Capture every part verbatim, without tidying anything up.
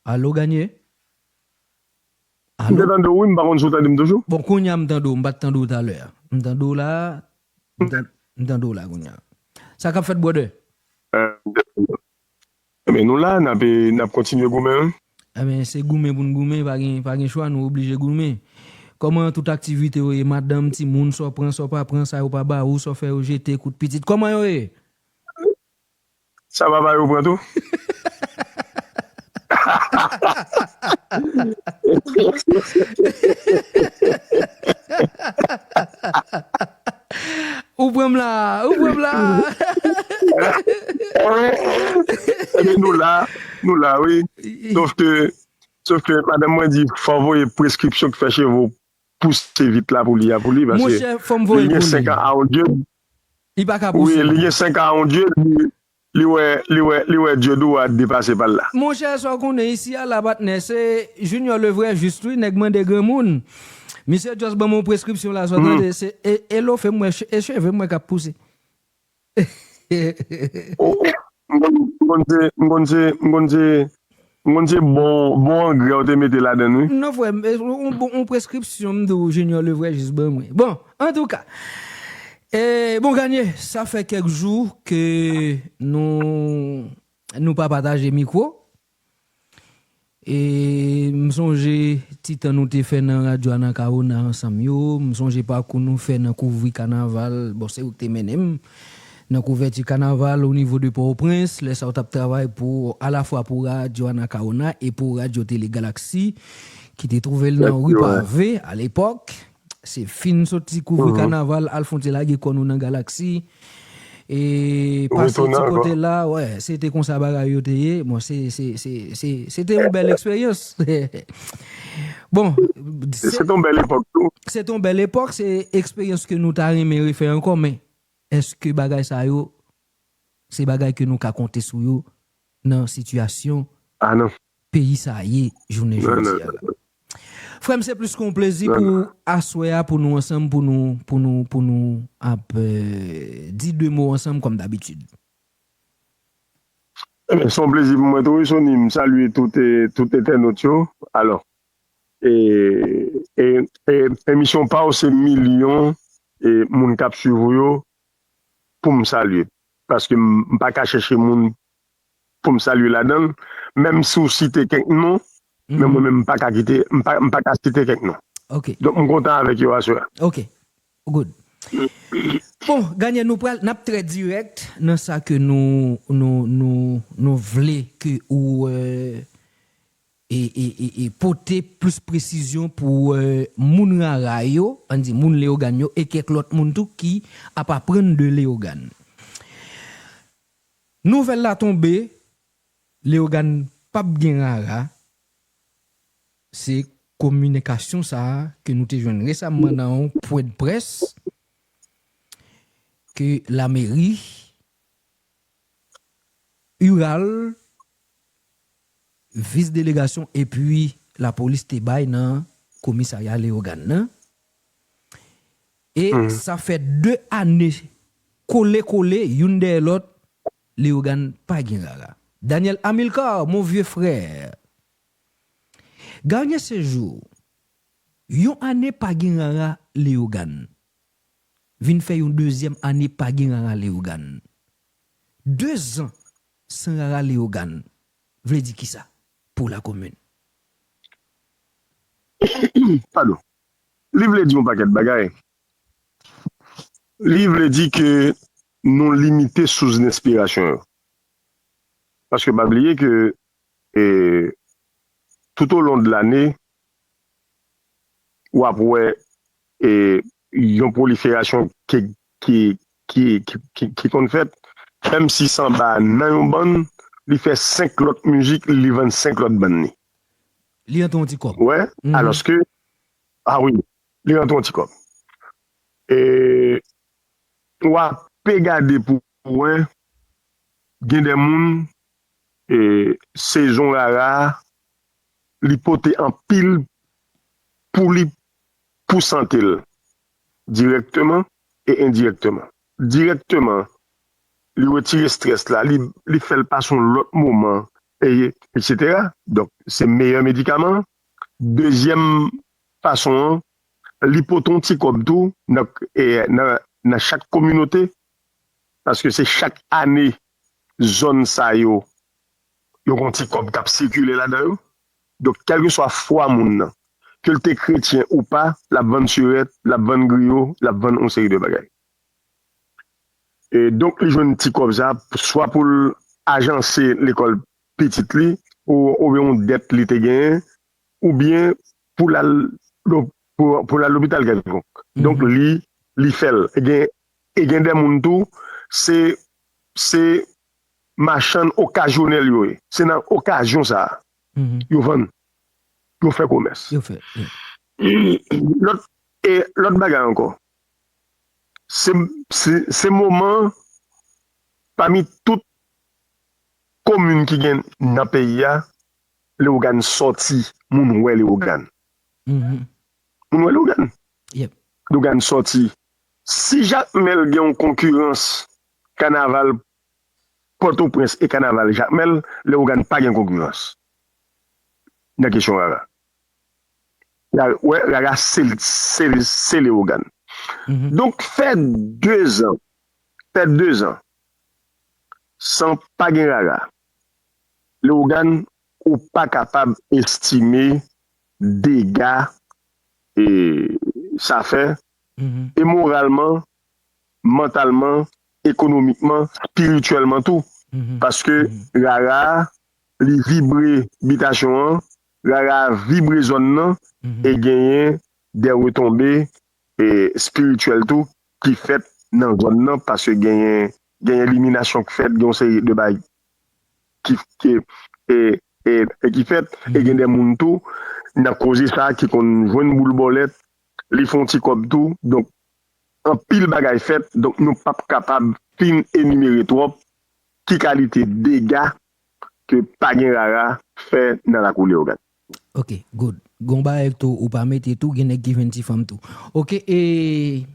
Alo, Ganye? M te tande w, wi, m pa konn si w tande m toujou. Bon, kounye a m tande w, m pa t tande w talè a. M tande w la, m tan- m tande w la kounye a. Sa k ap fèt, brother? Ebyen, nou la, n ap n ap kontinye goumen, wi. Ebyen, se goumen pou n goumen, pa gen, pa gen chwa, nou oblije goumen. Kòman tout aktivite yo ye, madanm, timoun, sa w pran, sa w pa pran, sa yo pa ba ou, sa w fè yo jete, kout pitit, kòman yo ye? Sa papa yo pran tou? Ou pran m la, ou pran m la. Ebyen, nou la, nou la, wi. Sof ke, sof ke madanm mwen di, fò voye preskripsyon k fè cheve w pouse vit la pou li a pou li, paske Monchè, fò m voye l pou li. Li gen senk an a yon dye. Li pa ka Wi, pouse. Li gen senk an a yon dye, li, li wè, li wè, li wè dye dou a depase pa l la. Monchè, sa w konnen isi a la patnè, se Junior le vrai juste, wi, nèg mande granmoun. Misye just ban m yon preskripsyon la, sa w tande, se e, e lofe m wè, e cheve m wè k ap pouse. Oh, oh. M konn, m konn se, m konn se, m konn se, m konn se bon, bon angrè w te mete ladan l, wi. Non, frè m, e, yon bon, yon preskripsyon, m di w, Junior le vrai juste ban mwen. Bon, antouka, e, bon, Ganye, sa fè kèk jou ke nou, nou pa pataje mikwo. E m sonje ti tan nou te fè nan radyo Anacaona ansanm yo, m sonje pakou nou fè nan kouvri kanaval, bon, se ou k te mennen m nan kouvèti kanaval o nivo de Pòtoprens, lè sa w t ap travay pou, alafwa pou radyo Anacaona e pou radyo Tele Galaxy, ki te twouve l nan ri Pave alepòk. Se fin soti kouvri kanaval, al fon ti lage kò nou nan Galaxy. E pase ti kote la, wè, se te konsa bagay yo te ye. Bon, se, se, se, se, se te yon bèl eksperyans. Bon, Se te yon bèl epòk tou. Se te yon bèl epòk, se eksperyans ke nou ta renmen refè ankò, men èske bagay sa yo, se bagay ke nou ka konte sou yo nan sitiyasyon Ah non. peyi sa ye jounen jodi a la? Frè m, se plis ke yon plezi pou aswè a, pou nou ansanm, pou nou, pou nou, pou nou ap, euh, di de mo ansanm kòm dabitid. Ebyen, se yon plezi pou mwen tou, wi, Sony. M salye tout, e, tout entènot yo. Alò, e, e, e, emisyon pa w se milyon, e, moun k ap swiv ou yo pou m salye. Paske m, m pa ka chèche moun pou m salye ladan l. Menm si w site kèk non, men mwen menm m pa ka kite, m pa, m pa ka site kèk non. Ok. Donk m kontan avèk yo aswè a. Ok. Good. Bon, Ganye, nou pral, n ap trè dirèk nan sa ke nou, nou, nou, nou vle ke ou, euh, e, e, e, e pote plis presizyon pou, euh, moun Rara yo, ann di moun Leyogàn yo, e kèk lòt moun tou ki ap aprann de Leyogàn. Nouvèl la tonbe, Leyogàn p ap gen Rara. Se kominikasyon sa a ke nou te jwenn resaman nan yon pwendprès ke lameri, URAL, vis delegasyon epi lapolis te bay nan komisarya Leyogàn nan. E sa fè de ane kole kole, youn dèyè lòt, Leyogàn pa gen Rara. Daniel Amilcar, mon vieux frère. Ganye Sejou, yon ane pa gen Rara Leyogàn. Vin fè yon dezyèm ane pa gen Rara Leyogàn. De zan san Rara Leyogàn vle di kisa pou lakomin? Padon. Li vle di yon pakèt bagay. Li vle di ke nou limite sous lenspirasyon yo. Paske pa bliye ke, e, tout o lon de lane, w ap wè, e, yon pwoliferasyon ki, ki, ki, ki, ki, ki konn fèt, menm si sanba nan yon bann, li fè senk lòt mizik, li vann senk lòt bann li. Li rantre yon ti kòb. Wè, alòske, a wi, li rantre yon ti kòb. E, w ape gade pou wè, gen de moun, e, sezon Rara, li pote anpil pou li, pou sante l, dirèkteman e endirèkteman. Dirèkteman, li retire estrès la, li, li fè l pase yon lòt moman, e, etsetera. Donk, se meyè medikaman an. Dezyèm fason an, li pote yon ti kòb tou nan, e, nan, nan chak kominote, paske se chak ane zòn sa yo, yo gen yon ti kòb k ap sikile ladan yo. Donk, kèlkeswa fwa moun nan, ke l te kretyen ou pa, l ap vann sirèt, l ap vann griyo, l ap vann yon seri de bagay. E donk, li jwenn ti kòb sa, swa pou l ajanse lekòl pitit li, ou, oubyen yon dèt li te genyen, oubyen pou l al, donk, pou, pou l al lopital kèlkonk. Donk, li, li fè l. E gen, e gen de moun tou, se, se machann okazyonèl yo ye. Se nan okazyon sa a, yo vann, yo fè komès. Yo fè. Lòt, e lòt bagay ankò, se, se, se moman, pami tout komin ki gen nan peyi a, Lewogàn sòti, moun wè Lewogàn. Moun wè Lewogàn. Lewogàn sòti. Si Jakmèl gen yon konkirans kanaval Pòtoprens e kanaval Jakmèl, Lewogàn pa gen konkirans nan kesyon rara. Rara, wè, rara se, se, se Lewogàn. Donk, fè dezan, fè dezan, san pa gen rara, Lewogàn, ou pa kapab estime dega e sa fè, e moralman, mantalman, ekonomikman, espirityèlman tou. Paske rara a, li vibre bitasyon an, rara a vibre zòn nan, e genyen de retonbe e espirityèl tou ki fèt nan zòn nan, paske genyen, genyen eliminasyon k fèt, gen yon seri de bagay ki, ki, e, e, e ki fèt, e gen de moun tou, nan koze sa a, ki konn jwenn boul bòlèt, li fè yon ti kòb tou. Donk, anpil bagay fèt, donk nou p ap kapab fin enimere twòp ki kalite dega ke pa gen rara fè nan lakou Leyogàn. Ok, good. Gon bagay tou ou pa mete tou, gen nèg ki jwenn ti fanm tou. Ok, e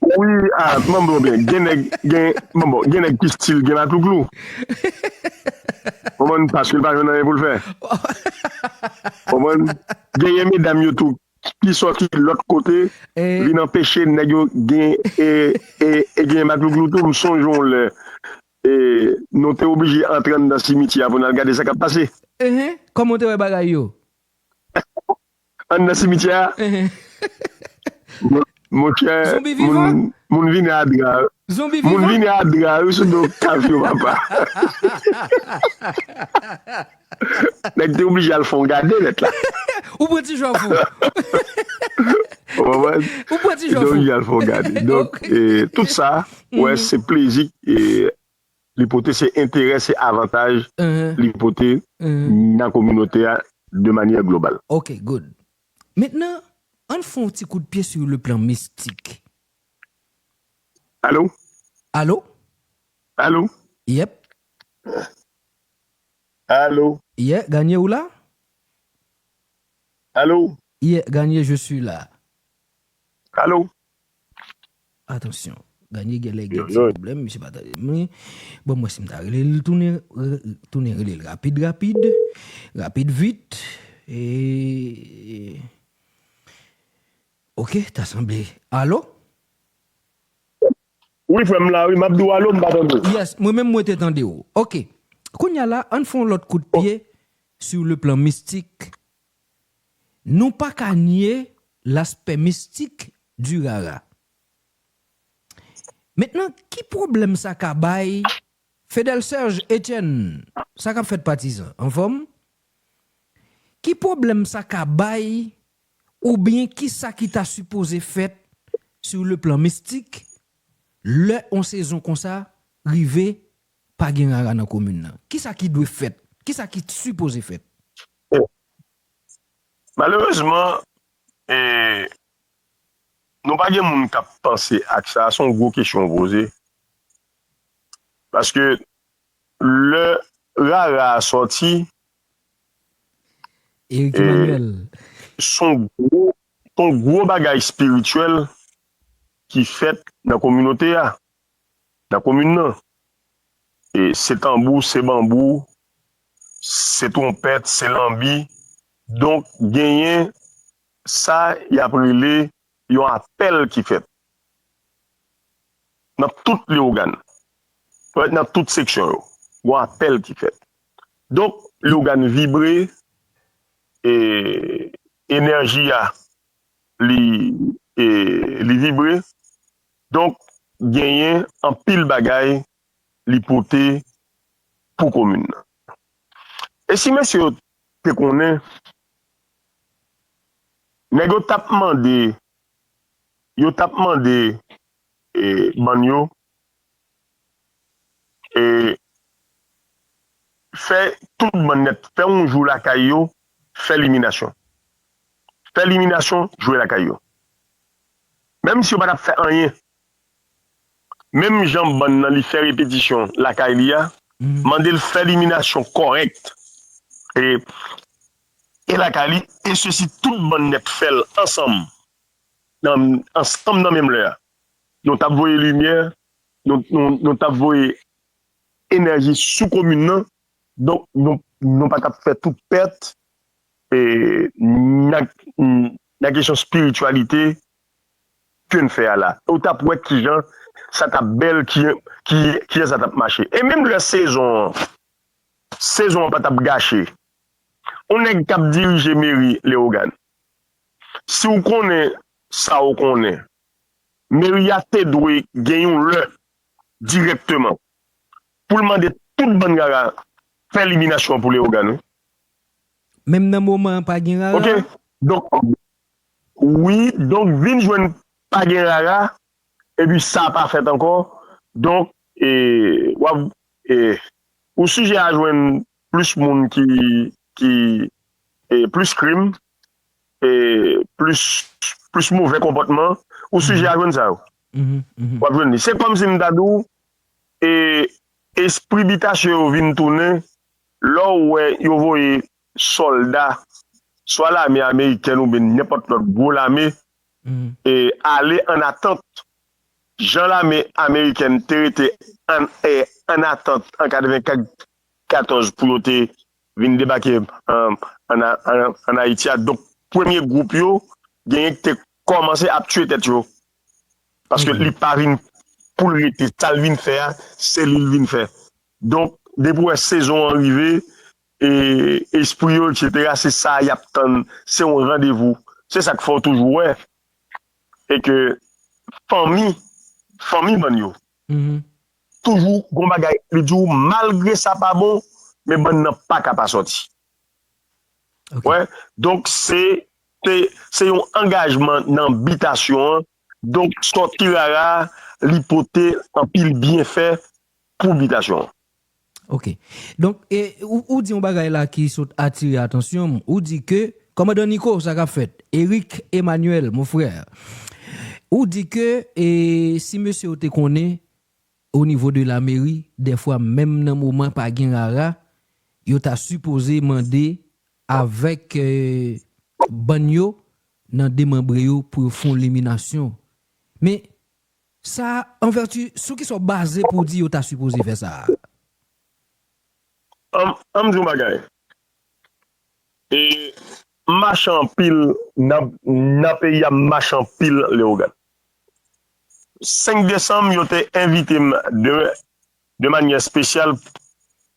Wi, a, manbo byen, gen nèg, gen, manbo, gen nèg ki stil gen maklouklou. Konprann, paske l pa jwenn anyen pou l fè. Konprann, genyen medam yo tou ki sòti lòt kote, vin anpeche nèg yo gen, e, e, e gen maklouklou tou. M sonje yon lè, e, nou te oblije antre anndan simityè a pou n al gade sa k ap pase. Enhen, kòman w te wè bagay yo? Anndan simityè a? Enhen. Mon, monchè, moun, moun vini a dra. Zonbi vivan? Moun vini a dra, wi, sou do kav yo, papa. Nèg te oblije al fè yon gade nèt la. Ou pran ti jòf ou. Ou konprann? Ou pran ti jòf ou. Te oblije al fè yon gade. Donk, e, tout sa, wè, se plezi, e, li pote, se enterè, se avantaj li pote nan kominote a de manyè global. Ok, good. Mentnan, ann fè yon ti kout pye sur le plan mistik. Alo? Alo? Alo? Yep. Alo? Yeah, Ganye ou la? Alo? Yeah, Ganye, je suis là. Alo? Atansyon. Ganye genlè gen ti pwoblèm, misye pa tande mwen. Bon, mwen si m ta rele l, tounen, re-, tounen rele l rapid, rapid, rapid, vit. E, ok, ta sanble. Alo? Wi, frè m la, wi, m ap di w alo, m pa tande w. Yes, mwen menm mwen te tande w. Ok. Kounye a la, ann fè yon lòt kout pye sur le plan mistik. Nou pa ka nye l'aspect mystique du rara. Mentnan, ki pwoblèm sa ka bay Fedel Serge Etienne, sa k ap fèt patizan, anfòm? Ki pwoblèm sa ka bay oubyen kisa ki ta sipoze fèt sur le plan mistik lè yon sezon konsa rive pa gen rara nan komin nan? Kisa ki dwe fèt? Kisa ki sipoze fèt? Malerezman, e, nou pa gen moun k ap panse ak sa, se yon gwo kesyon w poze. Paske lè rara a sòti, Eric e, Emmanuel, se yon gwo, se yon gwo bagay espirityèl ki fèt nan kominote a, nan komin nan. E se tanbou, se banbou, se twonpèt, se lanbi. Donk, genyen sa y ap rele yon apèl ki fèt nan tout Leyogàn, nan tout seksyon yo. Yon apèl ki fèt. Donk, Leyogàn vibre, e enèji a, li, e, li vibre. Donk, genyen anpil bagay li pote pou komin nan. E si mesye yo te konnen, nèg yo t ap mande, yo t ap mande, e, bann yo, e, fè tout bann nèt, fè yon jou lakay yo, fè liminasyon. Fè liminasyon, jwe lakay yo. Menm si yo pa t ap fè anyen, menm jan bann nan li fè repetisyon lakay li a, mande l fè liminasyon kòrèk e, e lakay li, e sesi tout bann nèt fè l ansanm, nan, ansanm nan menm lè a. Nou t ap voye limyè, nou, nou, nou t ap voye enèji sou komin nan, donk nou, nou pa t ap fè tout pèt, e, nan, nan kesyon espirityalite ke n fè a la. Ou t ap wè kijan sa t ap bèl, ki, ki, kijan sa t ap mache. E menm lè sezon an, sezon an pa t ap gache. Yon nèg k ap dirije meri Leyogàn, si w konnen sa w konnen, meri a te dwe gen yon lè dirèkteman pou l mande tout bann rara fè liminasyon pou Leyogàn, wi. Menm nan moman an, pa gen rara? Ok. Donk, wi, donk, vin jwenn pa gen rara, epi sa pa fèt ankò. Donk, e, w ap, e, ou sijè a jwenn plis moun ki, ki, e, plis krim, e, plis, plis move konpòtman, ou sijè a jwenn sa yo. W ap jwenn li. Se kòmsi m ta di w, e, espri bitasyon yo vin tounen, lè w wè yo voye sòlda, swa lame amerikèn oubyen nenpòt lòt gwo lame, e, ale ann atant. Jan lame amerikèn te rete ann, e, ann atant an katrevenkat, katòz pou yo te vin debake, um, ann, ann, ann Ayiti a. Donk, premye gwoup yo, genyen ki te kòmanse ap tiye tèt yo. Paske li pa vin pou l rete. Sa l vin fè a, se li l vin fè. Donk, depi w wè sezon an rive, e, espri yo, etsetera, se sa y ap tann. Se yon randevou. Se sa k fè w toujou wè e ke fanmi, fanmi bann yo, toujou gon bagay, li di w, malgre sa pa bon, men bann nan pa ka pa sòti. Ok. Wè, donk se, se, se yon angajman nan bitasyon an. Donk sòti rara, li pote anpil byenfè pou bitasyon an. Ok. Donk, e, ou, ou di yon bagay la ki sot atire atansyon m. Ou di ke, kòmandan Nico, sa k ap fèt? Eric Emmanuel, mon frère. Ou di ke, e, si mesye yo te konnen, o nivo de lameri, dèfwa menm nan moman pa gen rara, yo ta sipoze mande avèk, e, bann yo nan demanbre yo pou yo fè yon liminasyon. Men, sa, an vèti, sou kisa w baze pou w di yo ta sipoze fè sa a? An, an m di yon bagay. E, m mache anpil nan, nan peyi a, m mache anpil Leyogàn. Senk desanm, yo te envite m de, de manyè espesyal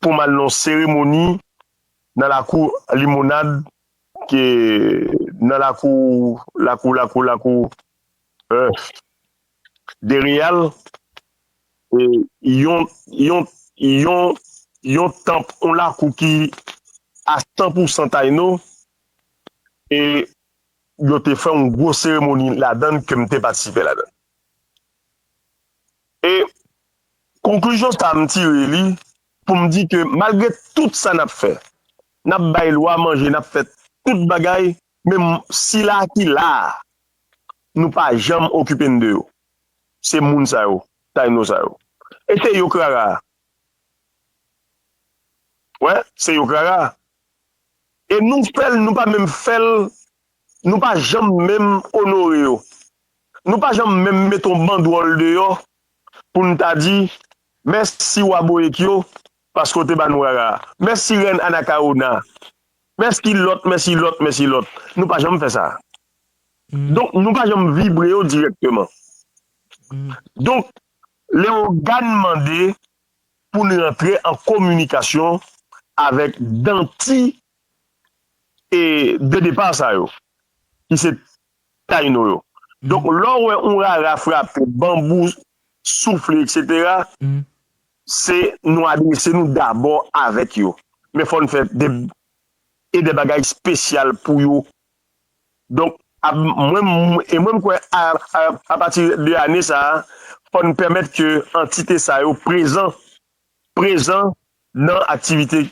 pou m al nan yon seremoni nan lakou Limonad, ke nan lakou, lakou, lakou, lakou, euh, Dereyal, e yon, yon, yon, yon tanp, yon lakou ki a san pou san Tayno, e yo te fè yon gwo seremoni ladan l ke m te patisipe ladan l. E konklizyon sa a m tire li pou m di ke malgre tout sa n ap fè, n ap bay lwa manje, n ap fè tout bagay, men m, sila ki la a, nou pa janm okipe n de yo. Se moun sa yo, Tayno sa yo. E se yo k rara a. Wè, se yo k rara a. E nou fè l, nou pa menm fè l, nou pa janm menm onore yo. Nou pa janm menm mete yon bandwòl deyò pou n ta di, mèsi Wa Boyek yo, paske w te ba nou rara. Mèsi rèn Anacaona. Mèsi lòt, mèsi lòt, mèsi lòt. Nou pa janm fè sa. Donk, nou pa janm vibre yo dirèkteman. Donk, Leyogàn mande pou n rantre an kominikasyon avèk danti e de depa sa yo, ki se Tayino yo. Donk, lè w wè yon rara frape, banbou soufle, etsetera, se nou adrese nou dabò avèk yo. Men fò n fè de, e de bagay espesyal pou yo. Donk, ap, mwen, m- e mwen, m kwè a, a, apati de ane sa a, fò n pèmèt ke antite sa yo prezan, prezan nan aktivite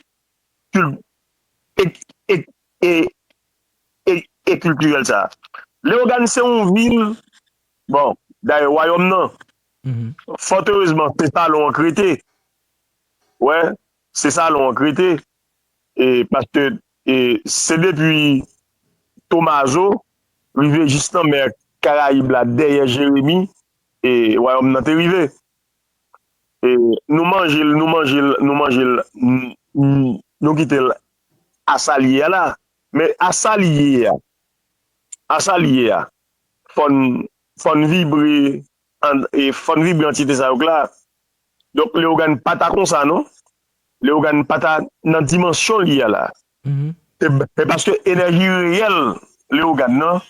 kil- e, e, e, e, e kiltirèl sa a. Leyogàn se yon vil, bon, dayè, wayòm nan, fòterezman, se salon an k rete. Wè, se salon an k rete. E, paske e, se depi Tomazo rive jis nan mè Karayib la, dèyè Jeremi, e, wayòm nan te rive. E, nou manje l, nou manje l, nou manje l, n- n- nou kite l a sa l ye a la. Men a sa l ye a, a sa l ye a, fò n, fò n vibre, an- e, fò n vibre antite sa yo k la. Donk, Leyogàn pa ta konsa, non. Leyogàn pa ta nan dimansyon li a la. Se, se paske enèji reyèl Leyogàn nan,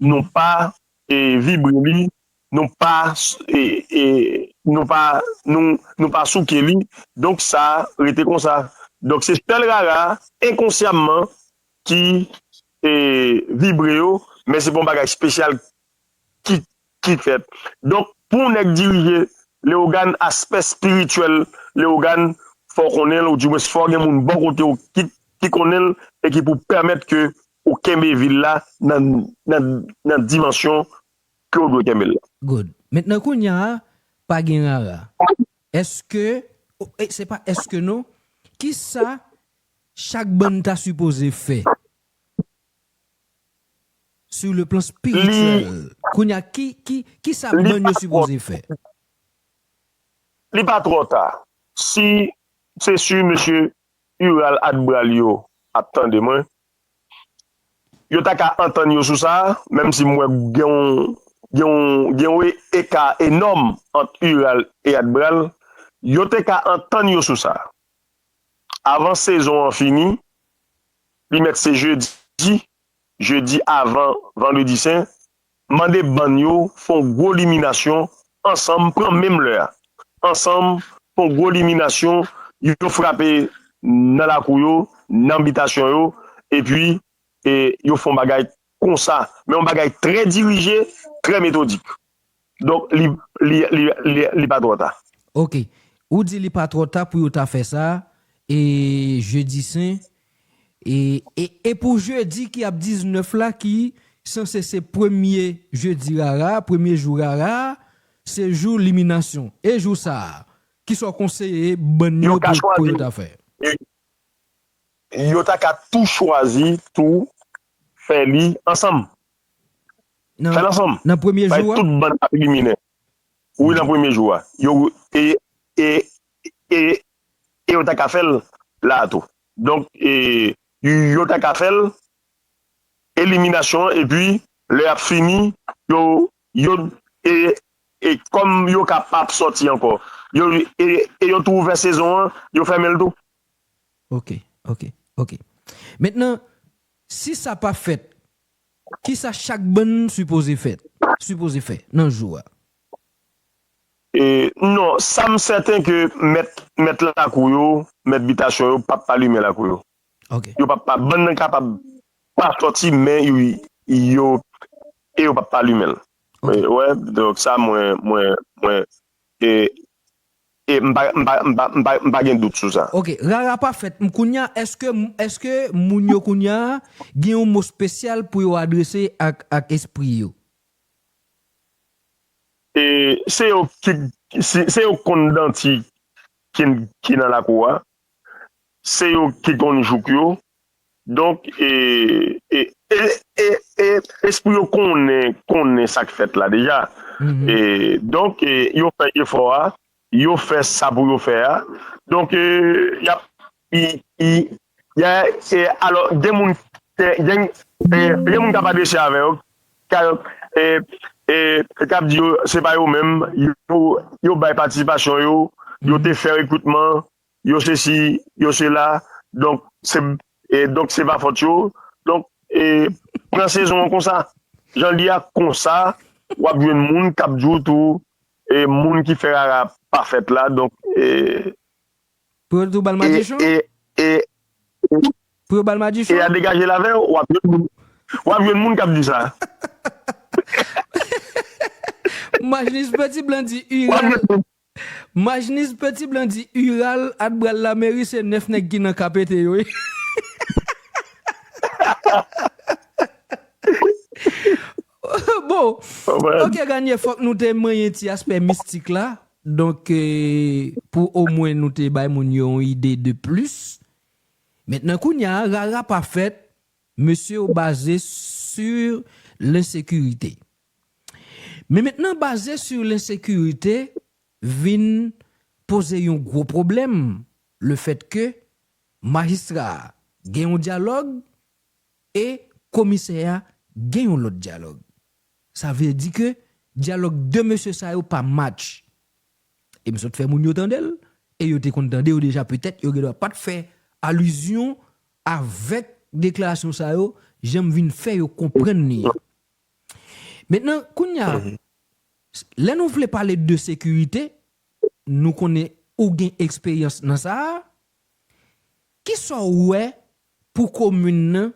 nou pa e, vibre li, nou pa, e, e, nou pa, nou, nou pa souke li. Donk, sa rete konsa. Donk, se sèl rara, enkonsyamman, ki e, vibre yo, men se pa yon bagay espesyal ki, ki fèt. Donk, pou yon nèg dirije Leyogàn, aspè espirityèl Leyogàn, fò w konnen l, oudimwens fò gen moun bò kote w ki, ki konnen l e ki pou pèmèt ke ou kenbe vil la nan, nan, nan dimansyon ke w dwe kenbe l la. Good. Mentnan kounye a, pa gen rara. Èske, o- e, se pa èske non, kisa chak bann ta sipoze fè? Sur le plan spirituel, kounye a, ki, ki, ki sa bann yo sipoze fè? Li pa twò ta. Si se si mesye Ural Adbral yo ap tande mwen, yo ta ka antann yo sou sa, menm si m wè gen yon, gen yon, gen yon eka enòm ant Ural e Adbral, yo te ka antann yo sou sa. Avan sezon an fini, li mèt se jedi, jedi avan vandredi sen, mande bann yo fè yon gwo liminasyon ansanm, pran menm lè a. Ansanm, fè yon gwo liminasyon, yo frape nan lakou yo, nan bitasyon yo, epi e, yo fè yon bagay konsa. Men yon bagay trè dirije, trè metodik. Donk, li, li, li, li, li pa twò ta. Ok. Ou di li pa twò ta pou yo ta fè sa, e jedi sen, e, e, e pou jedi ki ap diznèf la, ki sanse se premye jedi rara, premye jou rara, se jou liminasyon. E jou sa a, kisa w konseye bann yo pou, pou yo ta fè? Yo ta ka tou chwazi tou fè li ansanm. Fè l ansanm. Nan premye jou a? Tout bann ap elimine. Wi, nan premye jou a. Yo, e, e, e, e yo ta ka fè l la a tou. Donk, e, yo ta ka fè l eliminasyon an, epi lè y ap fini, yo, yo, e, e kòm yo ka p ap sòti ankò, yo, e, e yo tou ouvè sezon an, yo fèmen l tou. Ok, ok, ok. Mentnan, si sa pa fèt, kisa chak bann sipoze fèt, sipoze fè nan jou a? E, non, sa m sèten ke mèt, mèt lakou yo, mèt bitasyon yo, p ap pa limen lakou yo. Ok. Yo p ap pa, bann nan kapab pa sòti, men yo, yo, e yo p ap pa limen l. Ok. E, wè, donk sa, mwen, mwen, mwen, e, e m pa, m pa, m pa, m pa, m pa gen dout sou sa. Ok, rara pa fèt. M, kounye a, èske, èske moun yo kounye a gen yon mo espesyal pou yo adrese ak, ak espri yo? E, se yo ki, se, se yo konn danti ki, ki nan lakou a. Se yo ki konn jouk yo. Donk, e, e, e, e, e, espri yo konnen, konnen sa k fèt la deja. E, donk, e, yo fè efò a, yo fè sa pou yo fè a. Donk, e, y ap, y, y, y a, e, alò, gen moun, gen, gen, e, gen moun k ap adrese avè yo, k ap, e, e, k ap di yo, se pa yo menm, yo, yo bay patisipasyon yo, yo te fè rekritman, yo sesi, yo sela. Donk, se, e, donk, se pa fòt yo. Donk, e, pran sezon an konsa. Jan l ye a konsa, w ap jwenn moun k ap di w tou, e, moun ki fè rara pa fèt la. Donk, e, Pou yo tou ba l madichon? E, e, Pou yo ba l madichon? E a degaje l avè w, w ap jwenn moun, w ap jwenn moun k ap di sa. Majnis Peti Blan di Ural. Majnis Peti Blan di Ural at bral lameri se nèf nèg ki nan ka pete yo wi. Bon, ok, Ganye, fòk nou te manyen ti aspè mistik la. Donk, e, pou omwen nou te bay moun yo yon ide de plis. Mentnan, kounye a, rara pa fèt, mesye yo baze sur lensekirite. Men mentnan, baze sur lensekirite vin poze yon gwo pwoblèm, lefètke majistra a gen yon dyalòg e komisè a gen yon lòt dyalòg. Sa vle di ke dyalòg de mesye sa yo pa match. E m sot fè moun yo tande l, e yo te konn tande yo deja, petèt yo gendwa pa t fè alizyon avèk deklarasyon sa yo, jan m vin fè yo konprann li an. Mentnan, kounye a, lè nou vle pale de sekirite, nou konnen ou gen eksperyans nan sa a, kisa w wè pou komin nan?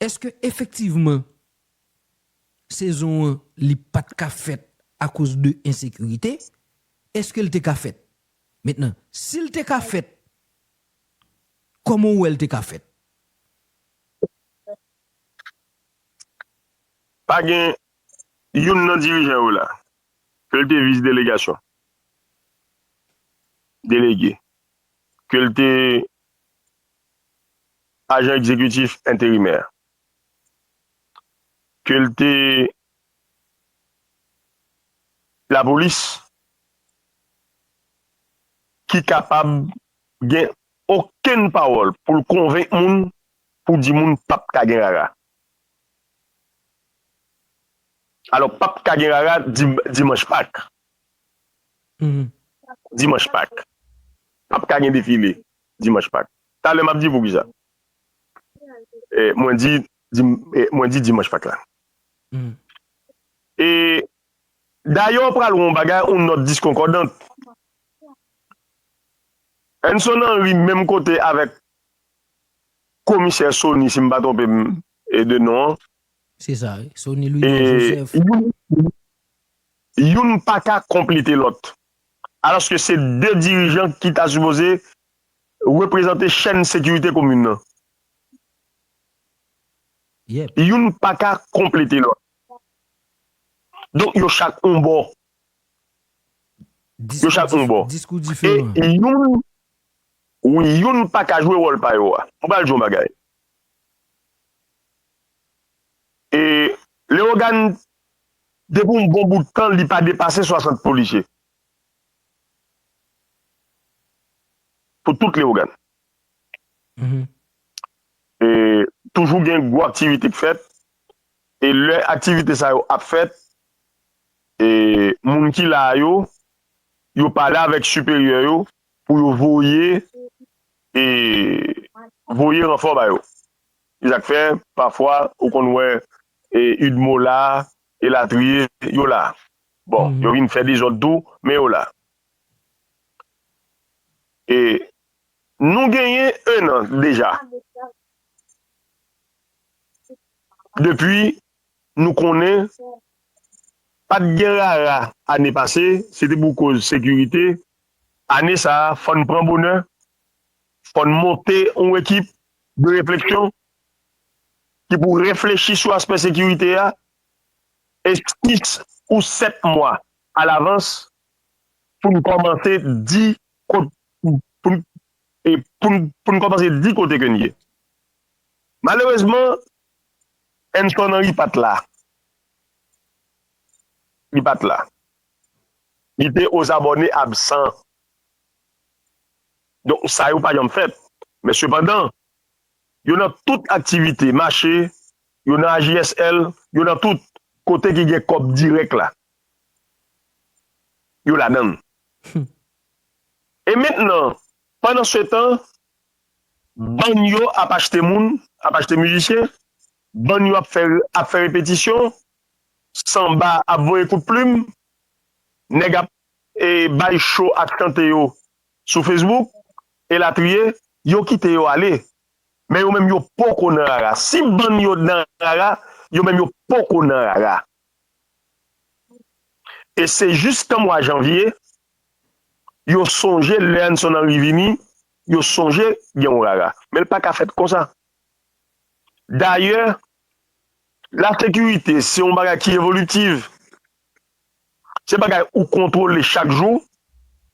Èske efektivman sezon an li pa t ka fèt akoz de ensekirite? Èske l te ka fèt? Mentnan, si l te ka fèt, kòman w wè l te ka fèt? Pa gen youn nan dirijan yo la, ke l te vis delegasyon, delege, ke l te ajan egzekitif enterimè, ke l te lapolis, ki kapab gen okenn pawòl pou l konvenk moun, pou di moun p ap ka gen rara. Alò, p ap ka gen rara dim- dimanch Pak. Dimanch Pak. P ap ka gen defile dimanch Pak. Talè m ap di poukisa. E, mwen di, di, e, mwen di dimanch Pak la. E dayè, pral yon bagay, yon nòt diskònkòdant. Enson Henry menm kote avèk komisè Sony, si m pa twonpe m e de non an. Se sa, wi. Sony Louis Joseph. Youn, youn pa ka konplete lòt. Alòske se de dirijan ki ta sipoze reprezante chèn sekirite komin nan. Youn pa ka konplete lòt. Donk, yo chak yon bò. Yo chak yon bò. E youn, wi, youn pa ka jwe wòl pa yo a. Mwen pral di yon bagay. E Leyogàn, depi yon bon bout tan, li pa depase swasant polisye. Pou tout Leyogàn. E toujou gen gwo aktivite k fèt. E lè aktivite sa yo ap fèt, e moun ki la a yo, yo pale avèk siperyè yo pou yo voye, e voye ranfò ba yo. Se sa k fè, pafwa, ou konn wè, e UDMO la, elatriye, yo la. Bon, yo vin fè dezòd tou, men yo la. E nou genyen en an deja. Depi nou konnen pa t gen rara ane pase, se te pou koz sekirite. Ane sa a, fò n pran bonè, fò n monte yon ekip de refleksyon ki pou reflechi sou aspè sekirite a, e sis ou sèt mwa alavans pou n kòmanse di kot, pou n, e pou n, pou n kòmanse di kote ke n ye. Malerezman, Enson Henry pa t la. Li pa t la. Kite aux abonnés absents. Donk, sa yo pa janm fèt. Men sepandan, yo nan tout aktivite, mache, yo nan A J S L, yo nan tout kote ki gen kòb dirèk la. Yo ladan l. E mentnan, pandan se tan, bann yo ap achte moun, ap achte mizisyen, bann yo ap fè, ap fè repetisyon, sanba ap voye kout plim, nèg ap, e, bay cho ak chante yo sou Facebook, elatriye, yo kite yo ale. Men yo menm yo poko nan rara. Si bann yo nan rara, yo menm yo poko nan rara. E se jis nan mwa janvye, yo sonje lè Hanson Henry vini, yo sonje gen yon rara. Men l pa ka fèt konsa. Dayè, lasekirite se yon bagay ki evolitiv. Se bagay ou kontwole chak jou,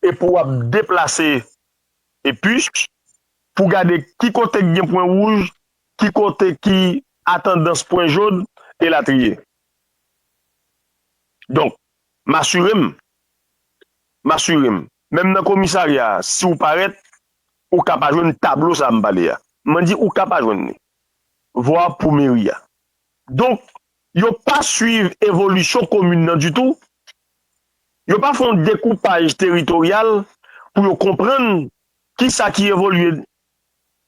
epi w ap deplase e pich pou gade ki kote k gen pwen wouj, ki kote ki a tandans pwen jòn, elatriye. Donk, m asire m, m asire m, menm nan komisarya a, si w parèt, ou ka pa jwenn tablo sa a m pale a. Mwen di ou ka pa jwenn li. Vwa pou meri a. Donk, yo pa swiv evolisyon komin nan ditou. Yo pa fè yon dekoupaj teritoryal pou yo konprann kisa ki evolye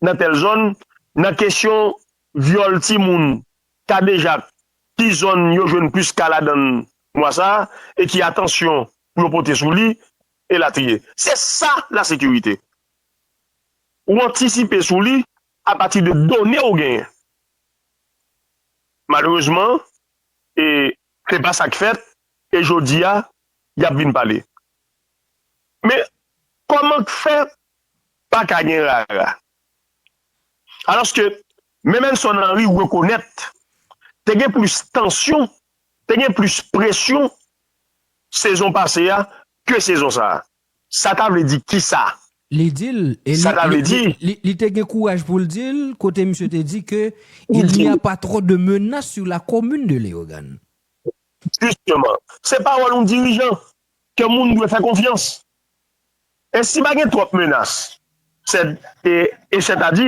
nan tèl zòn, nan kesyon vyòl timoun, kadejak, ki zòn yo jwenn plis ka ladan l mwa sa a, e ki atansyon pou yo pote sou li, elatriye. Se sa lasekirite. Ou antisipe sou li apati de done ou genyen. Malerezman, e se pa sa k fèt, e jodi a, y ap vin pale. Men, kòman k fè pa ka gen rara? Alòske, menm Hanson Henry rekonèt, te gen plis tansyon, te gen plis presyon sezon pase a ke sezon sa a. Sa ta vle di kisa? Li di l, e Sa li, ta vle li, di? li, li, li te gen kouraj pou l di l, kote misye te di ke Li il n'y di. a pas trop de menaces sur la commune de Léogâne. Jisteman, se pawòl yon dirijan ke moun dwe fè konfyans. E si pa gen twòp menas, se, e, e sètadi,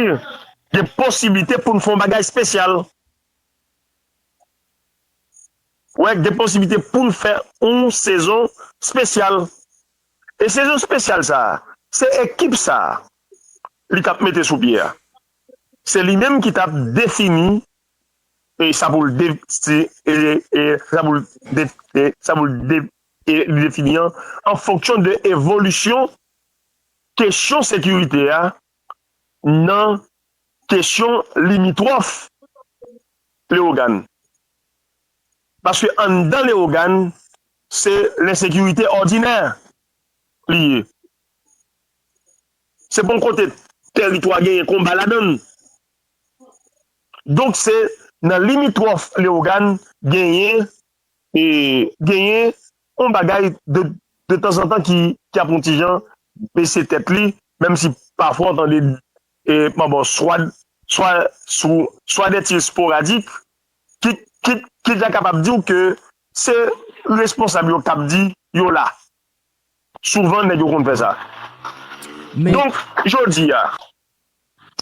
gen posiblite pou n fè yon bagay espesyal. Wè, gen posiblite pou n fè yon sezon espesyal. E sezon espesyal sa a, se ekip sa a li t ap mete sou pye a. Se li menm ki t ap defini, e sa pou l de, si, e, e sa pou l de, e sa pou l de, e li defini an, an fonksyon de evolisyon kesyon sekirite a nan kesyon limitwòf Lewogàn. Paske anndan Lewogàn, se lensekirite òdinè li ye. Se pa yon kote tèritwa genyen konba ladan l. Donk, se nan limitwòf Lewogàn genyen, e, genyen yon bagay de, de tanzantan ki, ki ap yon ti jan bese tèt li, menm si pafwa w tande, e, bon, swa, swa, sou, swa de tir sporadik, ki, ki, ki ta kapab di w ke se responsab yo k ap di yo la. Souvan, nèg yo konn fè sa. Men Donk, jodi a,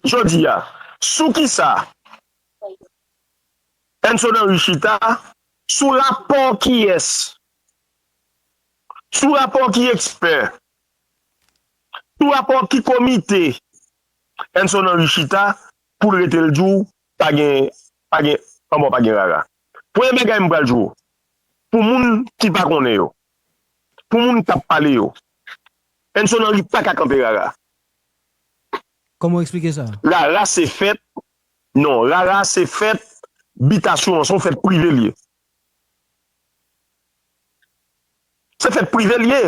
jodi a, sou ki sa Hanson Henry chita? Sou rapò kiyès? Sou rapò ki ekspè? Sou rapò ki komite Hanson Henry chita pou l rete l di w pa gen, pa gen, anmò pa gen rara? Premye bagay m pral di w, pou moun ki pa konnen yo, pou moun k ap pale yo, Hanson Henry pa ka kanpe rara. Kòman w eksplike sa? Rara se fèt, non, rara se fèt bitasyon an, se yon fèt prive l ye. Se fèt prive l ye.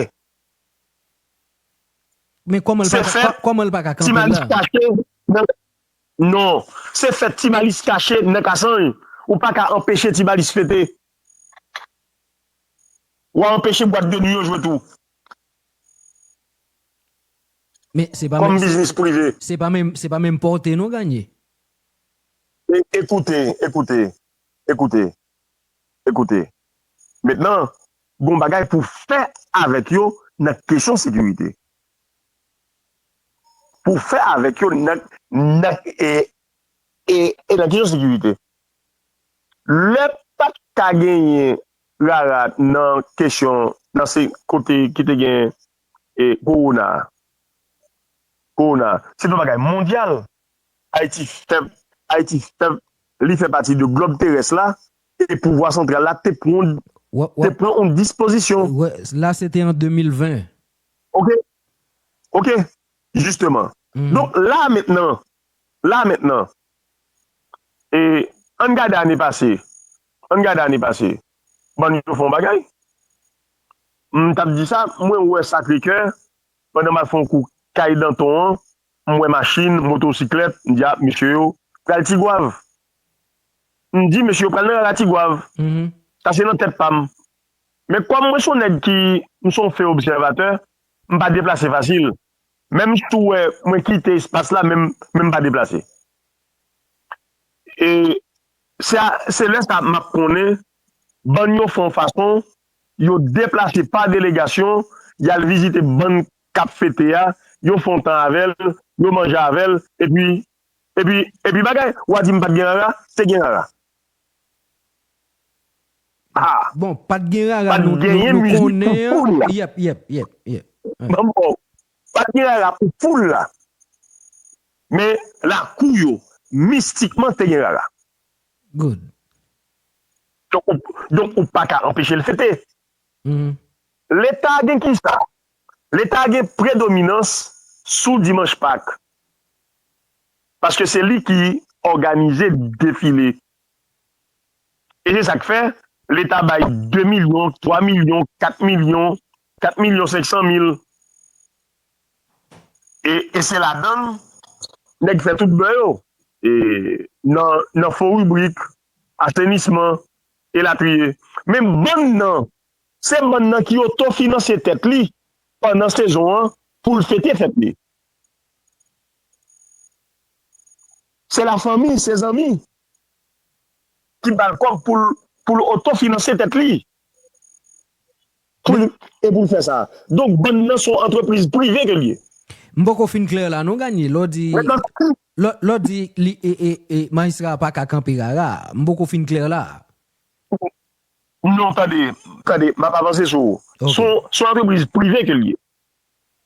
Men kòman l Se pa ka, fèt kò-, kòman l pa ka kanpe Timalis la? Kache nan, non, se fèt Timalis Kache nan Kasanj. Ou pa ka anpeche Timalis fete. W a anpeche bwat de nwi yo jwe tou. Men se pa Kòm menm, biznis prive. se pa menm, se pa menm pòte non, Ganye. E, ekoute, ekoute, ekoute, ekoute. Mentnan, gon bagay pou fè avèk yo nan kesyon sekirite. Pou fè avèk yo nan, nan, e, e, e nan kesyon sekirite. Lè pa t ka genyen rara nan kesyon, nan se kote ki te gen e, kowona a. Kowona a. Se yon bagay mondyal. Ayiti fè, Ayiti fè, li fè pati de glòb terès la, e pouvwa santral la te pran, te pran yon dispozisyon. La, se te an de mil ven. Ok. Ok. Jisteman. Donk, la mentnan, la mentnan, e, ann gade ane pase. Ann gade ane pase. Bann yo fè yon bagay. M t ap di sa, mwen wè Sacré-Cœur, pandan m al fè yon kou kay Danton an, m wè machin, motosiklèt, m di, a, mesye yo pral Tigwav. M di, mesye yo pral nan rara Tigwav. Sa se nan tèt pa m. Men kòm mwen se yon nèg ki, m se yon fen obsèvatè, m pa deplase fasil. Menm si w wè mwen kite espas la, men m pa deplase. E se lè sa m ap konnen, bann yo fè yon fason, yo deplase pa delegasyon, y al vizite bann k ap fete a, yo fè yon tan avè l, yo manje avè l, epi, epi, epi bagay, w a di m pa t gen rara, te gen rara. Ah. Bon, pa t gen rara, nou, nou, nou konnen an. Yep, yep, yep, yep. Bon, bon. Pa t gen rara pou foul la. Men lakou yo, mistikman, te gen rara. Good. Donk, ou, donk, ou pa ka anpeche l fete. Mm -hmm. Leta gen kisa? Leta gen predominans sou Dimanch Pak. Paske se li ki òganize defile. E se sa k fè Leta bay de milyon, twa milyon, kat milyon, kat milyon senk san mil. E, e se ladan l nèg fè tout bè yo. E nan, nan fo ribrik, asenisman, elatriye. Men bann nan, se bann nan ki otofinanse tèt li pandan sezon an pou l fete fèt li. Se lafanmi, se zanmi ki ba l kòb pou l, pou l otofinanse tèt li. Pou l, e pou l fè sa. Donk, bann nan se yon antrepriz prive ke l ye. M poko fin klè la non, Gagné. Lè w di, lè w di li, e, e, e, majistra a pa ka kanpe rara. M poko fin klè la. Non, tande, tande, m ap avanse sou ou. Se yon antrepriz prive ke l ye.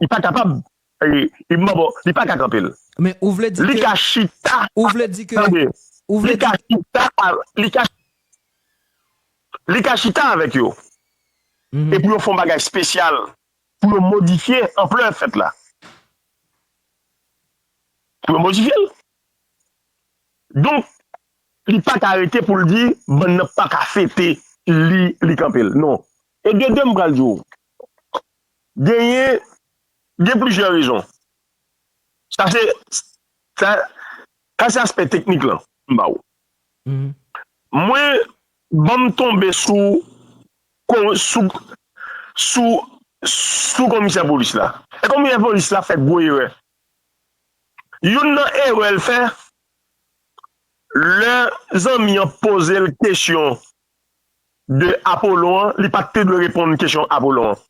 Li pa kapab, li pa ka kanpe l. Men ou vle di ke, li ka chita. Ou vle di ke, tande, li ka chita, li ka, li ka chita avèk yo. Epi yo fè yon bagay espesyal pou yo modifye anplè fèt la. Pou yo modifye l. Donk, li pa ka rete pou l di bann nan pa ka fete, li, li kanpe l. Non. E de de m pral di w. Genyen, gen plizyè rezon. Sa se, sa, sa se aspè teknik lan, m ba w. Mwen, ban m tonbe sou, sou, sou, sou komisè polis la. E komisè polis la fè gwo erè. Youn nan erè l fè, lè zanmi an poze l kesyon de Apollon an, li pa t te dwe reponn kesyon Apollon an.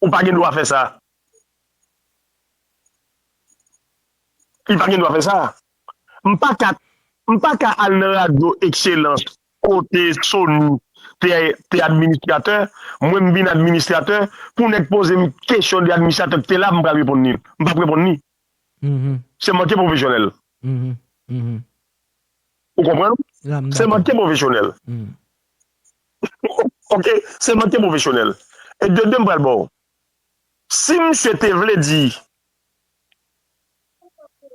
Ou pa gen dwa fè sa. Li pa gen dwa fè sa. M pa ka, m pa ka al nan radyo Excellence kote Sony te, te administratè, mwen m vin administratè, pou nèg poze m kesyon de administratè ki te la, m pral reponn li. M p ap reponn li. Se manke pwofesyonèl. Ou konprann? Se manke pwofesyonèl. Ok, se manke pwofesyonèl. E de de m pral ba w. Si misye te vle di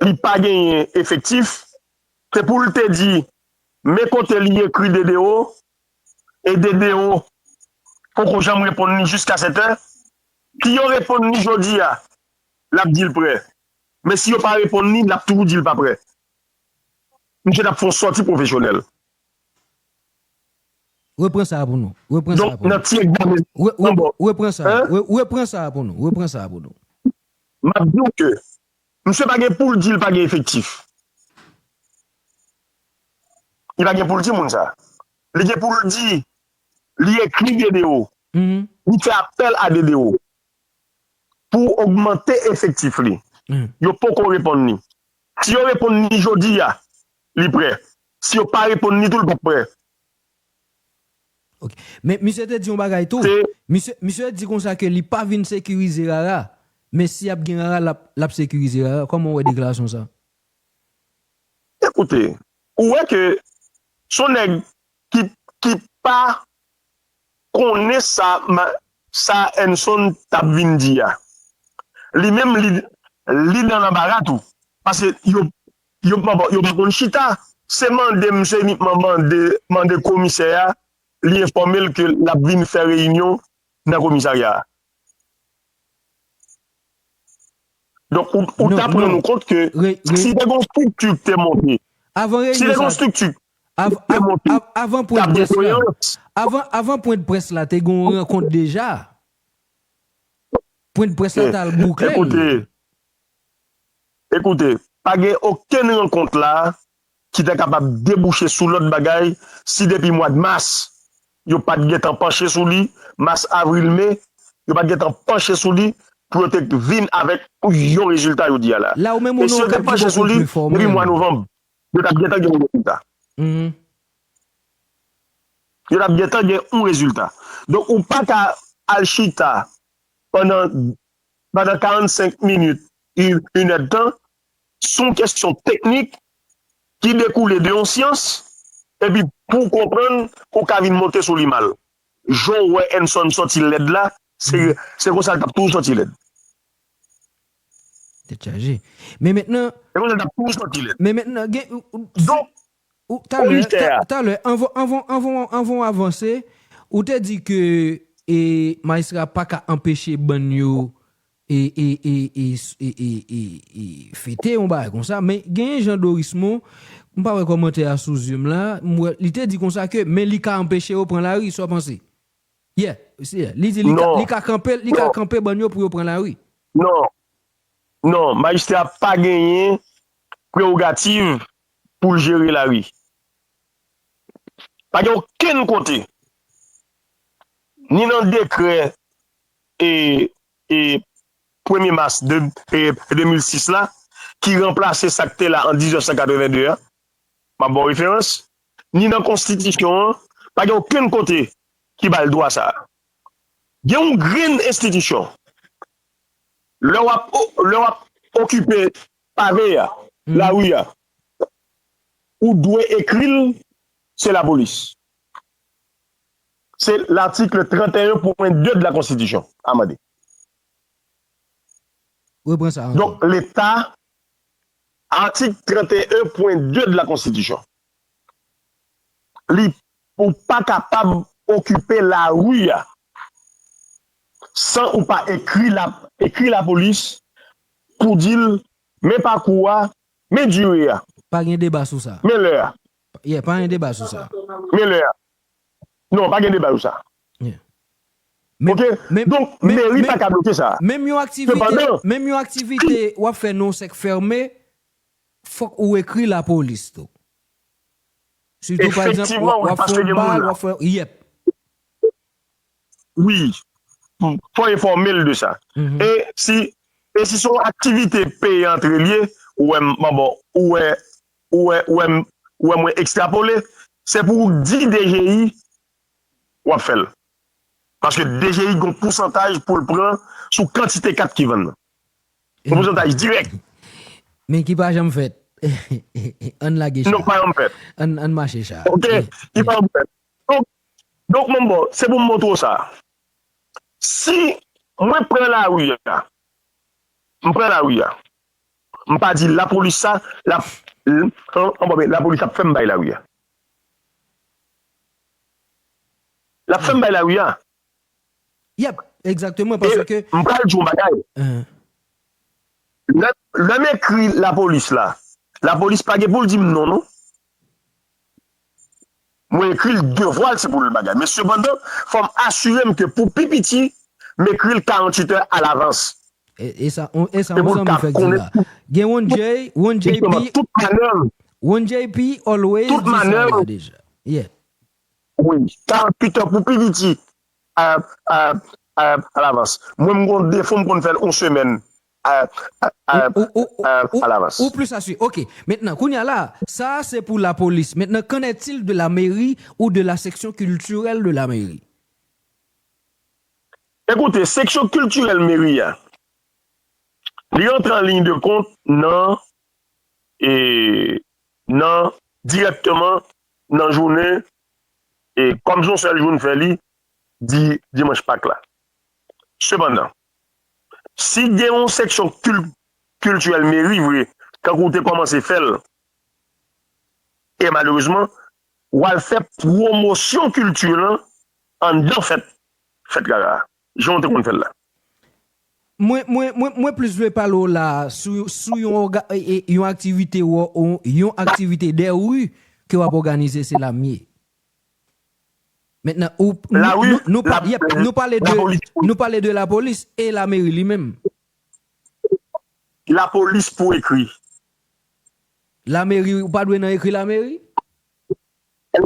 li pa genyen efektif, se pou l te di, men kote li ekri D D O, e D D O poko janm reponn li jiska sèt è. Si yo reponn li jodi a, l ap di l prè. Men si yo pa reponn li, l ap toujou di l pa prè. Misye t ap fè yon sòti pwofesyonèl. Repran sa pou nou. Repran sa pou nou. Donk, nan ti egzamen. Repran sa. Repran sa pou nou. Repran sa pou nou. M ap di w ke misye pa gen pou l di l pa gen efektif. Li pa gen pou l di moun sa. Li gen pou l di, li ekri D D O, li fè apèl a D D O pou ogmante efektif li. Yo poko reponn li. Si yo reponn li jodi a, li prè. Si yo pa reponn li tou, li p ap prè. Ok. Men misye te di yon bagay tou. Misye, misye di konsa ke li pa vin sekirize Rara, men si ap gen Rara, l ap, l ap sekirize Rara. Kòman w wè deklarasyon sa? Ekoute, ou wè ke se yon nèg ki, ki pa konnen sa, sa Enson t ap vin di a. Li menm, li, li nan lanbara tou. Paske yo, yo, yo pa konn chita. Se mande m, se inikman mande, mande komisè a, li enfòme l ke l ap vin fè reyinyon nan komisarya a. Donk, ou, ou ta pran nou kont ke si te gen yon estrikti ki te monte, si te gen yon estrikti ki te monte, avan pwen de près la, avan, avan pwen de près la, te gen yon rankont deja. Pwen de près la t al boukle. Ekoute, ekoute, pa gen okenn rankont la ki ta kapab debouche sou lòt bagay si depi mwa de mas, yo pa t gentan panche sou li, mas, avril, me, yo pa t gentan panche sou li pou yo te vin avèk yon rezilta jodi a la. E si yo te panche sou li depi mwa novanm, yo t ap gentan gen yon rezilta. Yo t ap gentan gen yon rezilta. Donk, ou pa ka al chita pandan, pandan karannsenk minit, inèdtan, sou yon kesyon teknik ki dekoule de yon syans, epi pou w konprann, ou ka vin monte sou li mal. Jan w wè Enson sòti lèd la, se, se konsa l t ap toujou sòti lèd. Tèt chaje. Men mentnan, Se konsa l t ap toujou sòti lèd. Men mentnan, gen, Donk, ou, talè, ta- talè, anvan, anvan, anvan, anvan w avanse, ou te di ke e, majistra pa ka anpeche bann yo e, e, e, e, e, e, e, e fete yon bagay konsa, men genyen jan Doris Mon, m pa wè kòmantè a sou zye m la, m wè, li te di konsa ke, men li ka anpeche yo pran lari, sa w panse? Yeah, yeah. Li di li ka, li ka kanpe, li ka kanpe bann yo pou yo pran lari. Non. Non, majistra pa genyen prewogativ pou l jere lari. Pa gen okenn kote, ni nan dekrè e, e premye mas de, e, de mil sis la, ki ranplase sa k te la an diznèf san katrevende a, m ap ba w referans, ni nan konstitisyon an, pa gen okenn kote ki ba l dwa sa a. Gen yon grenn enstitisyon, lè w ap, lè w ap okipe pave a, lari a, ou dwe ekri l, se lapolis. Se l'article trente et un point deux de la Constitution, amande. Repran sa ankò. Donk, Leta, atik trente et un point deux de la Constitution, li, ou pa kapab okipe lari a san ou pa ekri la, ekri lapolis pou di l, men pakou a, men dire a, Pa gen deba sou sa. men lè a, Yeah, pa gen deba sou sa. men lè a. Non, pa gen deba sou sa. Yeah. Men- Ok? men- Donk, men- meri men- pa ka bloke sa. Menm yon aktivite, Sepandan- menm yon aktivite w ap fè nan yon sèk fèmen, fòk ou ekri lapolis tou. Sitou pa egzanp, Efektivman, w ap fè paske yon gen bal, moun w ap fè, yep. Wi. Fò enfòme l de sa. Mhm. E si, e si se yon aktivite peye antre l ye, ou wè m, bon, ou wè, ou wè, ou wè m, ou wè mwen ekstrapole, se pou w di D G I w ap fè l. Paske D G I gen yon pousantaj pou l pran sou kantite kat ki vann nan. Yon pousantaj dirèk. Men ki pa janm fèt. Ann lage cha. Non, pa janm fèt. Ann, ann mache cha. Ok? Ki pa janm fèt. Donk, donk, mwen, bon, se pou m montre w sa. Si mwen pran lari a, m pran lari a, m pa di lapolis sa, la, an, an, bon, men lapolis ap fè m bay lari a. L ap fè m bay lari a. Yep, egzakteman, E paske m pral di w yon bagay. Hein. Lè, lè m ekri lapolis la, lapolis pa gen pou l di m non, non. Mwen ekri l devwa l, se pou l bagay. Men sepandan, fò m asire m ke pou pi piti, m ekri l karanntuit è alavans. E, e sa, on, e sa, Se on pou l zanmi ka fèk di konnen la. Gen yon J, yon Jisteman, J P, tout manèv, yon J P always tout di sa la manèv. Deja. Yeah. Wi, karanntuit è pou pi piti a, a, a, alavans. Mwen, m gon defo, m konn fè l yon semèn a, a, a, Ou, ou, ou, a, ou, alavans. ou plis asire. Ok. Mentnan, kounye a la, sa se pou lapolis. Maintenant, qu'en est-il de la mairie ou de la section culturelle de la mairie? Ekoute, seksyon kiltirèl meri a, li rantre an liy de kont nan, e, nan, dirèkteman nan jounen, e, kòm se yon sèl jou n fè li, di, dimanch Pak la. Sepandan, si gen yon seksyon kil-, kiltirèl meri vre, tankou w te kòmanse fè l, e malerezman, w al fè pwomosyon kilti lan anndan fèt, fèt rara a, jan w te konn fè l la. Mwen, mwen, mwen, mwen plis vle pale w la sou, sou yon, òga- e- e- yon aktivite, ou- ou- yon aktivite dè ri ke w ap òganize, se la m ye. Mentnan, ou, nou, Lari, nou, nou, pa- la- yep, nou pale de, lapolis. Nou pale de lapolis e lameri li menm. Lapolis pou ekri. Lameri, ou pa dwe nan ekri lameri?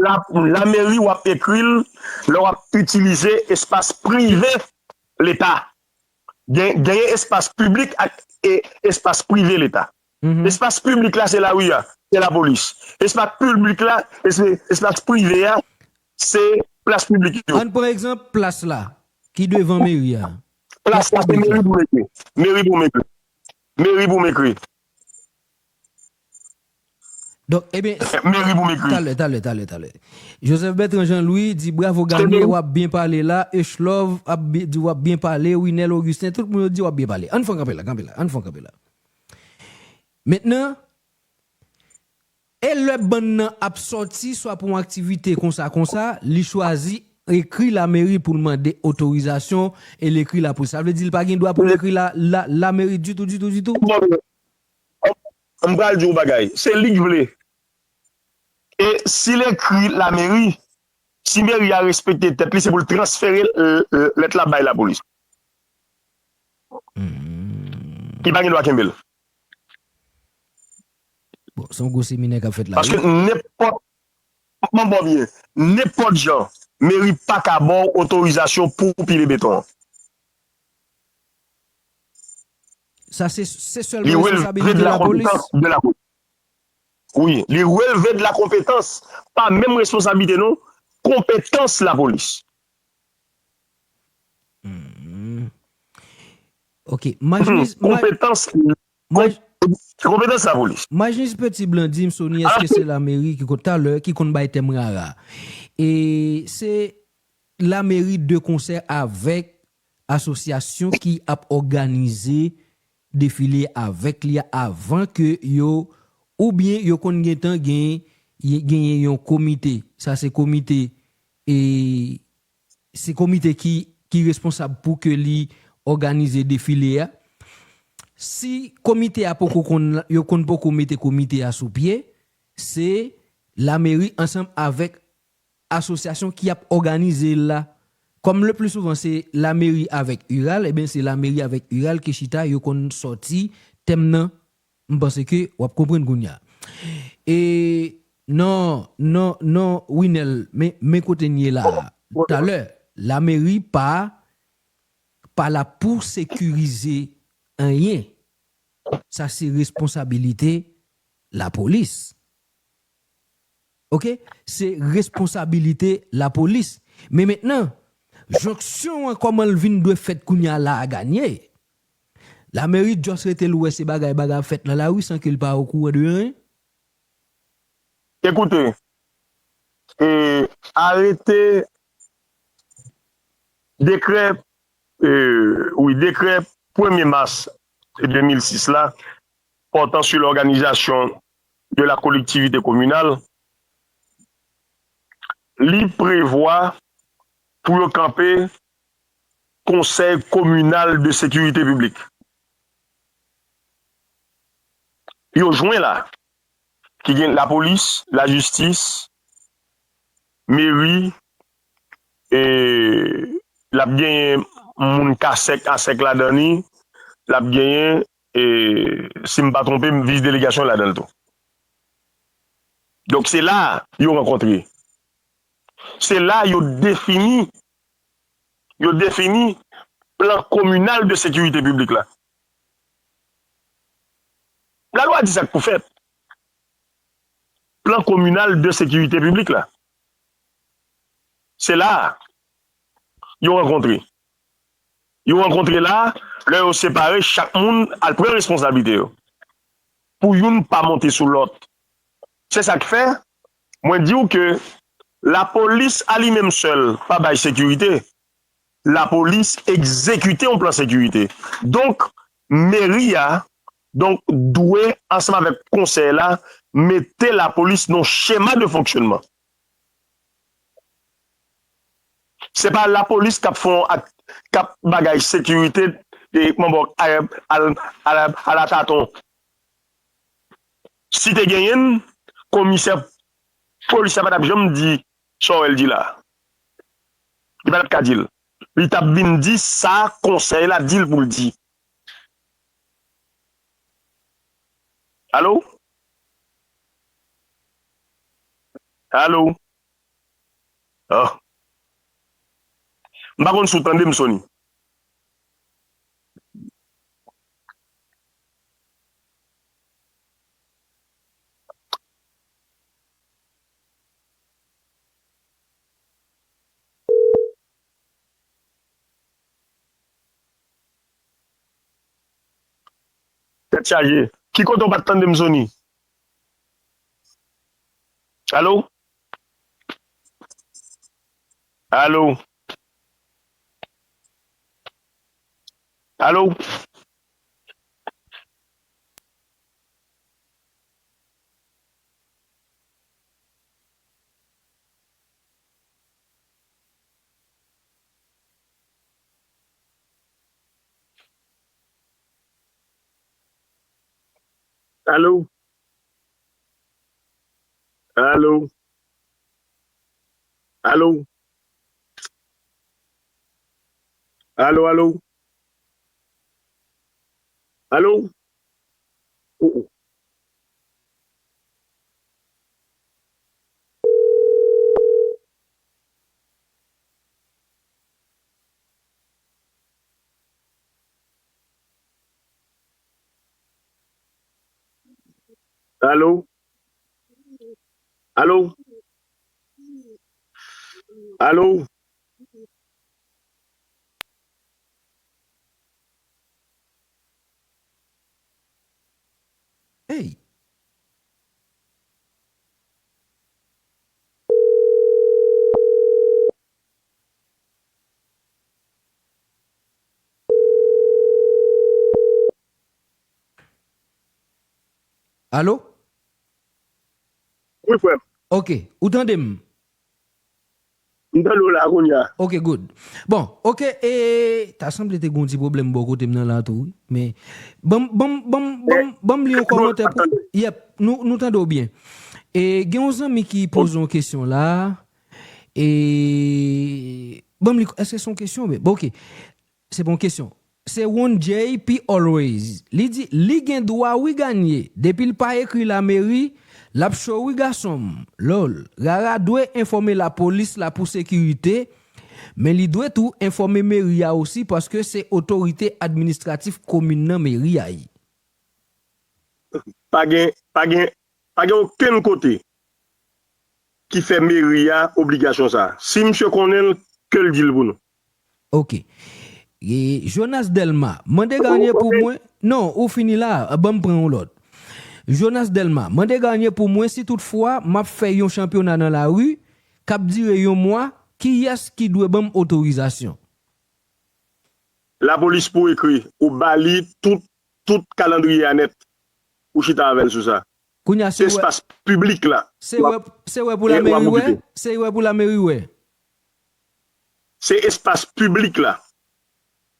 La, lameri, w ap ekri l lè w ap itilize espas prive Leta. Gen, genyen espas piblik ak e, espas prive Leta. Mhm. Espas piblik la, se lari a, se lapolis. Espas piblik la, es- espas prive a, se plas piblik yo. Ann pran egzanp plas la, ki devan meri a. Plas la, se meri pou m ekri. Meri pou m ekri. Meri pou m ekri. Donk, ebyen, Meri pou m ekri. Talè, talè, talè, talè. Joseph Bertrand Jean Louis di bravo Ganie, w ap byen pale la. Echlove ap bi- di w ap byen pale. Winel Augustin, tout moun yo di w ap byen pale. Ann fè kanpe la, kanpe la, ann fè kanpe la. Mentnan, e lè bann nan ap sòti, swa pou yon aktivite konsa, konsa, li chwazi ekri lameri pou l mande otorizasyon e l ekri lapolis. Sa vle di l pa gen dwa pou l ekri la, la, lameri ditou, ditou, ditou? Bon, m pral di w bagay. Se li k vle. E si l ekri lameri, si meri a respekte tèt li, se pou l transfere l, l, lèt la bay lapolis. Hmm. Li pa gen dwa kenbe l. Bon, se yon gwo seminè k ap fèt la. Paske Wi. Nenpòt, m ap ba w byen, nenpòt jan, meri pa ka ba w otorizasyon pou w pile beton an. Sa se, se Li sèlman releve responsabilite de la lapolis. Konpetans de lapolis. Wi, li releve de la konpetans, pa menm responsabilite non, konpetans lapolis. Hmm. Ok, Majnis, Maj- Konpetans, Maj- konpetans lapolis. Majnis Petit Blanc di m, Sony, èske se lameri ki konn talè, ki konn bay tèm rara? E se lameri de konsè avèk asosyasyon ki ap òganize defile avèk li avan ke yo, oubyen yo konn gentan gen, genyen yon komite. Sa se komite, e se komite ki, ki responsab pou ke li òganize defile a. Si komite a poko konn, yo konn poko mete komite a sou pye, se lameri ansanm avèk asosyasyon ki ap òganize l la. Kòm le pli souvan se lameri avèk URAL, ebyen se lameri avèk URAL ki chita, yo konn sòti tèm nan. M panse ke w ap konprann kounye a. E non, non, non, Winel, men, men kote n ye la. Talè, lameri pa, pa la pou sekirize anyen. Sa se responsabilite lapolis. Ok? Se responsabilite lapolis. Men mentnan, jonksyon an, kòman l vin dwe fèt kounye a la a, Ganie? Lameri just rete l wè se bagay, bagay ap fèt nan lari san ke l pa okouran de anyen? Ekoute, e, arete, dekrè, e, wi, dekrè premye mas de mil sis la, portant sur l'organisation de la collectivité communale, li prevwa pou yo kanpe Konsèy Kominal de Sekirite Piblik. Yo jwenn la, ki gen lapolis, lajistis, meri, e l ap genyen moun kasèk, asèk ladan li, l ap genyen, e, si m pa twonpe m, vis delegasyon ladan l tou. Donk, se la yo rankontre. Se la yo defini, yo defini plan kominal de sekirite piblik la. Lalwa di sa k pou fèt. Plan kominal de sekirite piblik la. Se la a yo rankontre. Yo rankontre la, lè yo separe, chak moun al pran responsablite yo. Pou youn pa monte sou lòt. Se sa k fè, mwen di w ke lapolis a li menm sèl pa bay sekirite. Lapolis egzekite yon plan sekirite. Donk, meri a, donk, dwe, ansanm avèk konsèy la, mete lapolis nan yon chema de fonksyonman. Se pa lapolis k ap fè yon ak, k ap bagay sekirite, e, manbo, al, al, al, al a taton. Si te genyen l, komisè polis la pa t ap janm di sa w wè l di la. Li pa t ap ka di l. Li t ap vin di sa konsèy la di l pou l di. Alo? Alo? Oh. M pa konn si w tande m, Sony. Tèt chaje. Ki kote w pa t tande m, Sony? Alo? Alo? Alo? Alo? Alo? Alo? Alo, alo? Alo? Oh, oh. Alo? Alo? Alo? Hey. Alo? Wi, frè m. Ok, ou tande m? M tande w la kounye a. Ok, good. Bon, ok, e, ta sanble te gon ti pwoblèm bò kote m nan la tou, wi. Men, ban m, ban m, ban m, ban m, ban m li yon kòmantè pou, yep, nou, nou tande w byen. E, gen yon zanmi ki poze yon kesyon la. E, ban m li, èske se yon kesyon? Men, bon, ok. Se pa yon kesyon. Se One J P Always. Li di, li gen dwa wi Ganie, depi l pa ekri lameri, l ap cho wi gason m. Lol. Rara dwe enfòme lapolis la pou sekirite, men li dwe tou enfòme meri a osi paske se otorite administratif komin nan meri a ye. Pa gen, pa gen, pa gen okenn kote ki fè meri a obligasyon sa a. Si misye konnen l, ke l di l pou nou. Ok. E, Jonas Delma, mande Ganie pou mwen. Non, ou fini la, ban m pran yon lòt. Jonas Delma, mande Ganie pou mwen si toutfwa m ap fè yon chanpyona nan lari, k ap dire yon mwa, kiyès ki dwe ban m otorizasyon? Lapolis pou ekri, ou ba li tout, tout kalandriye a nèt. Ou chita avè l sou sa. Kounye a, se wè, espas piblik la. Se wè, se wè pou lameri wè? Se wè pou lameri wè? Se espas piblik la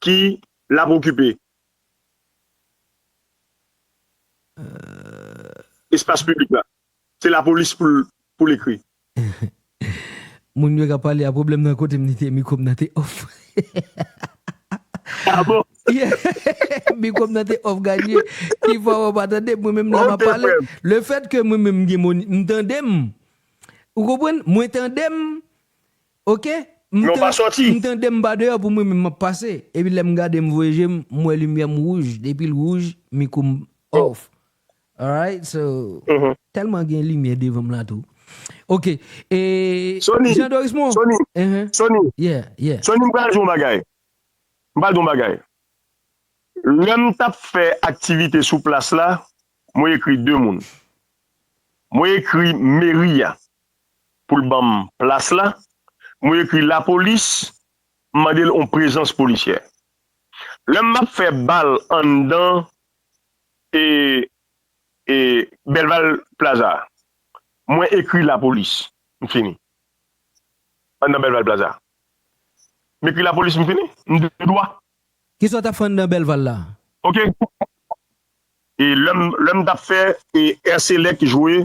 ki l ap okipe. Espas piblik la. Se lapolis pou l, pou l ekri. Moun yo k ap pale a, pwoblèm nan kote m te ye, mikwo m nan te off. Ah bon? Yeah. Mikwo m nan te off, Ganie. Ki fè w pa tande m, mwen menm la m ap pale. Le fait que mwen menm m gen moni, m tande m. Ou konprann? Mwen tande m. Ok? M tande m pa deyò pou mwen menm m ap pase. Epi lè m gade m voye je m, m wè limyè m wouj. Depi l wouj, mikwo m off. Alright, so, tèlman gen limyè devan m la tou. Ok. E, Jean Dorismond. Sony, Sony, Sony, m pral di yon bagay. M pral di yon bagay. Lè m t ap fè aktivite sou plas la, mwen ekri de moun. Mwen ekri meri a pou l ban m plas la. Mwen ekri lapolis, m mande l yon prezans polisyè. Lè m ap fè bal anndan e, e Belval Plaza, mwen ekri lapolis, m fini. Anndan Belval Plaza. M ekri lapolis, m fini. M de dwa. Kisa w t ap fè anndan Belval la? Ok. E lè m, lè m t ap fè e Air Select jwe,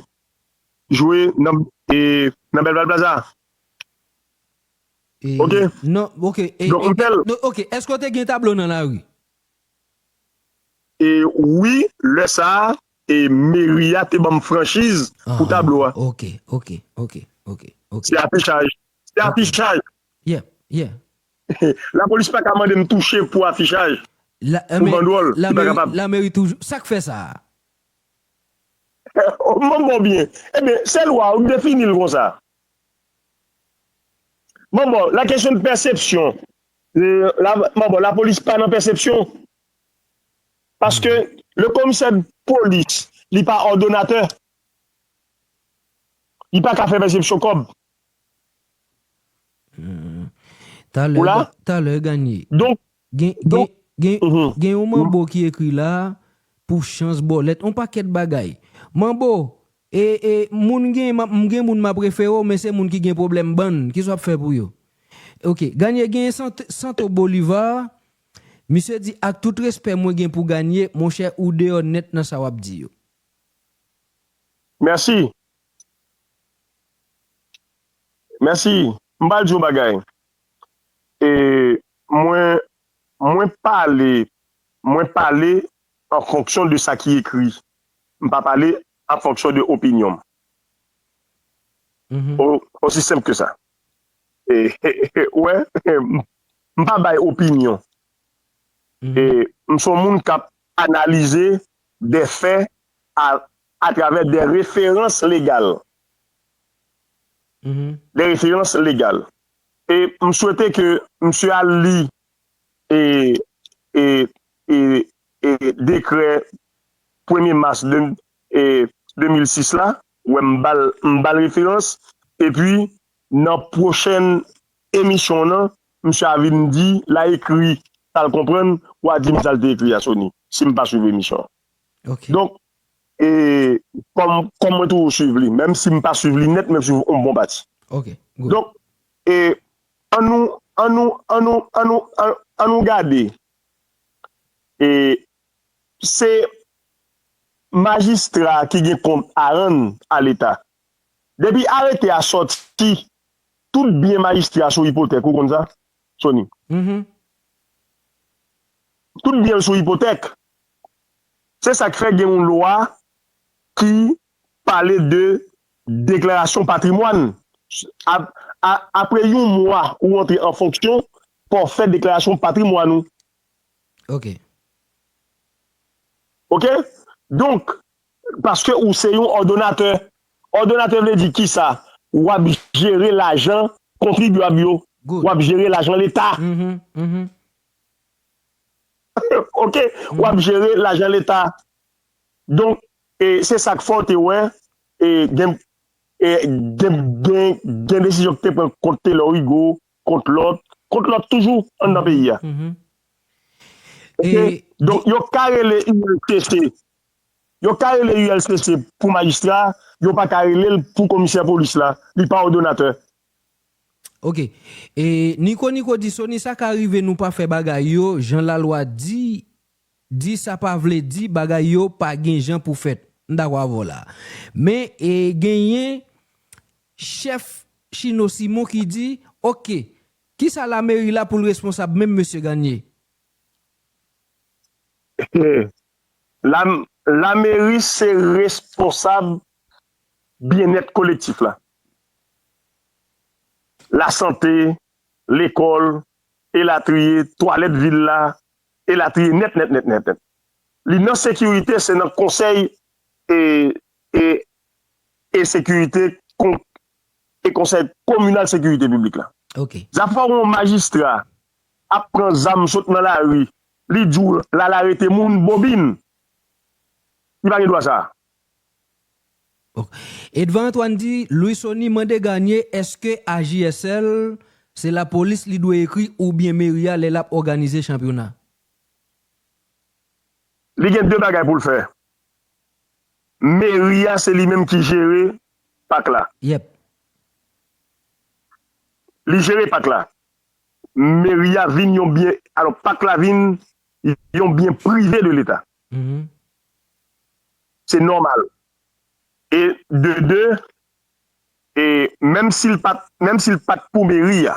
jwe nan, e, nan Belval Plaza. E, ok. Non, ok. E, Donk, e, m fè l. Non, ok. Èske w te gen tablo nan lari? E wi, lè sa a, e meri a te ban m franchiz pou tablo a. Ok, ok, ok, ok, ok. Se afichaj. Se afichaj. Yeah, yeah. Lapolis pa ka mande m touche pou afichaj, pou bandwòl, li pa kapab. Lameri toujou. Sa k fè sa a? Mwen bon byen. Ebyen, se lwa, ou defini l konsa. Mwen bon, la kesyon de pèsepsyon. Mwen bon, lapolis pa nan pèsepsyon. Paske le komisè de polis, li pa òdonatè. Li pa ka fè pèsepsyon kòb. Talè, talè ganye. Donk, gen, gen, gen, gen yon manbo ki ekri la pou chans bòlèt, yon pakèt bagay. Manbo, e, e, moun gen, m gen moun m ap refere w, men se moun ki gen pwoblèm bann. Kisa w ap fè pou yo? Ok, Ganye gen Santo Bolivar. Misye di, ak tout respè mwen gen pou Ganye, monchè, ou deyò nèt nan sa w ap di yo. Mèsi. Mèsi. M pral di yon bagay. E mwen, mwen pale, mwen pale an fonksyon de sa ki ekri. M pa pale an fonksyon de opinyon m. O, osi senp ke sa. E, wè, m, m pa bay opinyon. E m se yon moun k ap analize de fè a, atravè de referans legal. De referans legal. E m swete ke misye al li e, e, e, e dekrè premye mas de, e, de mil sis la, wè m ba l, m ba l referans, epi nan pwochèn emisyon w nan, misye a vin di, l a ekri, sa l konprann, w a di m sa l te ekri a, Sony, si m pa swiv emisyon an. Ok. Donk, e, kòm, kòm mwen toujou swiv li, menm si m pa swiv li nèt, men m swiv yon bon pati. Ok, good. Donk, e, ann nou, ann nou, ann nou, ann nou, ann, ann nou gade. E se majistra ki gen kont a rann a Leta. Depi arete a sòti, tout byen majistra sou ipotèk, ou konn sa, Sony? Tout byen l sou ipotèk. Se sa k fè gen yon lwa ki pale de deklarasyon patrimwàn. A, a, apre yon mwa ou antre an fonksyon, fò w fè deklarasyon patrimwàn ou. Ok. Ok? Donk, paske ou se yon òdonatè. Òdonatè vle di kisa? W ap jere lajan kontribyab yo. W ap jere lajan Leta. Ok? W ap jere lajan Leta. Donk, e, se sa k fè w te wè, e, gen, e, gen, gen, gen desizyon ki te pran kont Taylor Rigaud, kont lòt, kont lòt toujou anndan peyi a. Ok? Donk, yo ka rele U L C C. Yo ka rele U L C C pou majistra, yo pa ka rele l pou komisè polis la. Li pa òdonatè. Ok. E Niko Niko di, Sony, sa ka rive nou pa fè bagay yo jan lalwa di, di sa pa vle di bagay yo pa gen jan pou fèt. M dakò avè w la. Men, e, genyen chèf Chino Simon ki di, ok, kisa lameri la pou l responsab menm, mesye Ganye? La, lameri se responsab byennèt kolektif la. lasante, lekòl, elatriye, twalèt vil la, elatriye nèt, nèt, nèt, nèt, nèt. Li nan sekirite, se nan konsèy e, e, e sekirite kon, e konsèy kominal sekirite piblik la. Ok. Zafè yon majistra ap pran zam sot nan lari, li di w l al arete moun bobin. Li pa gen dwa sa. Edvan Antoine di, Louis Sony mande Garnier, èske A J S L se lapolis li dwe ekri oubyen meri a lè l ap òganize chanpyona? Li gen de bagay pou l fè. Meri a se li menm ki jere pak la. Yep. Li jere pak la. Meri a vin yon byen, alò pak la vin yon byen prive de Leta. Mhm. Se nòmal. E de de, e menm si l pa t, menm si l pa t pou meri a,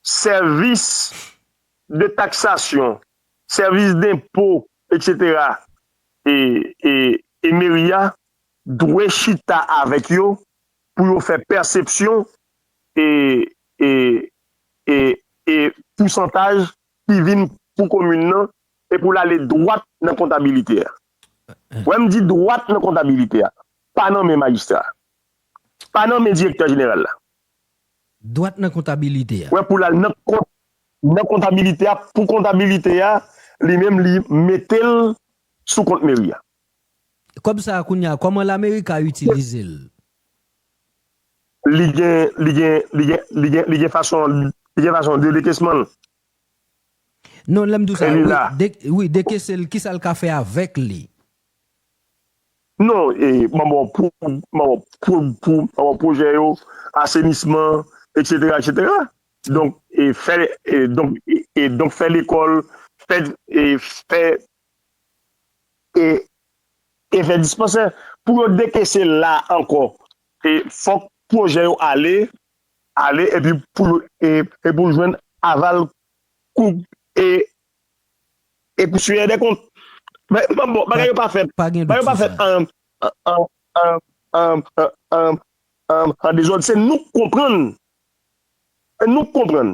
sèvis de taksasyon, sèvis denpo, etsetera, e, e, e meri a dwe chita avèk yo pou yo fè pèsepsyon e, e, e, e pousantaj ki vin pou komin nan e pou l ale dwat nan kontabilite a. Wè m di dwat nan kontabilite a, pa nan men majistra, pa nan men direktè jeneral la. Dwat nan kontabilite a. Wè pou l al nan kont, nan kontabilite a, pou kontabilite a, li menm li mete l sou kont meri a. Kòb sa a kounye a, kòman lameri ka itilize l? Li gen, li gen, li gen, li gen, li gen fason, li gen fason de dekesman l. Non, lè m di w sa, E li wi, la. De, wi, dekese l, kisa l ka fè avèk li? Non, e, manman pou, manman pou, pou, manman pwojè yo, asenisman, etsetera, etsetera. Donk, e fè, e, donk, e, e, donk fè lekòl, fè, e, fè, e, e fè dispansè. Pou yo dekese la ankò, e fòk pwojè yo ale, ale, epi pou, e, e pou jwenn aval kou, e, e pou siyè de kont. Men, men bon, bagay yo pa fèt. Pa gen Bagay yo dout pa sou fèt sa. an, an, an, an, an, an, an, an dezòd. Se nou k konprann. Se nou k konprann.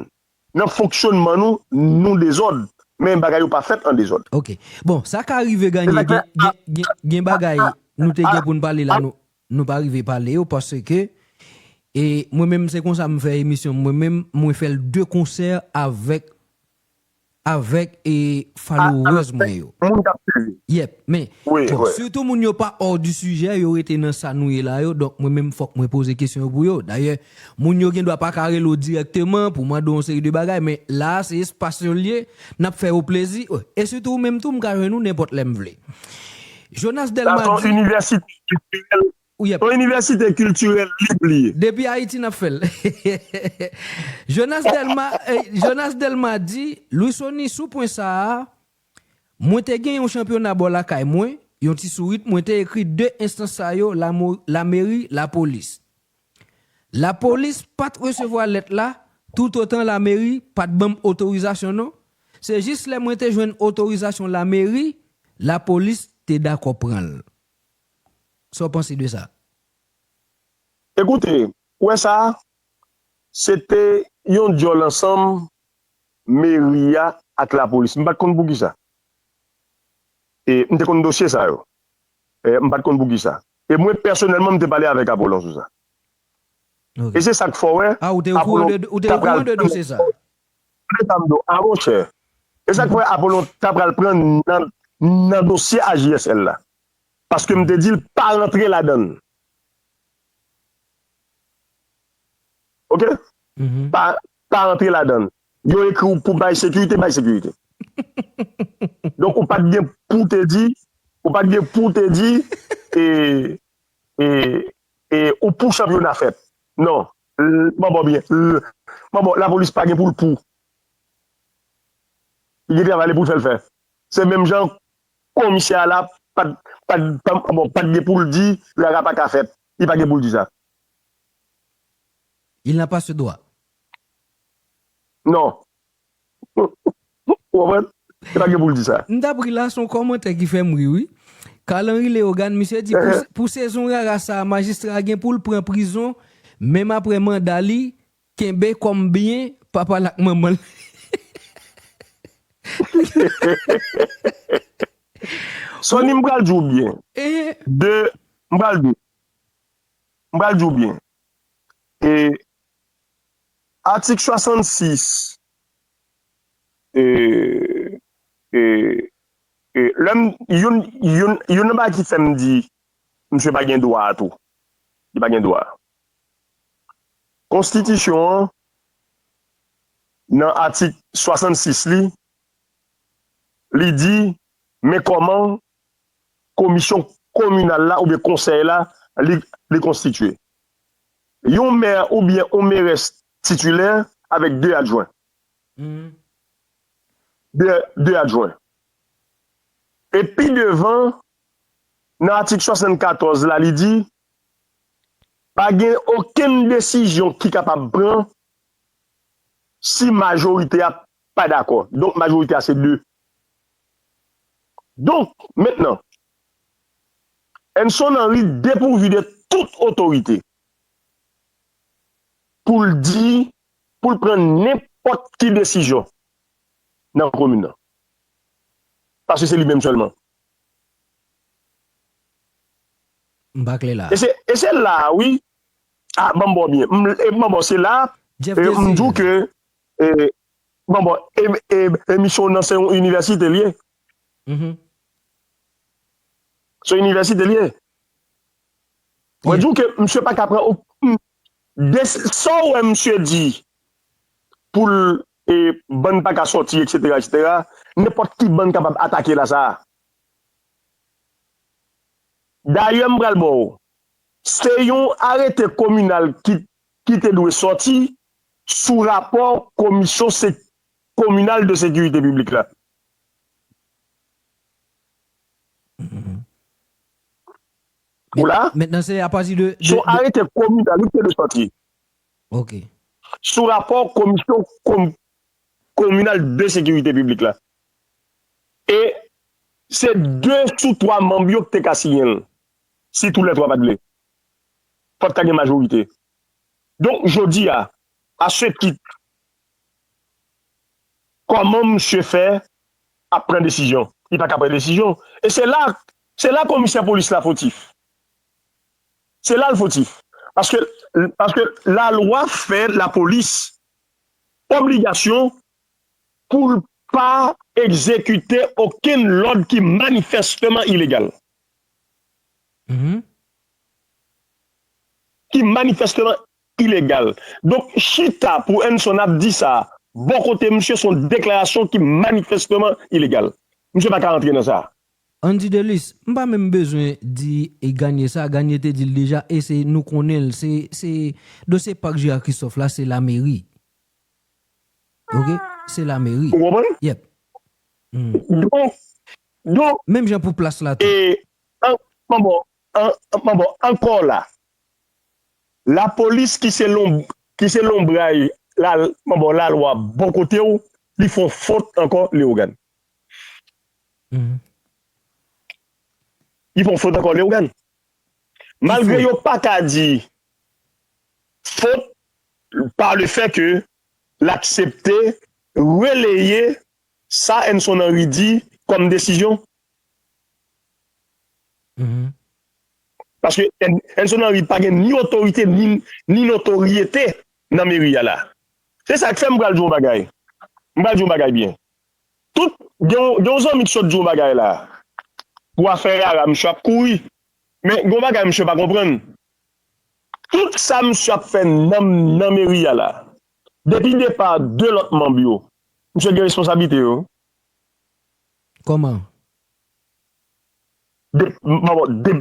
Nan fonksyonman nou, nou dezòd. Men bagay yo pa fèt an dezòd. Ok. Bon, sa ka rive Garnier, Se sa k gen, gen, gen, gen bagay nou te gen pou n pale la, nou, nou pa rive pale yo, paske, e mwen menm, se konsa m fè emisyon, mwen menm, mwen fè l de konsè avèk, avèk, e followers mwen yo. Moun k ap swiv. Yep, men, Wi, bon, wi. Sitou moun yo pa hors du sujet, yo rete nan sa nou ye la yo, donk mwen menm fòk mwen poze kesyon yo pou yo. Dayè, moun yo gen dwa pa ka rele w dirèkteman pou mande w yon seri de bagay, men la a se espas yo l ye, n ap fè yo plezi, e sitou ou menm tou m ka jwenn ou nenpòt lè m vle. Jonas Sa Delma se yon di, inivèsite kiltirèl, ou yep, yon inivèsite kiltirèl lib li ye. Depi Ayiti n ap fè l. Jonas Delma, eh, Jonas Delma di, Louis Sony sou pwen sa a, mwen te gen yon chanpyona bò lakay mwen, yon ti sourit, mwen te ekri de enstans sa yo, lamo-, lameri, lapolis. Lapolis pa t resevwa lèt la, toutotan lameri pa t ban m otorizasyon non. Se jis lè mwen te jwenn otorizasyon lameri, lapolis te dakò pran l. Sa w panse de sa? Ekoute, ou wè sa, se te yon djòl ansanm meri a ak lapolis. M pa t konn poukisa. E m te konn dosye sa yo. E m pa t konn poukisa. E mwen, pèsonèlman, m te pale avèk Apolon sou sa. Ok. E se sa k fè w wè. Ah, ou te okouran de, ou te okouran de dosye sa? Tande sa m di w, ah, monchè. E sa k fè Apolon ta pral pran nan, nan dosye A J S L la. Paske m te di l pa rantre ladan l. Ok? Mhm. Pa, pa rantre ladan l. Yo ekri w pou bay sekirite, bay sekirite. Donk, ou pa t gen pou te di, ou pa t gen pou te di, e, e, e, ou pou chanpyona fèt. Non. L-, bon, bon, byen. L-, bon, bon, lapolis pa gen pou l pou. Li gen travay li pou l fè l fè. Se menm jan komisè a la, pa t, pa t, pa, bon, pa t gen pou l di, rara pa ka fèt. Li pa gen pou l di sa. Il n'a pas ce droit. Non. Ou konprann? Li pa gen pou l di sa. M t ap ri la, se yon kòmantè ki fè m ri, wi. Carl Henry Léogane, misye di, pou, pou sezon rara sa a, majistra a gen pou l pran prizon, menm apre manda li, kenbe kòm byen papa l ak manman l. Sony, m pral di w byen. De, m pral di, m pral di w byen. E atik swasannsis, e, e, e, lè m, youn, youn, youn nan bagay ki fè m di, misye pa gen dwa a tou. Li pa gen dwa. Konstitisyon an, nan atik swasannsis li, li di, men kòman komisyon kominal la oubyen konsèy la, li, li konstitye. Yon mè oubyen yon merès titilè avèk de adjwen. De, de adjwen. E pi devan, nan atik swasannkatòz la, li di, pa gen okenn desizyon ki kapab pran si majorite a pa dakò. Donk, majorite a se de. Donk, mentnan, Enson Henry depouvi de tout otorite pou l di, pou l pran nenpòt ki desizyon nan komin nan. Paske se li menm sèlman. M pa klè la. E se, e se la, wi. Ah, ban m ba w byen. M, e ban m ba w, se la, Jeff e, m di w Desir. Ke, e, ban m ba w, e, e, emisyon nan se yon inivèsite l ye. Mhm. Se yon inivèsite l ye. Mwen Yeah. di w ke misye pa ka pran okenn des-, sa w wè misye di pou l, e, bann pa ka sòti, et cetera, et cetera, nenpòt ki bann kapab atake la sa a. Dayè, m pral ba w. Se yon arete kominal ki, ki te dwe sòti sou rapò komisyon se, kominal de sekirite piblik la. Ou la? Mentnan, se apati de, de, Son de- arete kominal ki te dwe sòti Ok. sou rapò komisyon kom, kominal de sekirite piblik la. E se de sou twa manm yo ki te ka siyen l. Si tou lè twa pa t vle. Fòk ta gen majorite. Donk, jodi a, a se tit, kòman misye fè ap pran desizyon? Li pa ka pran desizyon. E se la, se la komisè polis la fotif. Se la l fotif. Paske, paske lalwa fè lapolis obligasyon pou l pa egzekite okenn lòd ki manifèsteman ilegal. Mhm. Ki manifèsteman ilegal. Donk, chita pou Enson ap di sa, bò kote misye se yon deklarasyon ki manifèsteman ilegal. Misye pa ka rantre nan sa. Andy Delis, m pa menm bezwen di e Ganye sa, Ganye te di l deja, e se nou konnen l, se, se dosye Pak Jera Kristòf la, se lameri. Ok? Se lameri. Ou konprann? Yep. Hmm. Donk, donk, Menm jan pou plas la tou. e, an, bon, bon, an, bon, bon, ankò la, lapolis ki se lon, ki se lonbray la, bon, bon, lalwa bò kote w, li fè yon fot ankò, Leogane. Mhm. Li fè yon fot ankò, Leogane. Malgre fot? Yo pa ka di fot pa le fè ke l aksepte releye sa Enson Henry di kòm desizyon. Mhm. Paske En-, Enson Henry pa gen ni otorite, ni, ni notoryete nan meri a la. Se sa k fè m pral di yon bagay. M pral di yon bagay byen. Tout, gen yon, gen yon zanmi k sot di yon bagay la. Pou afè rara, misye ap kouri. Men gen yon bagay misye pa konprann. Tout sa misye ap fè nan, nan meri a la. Depi depa de lòt manm yo, misye gen responsablite yo. Kòman? De, bon, de,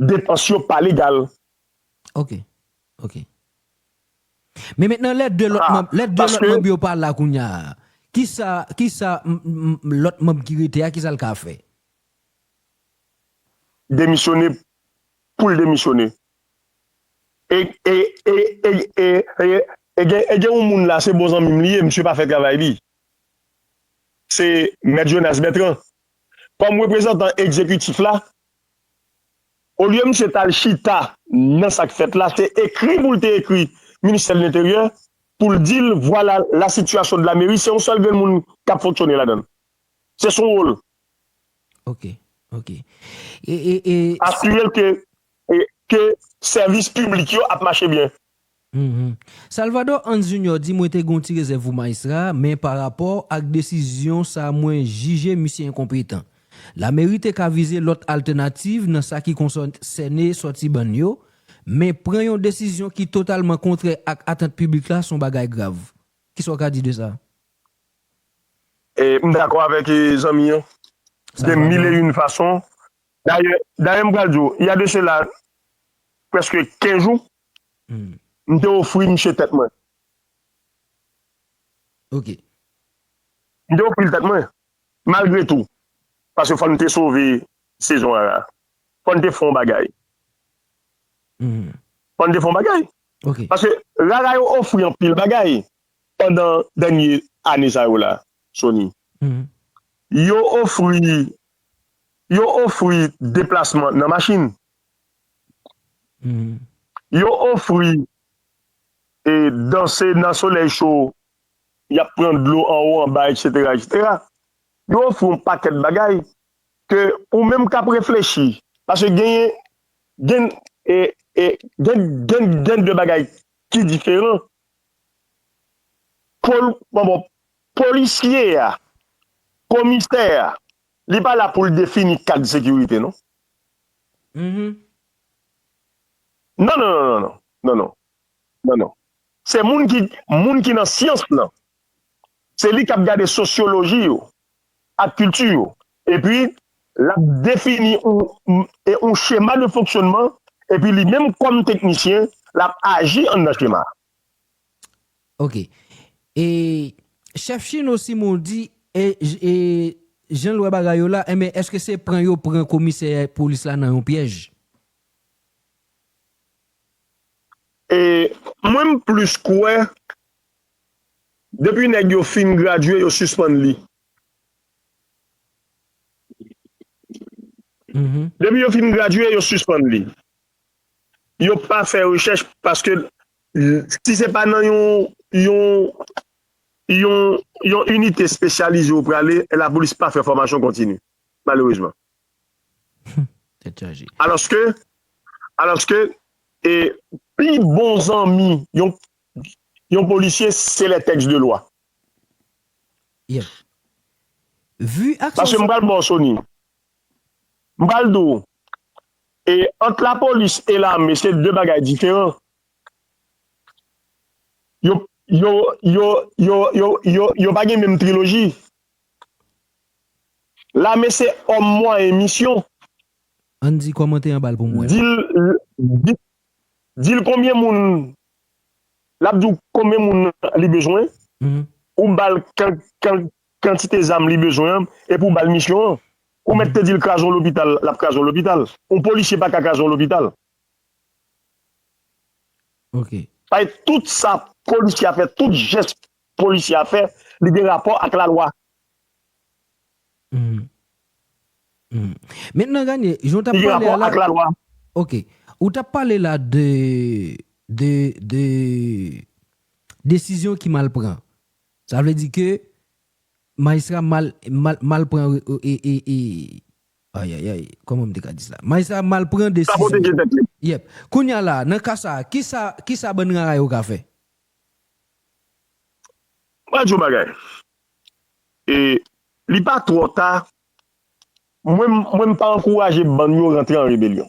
depans yo pa legal. Ok. Ok. Men mentnan, lè de lòt Ah, manm, lè de lòt paske manm yo pa la kounye a, kisa, kisa m, m, lòt manm ki rete a, kisa l ka fè? Demisyone pou l demisyone. E, e, e, e, e, e, e gen, e gen yon moun la, se bon zanmi m li ye, misye pa fè travay li. Se Mèt Jonas Bertrand. Kòm reprezantan egzekitif la, olye misye t al chita nan sa k fèt la, se ekri pou l te ekri Ministè de Lenteryè, pou l di l, vwala la sitiyasyon de la meri, se yon sèl grenn moun k ap fonksyone ladan l. Se son wòl. Ok, ok. E, e, e, Asire l ke, e, ke sèvis piblik yo ap mache byen. Mhm. Salvador Hans Junior di mwen te gen yon ti rezèv pou majistra, men pa rapò ak desizyon sa mwen jije misye enkonpetan. Lameri te ka vize lòt altènativ nan sa ki konsène sòti bann yo, men pran yon desizyon ki totalman kontrè ak atant piblik la se yon bagay grav. Kisa w ka di de sa? E, m dakò avèk e, zanmi an. De mil e yon fason. Dayè, dayè m pral di w, y a de cela prèske kenz jou, m te ofri misye tèt mwen. Ok. M te ofri l tèt mwen. Malgre tou. Paske fò n te sove sezon an la. Fò n te fè yon bagay. Fò n te fè yon bagay. Ok. Paske Rara yo ofri anpil bagay pandan dènye ane sa yo la, Sony. Yo ofri yo ofri deplasman nan machin. Yo ofri e, danse nan solèy cho, y ap pran dlo anwo, anba, etsetera, etsetera. Yo ofri yon pakèt bagay ke ou menm k ap reflechi. Paske genyen gen, e, e, gen, gen, gen de bagay ki diferan. Pol, bon, bon, polisye a, komisè a, li pa la pou l defini kad sekirite, non. Non, non, non, non, non, non, non, non. Se moun ki, moun ki nan syans lan. Se li k ap gade sosyoloji yo ak kilti yo. Epi, l ap defini yon, yon chema de fonksyonman. Epi, li menm kòm teknisyen, l ap aji anndan chema a. Ok. E chèf Chino Simon di, e, e jan l wè bagay yo la, enben, èske se pran yo pran komisè polis la nan yon pyèj? E mwen m plis kwè depi nèg yo fin gradye, yo sispann li. Depi yo fin gradye, yo sispann li. Yo pa fè rechèch paske si se pa nan yon yon yon yon inite espesyalize ou prale, lapolis pa fè fòmasyon kontini, malerezman. Tèt chaje. Alòske, alòske, e pi bon zanmi yon yon polisye se lè tèks de lwa. Yeah. Vu ak Paske m pral ba w Sony. M pral di w, e ant lapolis e lame, se de bagay diferan. Yo, yo, yo, yo, yo, yo, yo pa gen menm triloji. Lame se òm mwayen misyon. Ann di kòmante anba l pou mwen. Di l, di, di l konbyen moun, l ap di w konbyen moun li bezwen, ou ba l kan, kan, kantite zam li bezwen an, epi ou ba l misyon an. Ou mèt te di l kraze yon lopital, l ap kraze yon lopital. Yon polisye pa ka kraze yon lopital. Ok. Paske tout sa polisye a fè, tout jès polisye a fè, li gen rapò ak lalwa. Mentnan, Ganye, jan w t ap pale a la, ok, ou t ap pale la de, de, de desizyon ki mal pran. Sa vle di ke majistra mal, mal, mal pran e, e, e, e, ayayay, kòman m te ka di sa? Majistra mal pran desizyon. Yep. Kounye a la, nan ka sa, kisa, kisa bann rara yo ka fè? Mwen di w bagay. E li pa twò ta. Mwen, mwen m pa ankouraje bann yo rantre an rebelyon.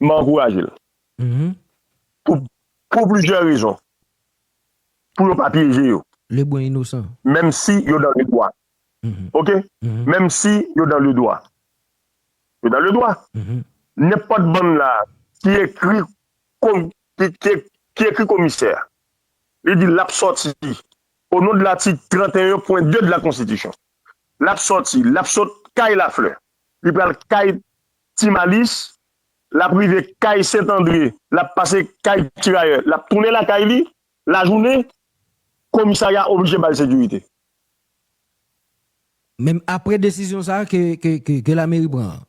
M pa ankouraje l. Pou, pou plizyè rezon. Pou yo pa pyeje yo. Lebren inosan. Menm si yo dan ledwa. Ok? Menm si yo dan ledwa. Yo dan ledwa. Nenpòt bann la ki ekri ki, ki, ki ekri komisè a. Li di l ap sòti o non de latik trant e en pwen de de la konstitisyon. L ap sòti, l ap sot kay Laflè. Li pral kay Ti Malis, l ap rive kay Sent Andre, l ap pase kay Tirayè, l ap tounen lakay li, lajounen, komisarya oblije ba l sekirite. Menm apre desizyon sa ke, ke, ke, ke lameri pran an.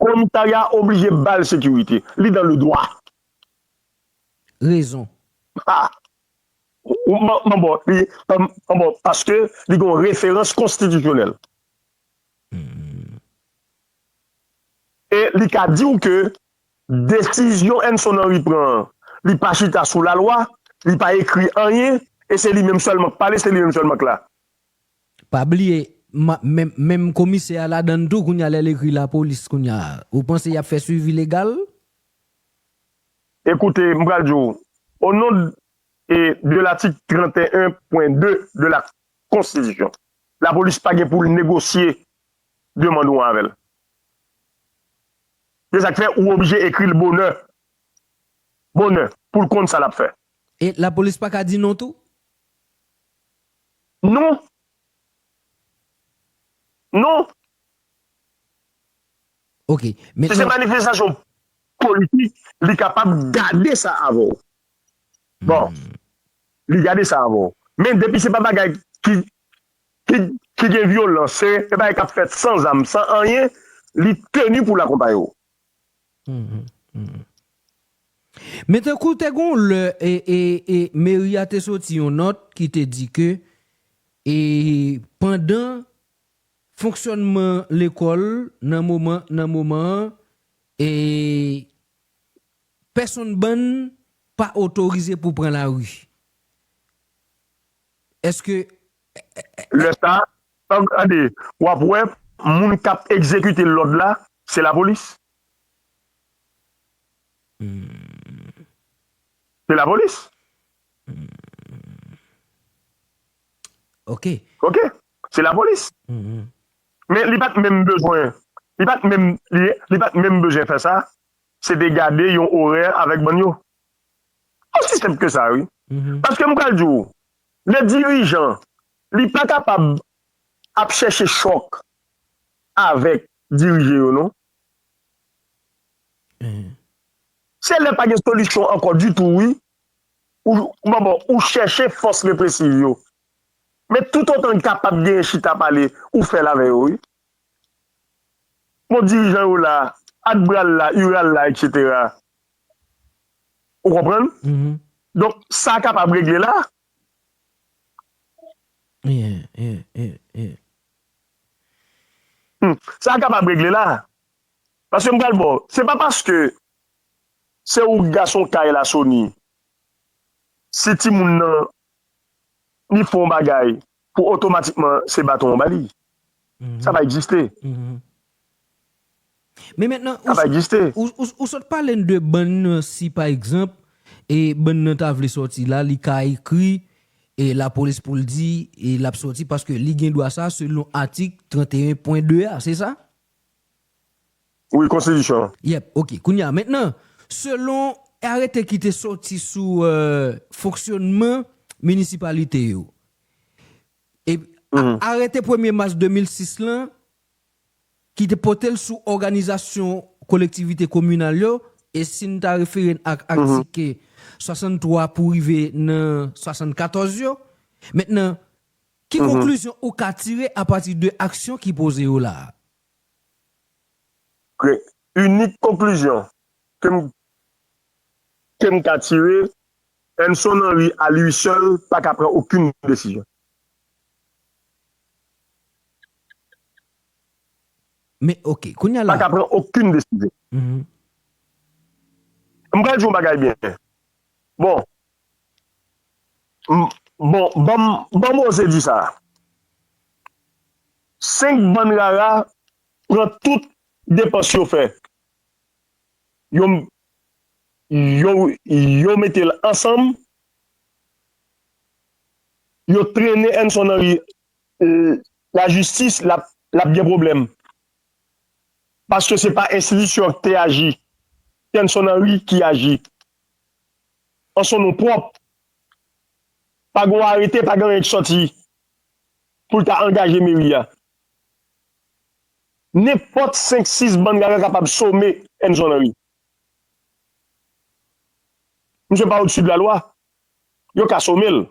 Komisarya oblije ba l sekirite. Li dan le dwa. Rezon. Ha! Ou, ou, bon, bon, bon, li, bon, bon, bon, paske li gen yon referans konstitisyonèl. E li ka di w ke desizyon Enson Henry pran an, li pa chita sou lalwa, li pa ekri anyen, e se li menm sèlman k pale, se li menm sèlman k la. Pa bliye, ma- menm menm komisè a ladann tou, kounye a lè l ekri lapolis kounye a, ou panse y ap fè swivi legal? Ekoute, m pral di w, o non e de latik trant e en pwen de de la konstitisyon, lapolis pa gen pou l negosye demann ou an avè l. Se sa k fè ou oblije ekri l bonè. Bonè, pou l konn sa l ap fè. E lapolis pa ka di non tou? Non. Non. Ok. Si se manifestasyon politik, li kapab gade sa avè w. Bon, li gade sa avè w. Men depi se pa bagay ki, ki, ki gen vyolans, se se bagay k ap fèt san zam, san anyen, li teni pou l akonpaye w. Men tankou te gon lè e, e, e meri a te soti yon nòt ki te di ke e pandan fonksyònman lekòl nan moman nan moman an e pèsonn bann pa otorize pou pran lari. Èske Lè sa, tande, w ap wè moun k ap egzekite lòd la, se lapolis. Se lapolis. Ok. Ok. Se lapolis. Men li pa t menm bezwen, li pa t menm, li, li pa t menm bezwen fè sa. Se te gade yon orè avèk bann yo. Osi senp ke sa, wi. Paske m pral di w, le dirijan, li pa kapab ap chèche chòk avèk dirije yo, non. Se lè pa gen solisyon ankò ditou, wi. Ou, bon, bon, ou chèche fòs represiv yo. Men toutotan l kapab genyen chita pale, ou fè l avè yo, wi. Bon, dirijan yo la, Adbral la, Ural la, etsetera. Ou konprann? Donk, sa kapab regle la. Sa kapab regle la. Paske m pral ba w, se pa paske se ou k gason kay la Sony, si timoun nan li fè yon bagay pou otomatikman se baton w ba li. Sa pa egziste. Men mentnan, ou, ou, ou, ou sot pale n de bann nan, si pa egzanp, e bann nan ta vle sòti la, li ka ekri e lapolis pou l di e l ap sòti paske li gen dwa sa selon atik trant e en pwen de a, se sa? Wi, konstitisyon an. Yep, ok. Kounye a, mentnan, selon arete ki te sòti sou euh, fonksyònman minisipalite yo, e arete premye mas de mil sis lan, ki te pote l sou òganizasyon kolektivite kominal yo, e si n ta refere n ak atik swasanntwa pou rive nan swasannkatòz yo, mentnan, ki konklizyon ou ka tire apati de aksyon ki poze yo la a? Inik konklizyon ke m, ke m ka tire, Enson Henry a li sèl pa ka pran okenn desizyon. Men ok, kounye a la. Pa ka pran okenn desizyon. M pral di yon bagay byen. Bon, bon, ban m oze di sa. Senk bann rara pran tout depans yo fè. Yo, yo, yo mete l ansanm, yo trennen Enson Henry, lajistis, l ap, l ap gen pwoblèm. Paske se pa enstitisyon an ki te aji, se Enson Henry ki aji an son non pwòp. Pa gen arete, pa gen anyen ki sòti pou l ta angaje meri a. Nenpòt senk sis bann rara kapab some Enson Henry. Misye pa odsi de lalwa. Yo ka some l.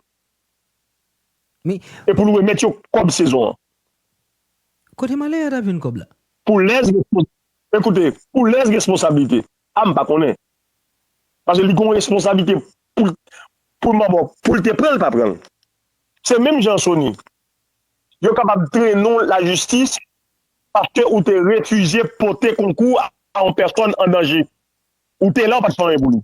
E pou l remèt yo kòb sezon an. Kote malè a t ap jwenn kòb la? Pou lèz, ekoute, pou lèz responsablite. A m pa konnen. Paske li gen yon responsablite pou, pou l manbo, pou l te pran l pa pran l. Se menm jan Sony. Yo kapab trennen w lajistis paske ou te refize pote konkou a yon pèsòn an danje. Ou te la, ou pa t fè anyen pou li.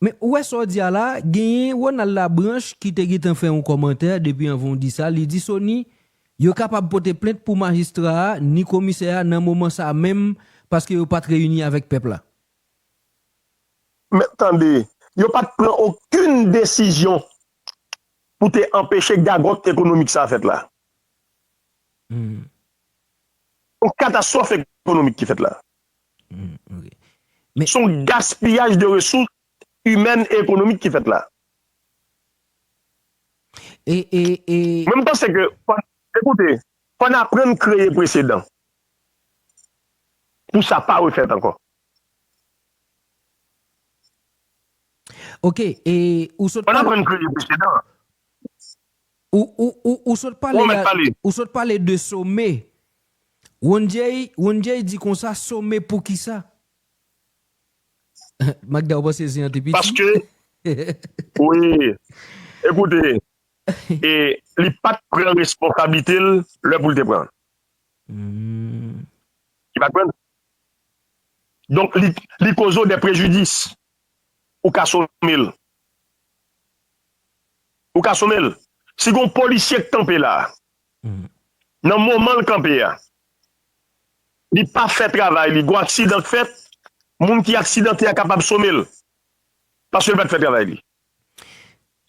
Men ou wè sa w di a la, genyen Ronald Labranche ki te gentan fè yon kòmantè depi anvan w di sa, li di Sony, yo kapab pote plent pou majistra a ni komisè a nan moman sa a menm paske yo pa t reyini avèk pèp la. Men tande, yo pa t pran okenn desizyon pou te anpeche gagòt ekonomik sa a fèt la. Yon katastwòf ekonomik ki fèt la. Se yon gaspiyaj de resous imèn e ekonomik ki fèt la. E, e, e... Mwen, m panse ke, fò, ekoute, fò n aprann kreye presedan pou sa pa refèt ankò. Ok, e ou sot pale, ou, ou, ou, ou sot pale, ou sot pale de some. Wonjay, Wonjay di konsa, some pou kisa? Magda, ou panse se an te piti? Paske, wi, ekoute, e li pa t pran responsablite l lè pou l te pran. Li pa t pran. Donk, li, li koze w de prejidis. Ou ka some l. Ou ka some l. Si gon polisye k kanpe la, nan moman l kanpe a, li pa fè travay li, gon aksidan k fèt, moun ki aksidante a kapab some l. Paske l pa t fè travay li.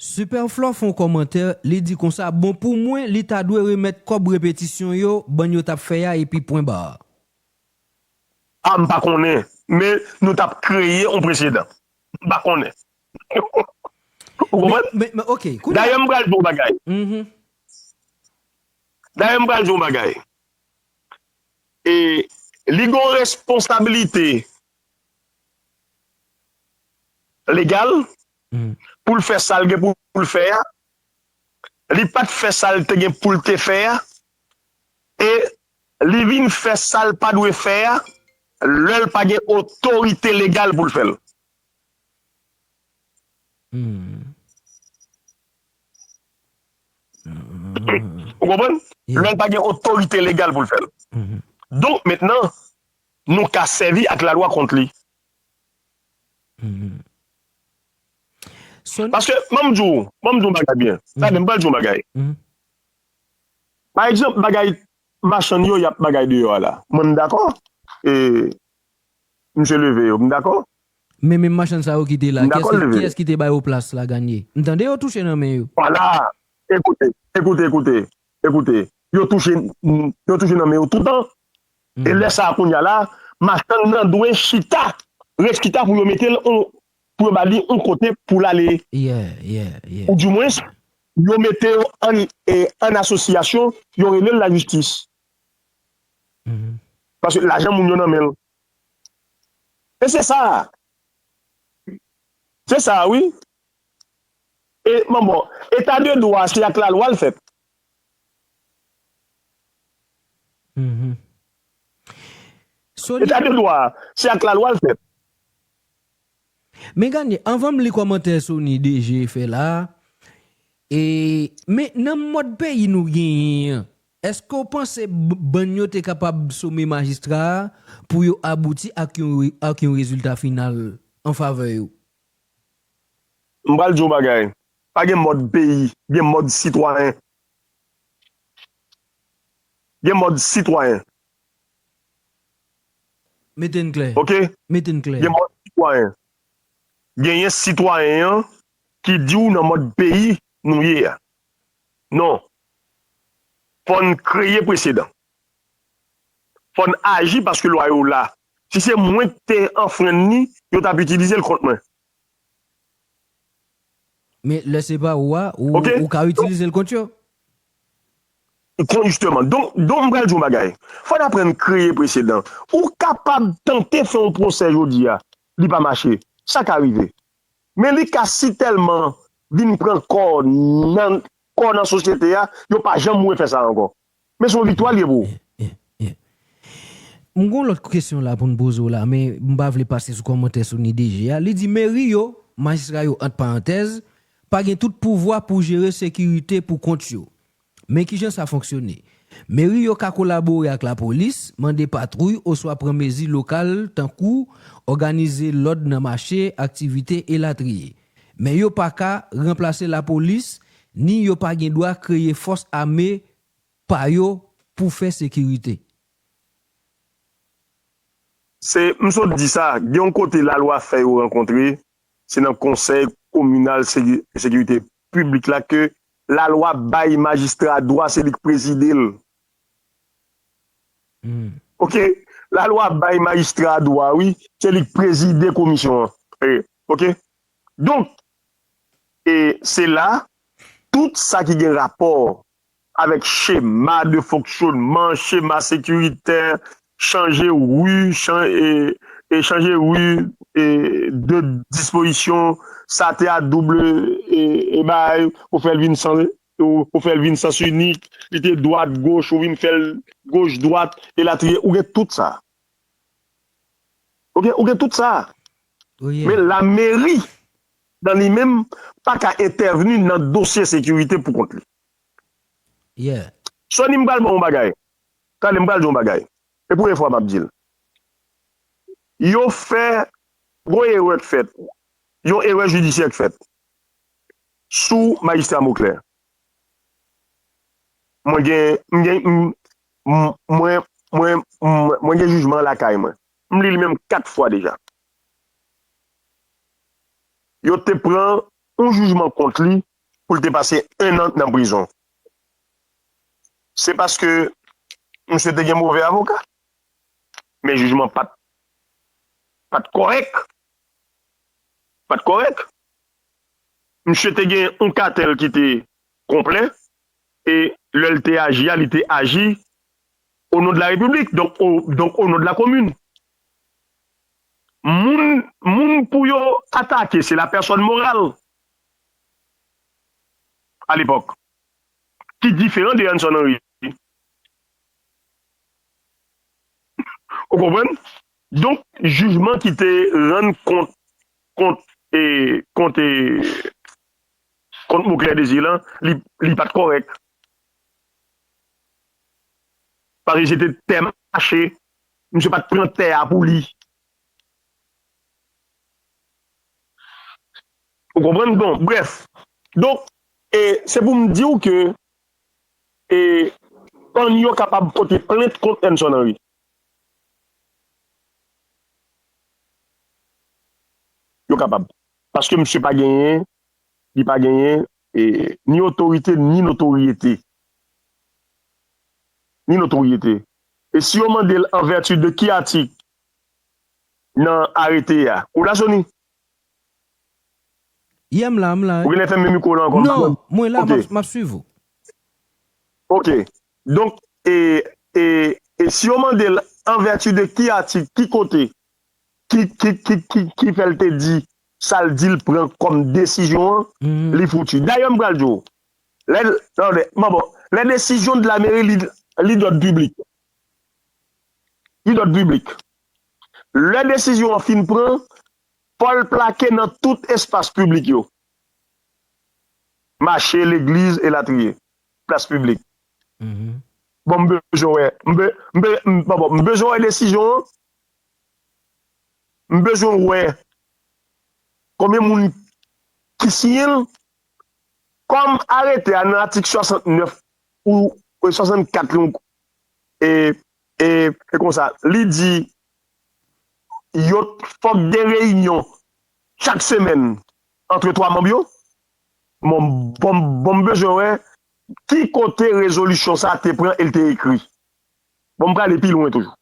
Superflò fè yon kòmantè, li di konsa, bon pou mwen, li ta dwe remèt kòb repetisyon yo, bann yo t ap fè a epi pwen ba. A, m pa konnen, men nou t ap kreye yon presedan. M pa konnen. Ou konprann? Men, men, ok. Dayè, m pral di w yon bagay. Dayè, m pral di w yon bagay. E li gon responsabilite legal pou l fè sa l gen pou l fè a. Li pa t fè sa l te gen pou l te fè a. E li vin fè sa l pa dwe fè a lè l pa gen otorite legal pou l fè l. Ou konprann? Lè l pa gen otorite legal pou l fè l. Donk, mentnan, nou ka sèvi ak lalwa kont li. Paske, ban m di w, ban m di w yon bagay byen. Tande, m pral di w yon bagay. Pa egzanp, bagay machann yo y ap bagay deyò a la. Mwen, m dakò. E, misye leve yo, m dakò. Men menm machann sa yo ki te la, kiyès ki te ba yo plas la ganye? M tande yo touche nan men yo. Vwala. Ekoute, ekoute, ekoute, ekoute. Yo touche, yo touche nan men yo toutan. E lè sa a kounye a la, machann nan dwe chita, rechita pou yo mete l, pou yo ba li yon kote pou l ale. Ou dimwens, yo mete yo an, e, an asosyasyon, yo rele l lajistis. Paske lajan moun yo nan men l. E se sa. Se sa, wi. E, bon, bon, eta de dwa, se ak lalwa l fèt. Eta de dwa, se ak lalwa l fèt. Men gade, anvan m li kòmantè Sony D G fè la, e, men nan mòd peyi nou genyen an, èske w panse bann yo te kapab some majistra a pou yo abouti ak yon, ak yon rezilta final an favè yo? M pral di w bagay. Pa gen mòd peyi, gen mòd sitwayen. Gen mòd sitwayen. Mete n klè. Ok? Mete n klè. Gen mòd sitwayen. Genyen sitwayen an ki di w nan mòd peyi nou ye a. Non. Fò n kreye presedan. Fò n aji paske lwa yo la. Si se mwen ki te anfrenn li, yo t ap itilize l kont mwen. Men lè se pa ou a, ou, ou ka itilize l kont yo. Kon jisteman. Donk, donk m pral di w yon bagay. Fò n aprann kreye presedan. Ou kapab tante fè yon pwosè jodi a, li pa mache. Sa ka rive. Men li ka sitèlman vin pran kò nan, kò nan sosyete a, yo pa janm refè sa ankò. Men se yon viktwa li ye pou ou. M gen yon lòt kesyon la pou n poze w la, men m pa vle pase sou kòmantè Sony D G a. Li di meri yo, majistra yo ant parantèz, pa gen tout pouvwa pou jere sekirite pou kont yo. Men kijan sa fonksyone? Meri yo ka kolabore ak lapolis, mande patwouy oswa pran mezi lokal tankou òganize lòd nan mache, aktivite elatriye. Men yo pa ka ranplase lapolis, ni yo pa gen dwa kreye fòs ame pa yo pou fè sekirite. Se, m sot di sa, gen yon kote lalwa fè yo rankontre, se nan konsèy kominal seki- sekirite piblik la ke lalwa bay majistra dwa, se li k prezide l. Oke? Lalwa bay majistra dwa, wi, se li k prezide komisyon an. E, oke? Donk, e se la, tout sa ki gen rapò avèk chema de fonksyonman, chema sekiritè, chanje ri, chan, e, e chanje ri, e, de dispozisyon, sa te a doub, e, e bagay, ou fè l vin san, ou, ou fè l vin sans inik, li te dwat, goch, ou vin fè l goch, dwat, elatriye, ou gen tout sa. Oke, ou gen tout sa. Men lameri, nan li menm, pa ka entèvni nan dosye sekirite pou kont li. Sony, m pral ba w yon bagay. Tande, m pral di w yon bagay. E premye fwa m ap di l. Yo fè gwo erè k fèt. Yon erè jidisyè k fèt sou majistra Moclair. Mwen gen, m gen, m, m, mwen, mwen, mwen, mwen gen jijman an lakay mwen. M li l menm kat fwa deja. Yo te pran yon jijman kont li pou l te pase en an nan prizon. Se paske misye te gen move avoka. Men jijman pa t, pa t kòrèk. Pa t kòrèk. Misye te gen yon katèl ki te konplè e lè l te aji a, li te aji o non de la Repiblik, donk o, donk o non de la komin. Moun, moun pou yo atake, se la pèsòn moral alepòk, ki diferan de Hanson Henry. Ou konprann? Donk, jijman ki te rann kont, kont, e, kont, e, kont Moclair Désir lan, li, li pa t kòrèk. Paske se te tè mache, misye pa t pran tè a pou li. Ou konprann? Bon, brèf. Donk, e, se pou m di w ke e, pann yo kapab pote plent kont Hanson Henry. Yo kapab. Paske misye pa genyen, li pa genyen e, ni otorite, ni notoryete. Ni notoryete. E si yo mande l an vèti de ki atik nan arete a? Ou la, Sony? Yeah, m la, m la. Ou genlè fèmen mikwo w la ankò, m pa konn. Non, mwen la, m ap, m ap swiv ou. Ok. Donk, e, e, e si yo mande l an vèti de ki atik, ki kote, ki, ki, ki, ki, ki fè l te di sa l di l pran kòm desizyon an, li fouti. Dayè, m pral di w, lè, tande, bon, bon, lè desizyon de la meri, li, li dòd piblik. Li dòd piblik. Lè desizyon an fin pran, fò l plake nan tout espas piblik yo. Mache, legliz, elatriye. Plas piblik. Bon, m bezwen wè. M be, m be, m, bon, bon, m bezwen wè desizyon an. M bezwen wè konbyen moun ki siyen l. Kòm arete a nan atik swasantnèf ou, ou swasannkat, e, e, e konsa, li di, yo fòk gen reyinyon chak semèn ant twa manm yo. Bon, bon, bon, m bezwen wè ki kote rezolisyon sa a te pran e l te ekri. Bon, m prale pi lwen toujou.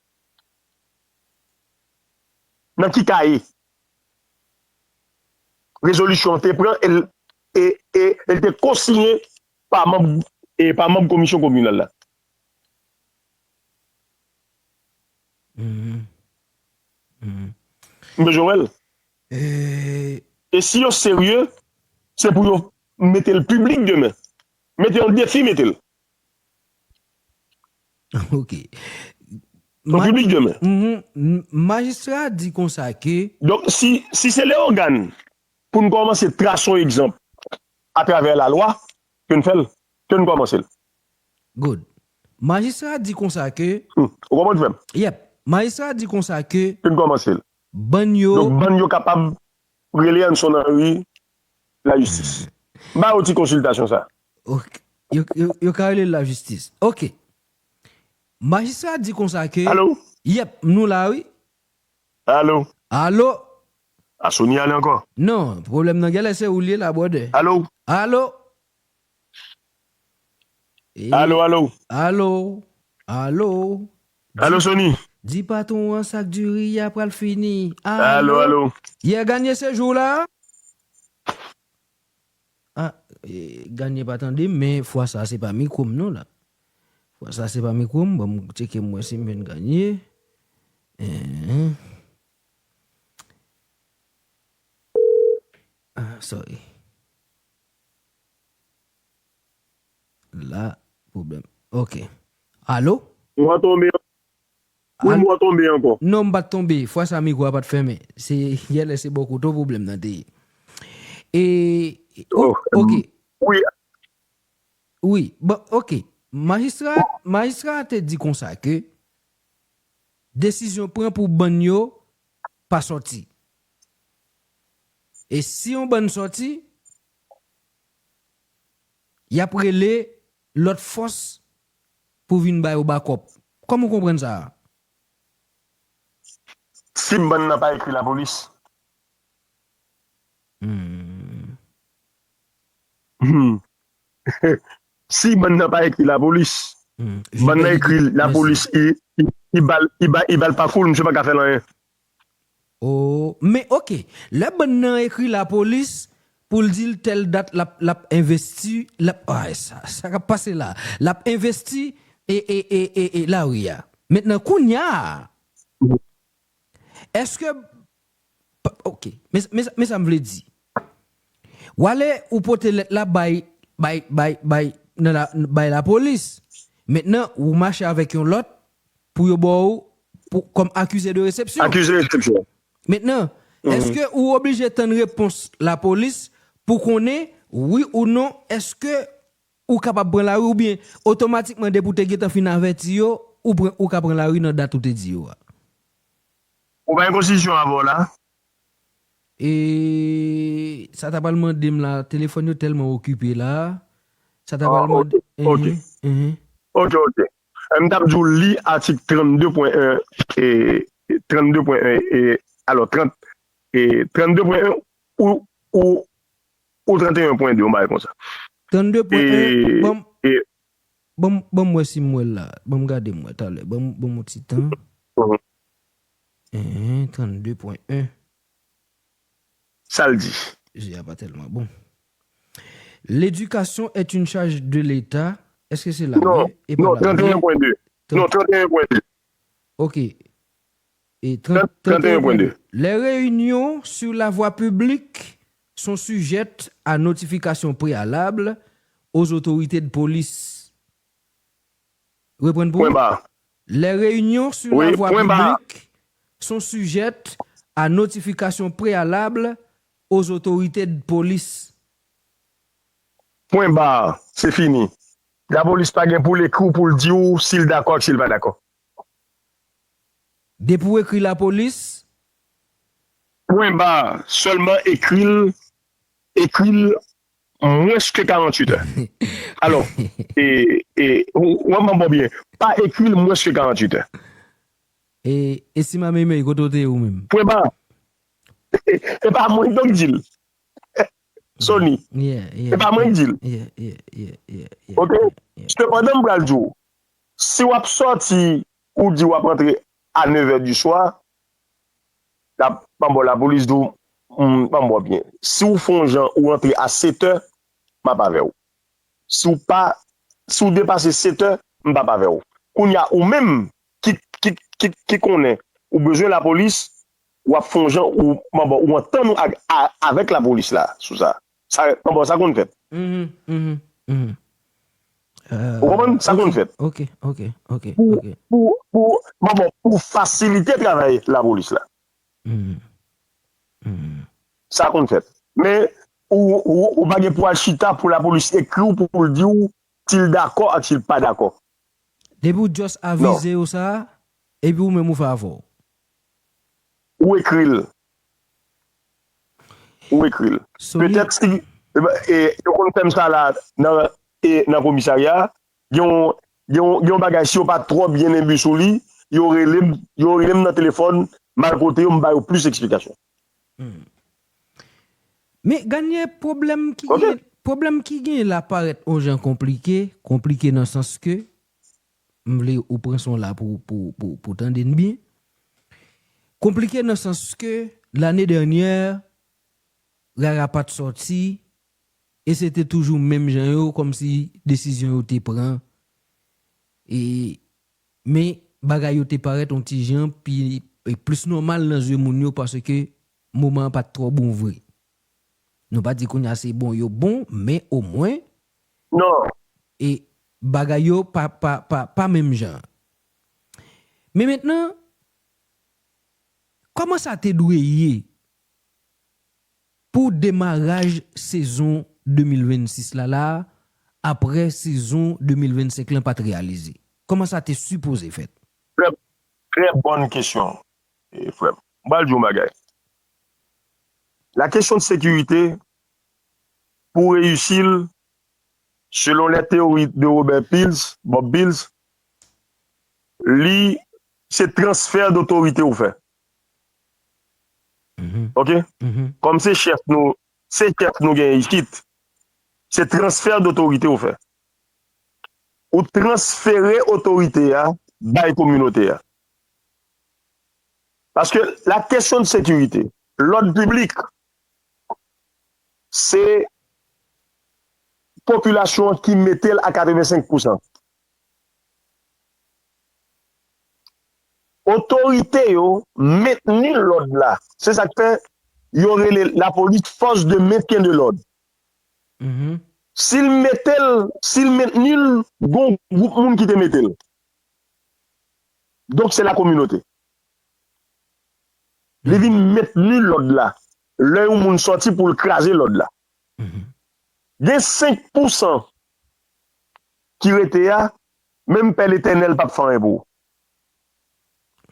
Nan ki kaye rezolisyon an te pran e, e, e, e l te kosiyen pa manm, e pa manm komisyon kominal la. M bezwen wè l. E si yo serye, se pou yo mete l piblik demen. Mete yon defi, mete l. Ok. An piblik demen. Mhm. M- Majistra a di konsa ke Donk, si, si se Leyogàn, pou n kòmanse trase yon egzanp atravè lalwa, ke n fè l, ke n kòmanse l. Good. Majistra a di konsa ke Hmm. Ou konprann, frè m? Yep. Majistra a di konsa ke Ke n kòmanse l. Bann yo Donk, bann yo kapab rele Anson Henry lajistis. Ba yo ti konsiltasyon sa. Ok. Yo, yo, yo ka rele lajistis. Ok. Majistra a di konsa ke Alo? Yep, nou la, wi. Alo? Alo? A, Sony ale ankò. Non, pwoblèm nan genlè se ou l ye la, brother. Alo? Alo? E, Alo, alo? Alo? Alo? Alo, Sony? Di patwon an sak diri a pral fini. Alo, Alo? Alo? Yè Ganye se jou la? Ah, e, Ganye pa tande m, men fwa sa se pa mikwo m non la. Fwa sa se pa mikwo m, ban m tcheke m wè si m jwenn Ganye. Enhen. Ah, sorry. La, pwoblèm. Ok. Alo? Mwen tonbe. Wi, Al- mwen tonbe ankò. Non, m pa t tonbe. Fwa sa, mikwo a pa t fèmen. Se, genlè se bò kote w pwoblèm nan te ye. E, o- Oh, ok. Wi. Wi, bon, ok. Majistra, majistra a te di konsa ke desizyon pran pou bann yo pa sòti. E si yon bann sòti, y ap rele lòt fòs pou vin ba yo bakòp. Kòman w konprann sa a? Si bann nan pa ekri lapolis. Hmm. Hmm. Si bann nan pa ekri lapolis, Hmm. Bann nan ekri lapolis, i, i, i bal, i ba, i bal pa koul, misye pa ka fè l anyen. Oh, men ok, lè bann nan ekri lapolis pou l di l tèl dat l ap, l ap envesti, l ap, ay, sa, sa k ap pase la, l ap envesti e, e, e, e, e lari a. Mentnan, kounya a, èske, pa- ok, men, men, men sa m vle di. W ale, ou pote lèt la bay, bay, bay, bay, nan la, bay lapolis. Mentnan, ou mache avèk yon lòt pou yo ba w pou, kòm akize de resepsyon. Akize de resepsyon. Mentnan, Mhm. èske ou oblije tann repons lapolis pou konnen, wi ou non, èske ou kapab pran lari oubyen otomatikman depi w te gentan fin avèti yo, ou pran, ou ka pran lari nan dat ou te di yo a? Ou pa gen konstitisyon avè w la? E sa ta pral mande m la, telefòn yo tèlman okipe la. Sa ta pral mande. Ah, ok, ok. Mhm, mhm. Ok, ok. M t ap di w li atik trannde pwen en, e, trannde pwen en, e, alò, trant, e, trannde pwen en ou, ou, ou trannde pwen de, yon bagay konsa. Trannde pwen en, e, ban m, e, ban m, ban m wè si m wè l la. Ban m gade m wè talè. Ban m, ban m yon ti tan. Mhm. Enhen, trannde pwen en. Sa l di? Je a pa tèlman bon. L'éducation est une charge de l'État. Èske se la? Non, non, trannde pwen de. Non, trannde pwen de. Ok. E trannde pwen de. Les réunions sur la voie publique sont sujettes à notification préalable aux autorités de police. Reprann pou ou. Pwen ba. Les réunions sur la voie publique sont sujettes à notification préalable aux autorités de police. Pwen ba, se fini. Lapolis pa gen pou l ekri w pou l di w si l dakò ak si l pa dakò. Depi w ekri lapolis. Pwen ba, sèlman ekri l, ekri l mwens ke karannwit è. Alò, e, e, ou, ou wè m bon byen, pa ekri l mwens ke karannwit è. E, e si m a Meimei, kote w te ye ou menm? Pwen ba. E, e pa mwen k di l. Sony. Yeah, yeah, e pa mwen k di l. Yeah, yeah, yeah, yeah, yeah, ok? Yeah, yeah. Sepandan, m pral di w, si w ap sòti, ou di w ap antre a nèf è di swa, la, ban m ba w, lapolis di w, m, ban m ba w byen. Si w fè yon jan, ou rantre a sèt è, m ap avè w. Si w pa, si w depase sèt è, m p ap avè w. Kounye a, ou menm ki, ki, ki, ki konnen ou bezwen lapolis, w ap fè yon jan, ou, ban m ba w, ou antann ou ak, a, avèk lapolis la sou sa. Sa, ban m ba w, sa konn fèt. Mhm, mhm, mhm. Ou konprann? Sa konn fèt. Ok, ok, ok. Pou, pou, pou, bon, bon, pou fasilite travay lapolis la. Mm. Mm. Sa konn fèt. Men, ou, ou, ou pa gen pou al chita pou lapolis ekri w pou l di w si l dakò ak si l pa dakò. Depi w just avize yo sa, epi ou menm ou fè afè w. Ou ekri l. Ou ekri l. Petèt si, e, yo konn fè m sa la nan, e, nan komisarya, gen yon, gen yon, gen yon bagay, si yo pa twò byen enbi sou li, yo rele m, yo rele m nan telefòn, m al kote yo, m ba yo plis eksplikasyon. Men Ganye, pwoblèm ki gen, pwoblèm ki gen la parèt yon jan konplike, konplike nan sans ke, m vle ou pran son la pou, pou, pou, pou tande n byen. Konplike nan sans ke lane dènyè, Rara pa t sòti, e se te toujou menm jan yo, kòmsi desizyon yo te pran. E, men bagay yo te parèt yon ti jan pi, e plis nòmal nan zye moun yo, paske moman an pa t twò bon vre. Nou pa di kounye a se bon yo bon, men omwen, Non. e bagay yo pa, pa, pa, pa menm jan. Men mentnan, kòman sa te dwe ye pou demaraj sezon de mil vennsis la la, apre sezon de mil vennsenk lan pa t reyalize? Kòman sa te sipoze fèt? Trè, trè bòn kesyon, e, frè m. M pral di w yon bagay. La question de sécurité, pou reyisi l, selon les théories de Robert Pills, Bob Pills, li se transfè dotorite ou fè. Mhm. Ok? Mhm. Kòm se chèf nou, se chèf nou gen isit, se transfè dotorite ou fè. Ou transfere otorite a bay kominote a. Paske la kesyon de sekirite, lòd piblik, se popilasyon an ki mete l a katrevensenk pousan. Otorite yo mentni lòd la. Se sa k fè yo rele lapolis force de maintien de l'ordre. Mhm. Si l mete l, si l mentni l, gon gwoup moun ki te mete l. Donk se la kominote. Li vin mentni lòd la. Lè yon moun sòti pou l kraze lòd la. Mhm. Gen senk pousan ki rete a, menm Pè Letènèl p ap fè anyen pou ou.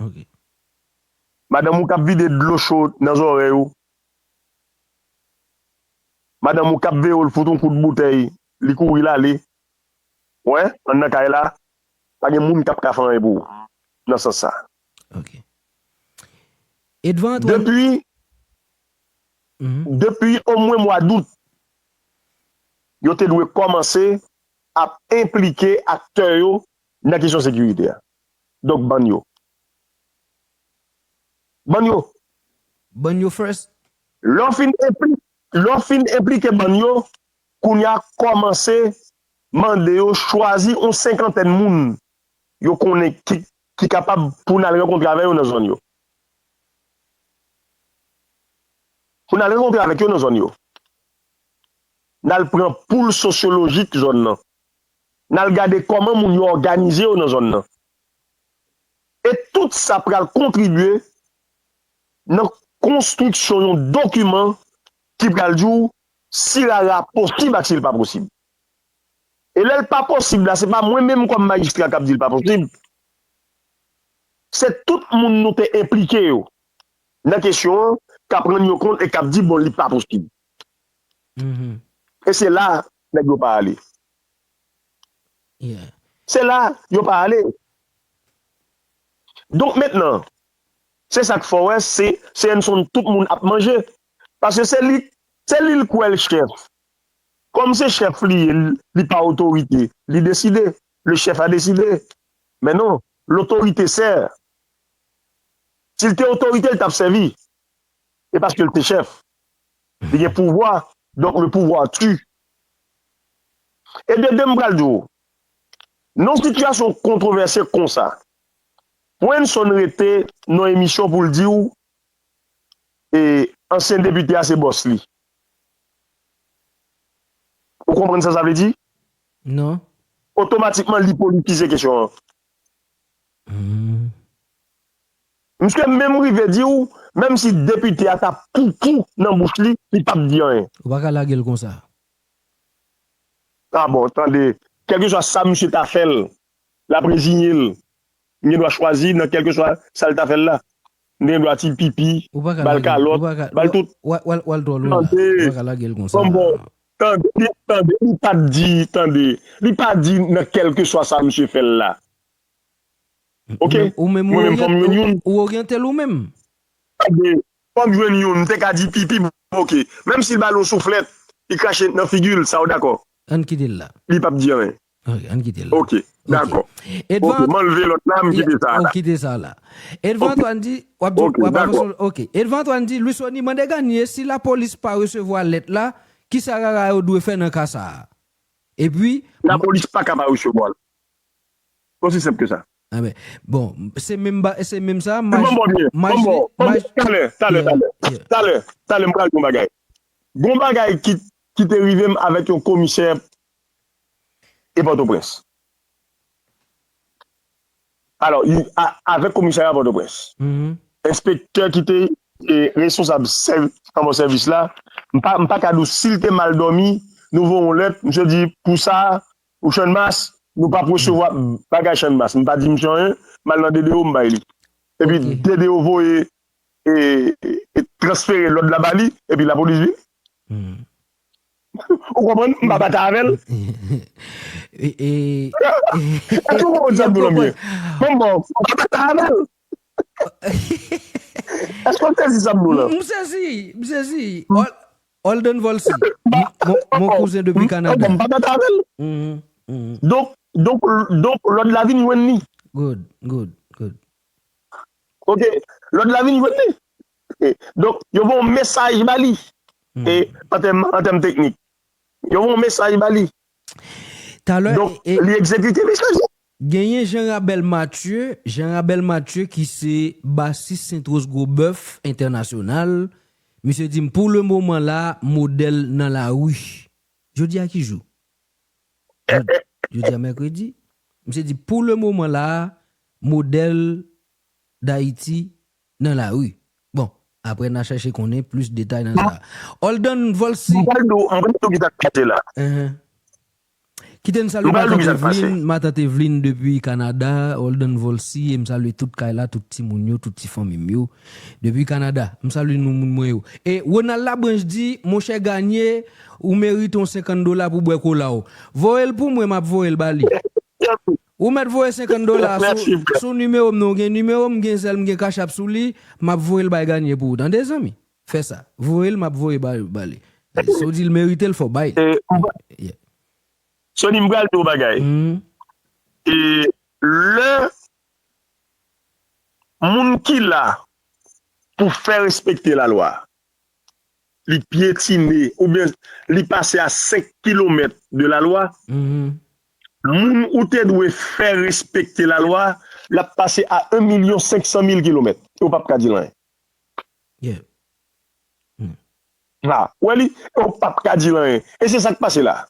Ok. Madanm ou k ap vide dlo cho nan zòrèy ou. Madanm ou k ap veye w, l fout yon kout boutèy, li kouri l ale. Ou wè, anndan kay la, pa gen moun k ap ka fè anyen pou ou nan sans sa. Ok. Edvan Antwàn. Depi, Mhm. depi omwen mwa dout, yo te dwe kòmanse ap enplike aktè yo nan kesyon sekirite a. Donk, bann yo. Bann yo. Bann yo first. Lè w fin enpli-, lè w fin enplike bann yo, kounye a kòmanse mande yo chwazi yon senkantèn moun yo konnen ki, ki kapab pou n al rankontre avè yo nan zòn yo. Pou n al rankontre avèk yo nan zòn yo. N al pran poul sosyolojik zòn nan. N al gade kòman moun yo òganize yo nan zòn nan. E tout sa pral kontribye nan konstriksyon yon dokiman ki pral di w si Rara posib ak si l pa posib. E lè l pa posib la, se pa mwen menm kòm majistra k ap di l pa posib. Se tout moun nou te enplike yo nan kesyon an k ap rann yo kont e k ap di, bon, li pa posib. Mhm. E se la nèg yo pa ale. Yeah. Se la yo pa ale. Donk mentnan, se sa k fè w wè, se, se Hanson tout moun ap manje. Paske se li, se li l kwè l chèf. Kòm se chèf li ye, li, li pa otorite, li deside. Le chef a décidé. Men non, l'autorité sert. Si l te otorite, l t ap sèvi. E paske l te chèf. Li gen pouvwa, donk le pouvoir tue. E de de m pral di w, nan yon sitiyasyon kontwovèse konsa, pou Hanson rete nan emisyon pou l di w, e ansyen depite a se bòs li. Ou konprann sa sa vle di? Non. otomatikman li politize kesyon an. Misye menm rive di w, menm si depite a ta poupou nan bouch li, li p ap di anyen. Ou pa ka lage l konsa. Ah bon, tande, kèlkeswa sa misye ta fè l, l ap reziye l. M gen dwa chwazi nan kèlkeswa sa l ta fè l la. M gen dwa ti pipi, ba l kalòt, ba l tout. Tande, bon, bon, tande, li, tande, li pa di, tande, li pa di nan kèlkeswa sa misye fè l la. Ok? Ou menm, ou menm, fò m jwenn youn. Ou oryante l ou menm. Tande, fò m jwenn youn, m te ka di pipi, oke. Menm si l ba l yon souflèt, li krache nan figi l, sa w dakò? Ann kite l la. Li p ap di anyen. Ok, ann kite l la. Ok, dakò. Ok, m anlve lòt la, m kite sa la. Ou kite sa la. Edvan Antoine di, w ap di, w ap avanse. Ok, Edvan Antoine di, Louis Sony mande Ganie si lapolis pa resevwa lèt la, kisa rara yo dwe fè nan ka sa a? Epi, lapolis pa ka pa resevwa l. Osi senp ke sa. Bon, se menm, se menm sa. Maj, maj, talè, talè, talè, talè, talè, m pral di yon bagay. Gon bagay ki, ki te rive m avèk yon komisè e Pòtoprens. Alò, avèk komisarya Pòtoprens, enspektè ki te, e, responsab sèv-, kòman sèvis la, m pa, m pa ka di w si l te mal dòmi, nou voye yon lèt, misye di, pou sa, pou Channmas, nou p ap resevwa bagay Channmas. M pa di misye anyen, m al nan D D O, m bay li. Epi D D O voye e, e, e transfere lòd la ba li, epi lapolis vin. Ou konprann? M pa batay avè l. Èske w konprann sa m di w la byen? Bon, bon, m pa batay avè l. Èske w sezi sa m di w la? M sezi, m sezi. Holden Volcy, mon, mon kouzen depi Kanada. M pa batay avè l. Donk, donk, donk, lòd la vin jwenn li. Good, good, good. Ok, lòd la vin jwenn li. Ok, donk, yo voye yon mesaj ba li. E, an tèm, an tèm teknik. Yo voye yon mesaj ba li. Talè, donk, e, li egzekite mesaj la. Genyen Jean Rabel Mathieu, Jean Rabel Mathieu ki se basis Sentwos Gwobèf entènasyonal. Misye di m, pou le moman la, modèl nan lari. Jodi a ki jou? Jodi, jodi a mèkredi. Misye di, pou le moman la, modèl Dayiti nan lari. Bon, apre n a chèche konnen plis detay nan sa. Holden Volcy. Mwen pral di w, mwen pral di w ki sa k pase la. Kite n salye matant Eveline, matant Eveline depi Kanada, Holden Volcy, e m salye tout kay la, tout timoun yo, tout ti fanmi m yo. Depi Kanada, m salye nou moun mwen yo. E Ronald Labranche di, monchè Ganie, ou merite yon senkant dola pou bwè kola w. Voye l pou mwen, m ap voye l ba li. Ou mèt voye senkant dola sou, sou nimewo m, non, w gen nimewo m, m gen Zelle, m gen Cash App sou li, m ap voye l bay Ganie pou ou. Tande, zanmi? Fè sa. Voye l, m ap voye ba, ba li. Si w di l merite l, fò w bay li. Sony, m pral di w bagay. E lè moun ki la pou fè respekte lalwa, li pyetine, oubyen li pase a senk kilomèt de lalwa, moun ou te dwe fè respekte lalwa, l ap pase a en milyon senk san mil kilomèt. E w p ap ka di l anyen. Yeah. Ha, ou wè li, e w p ap ka di l anyen. E se sa k pase la.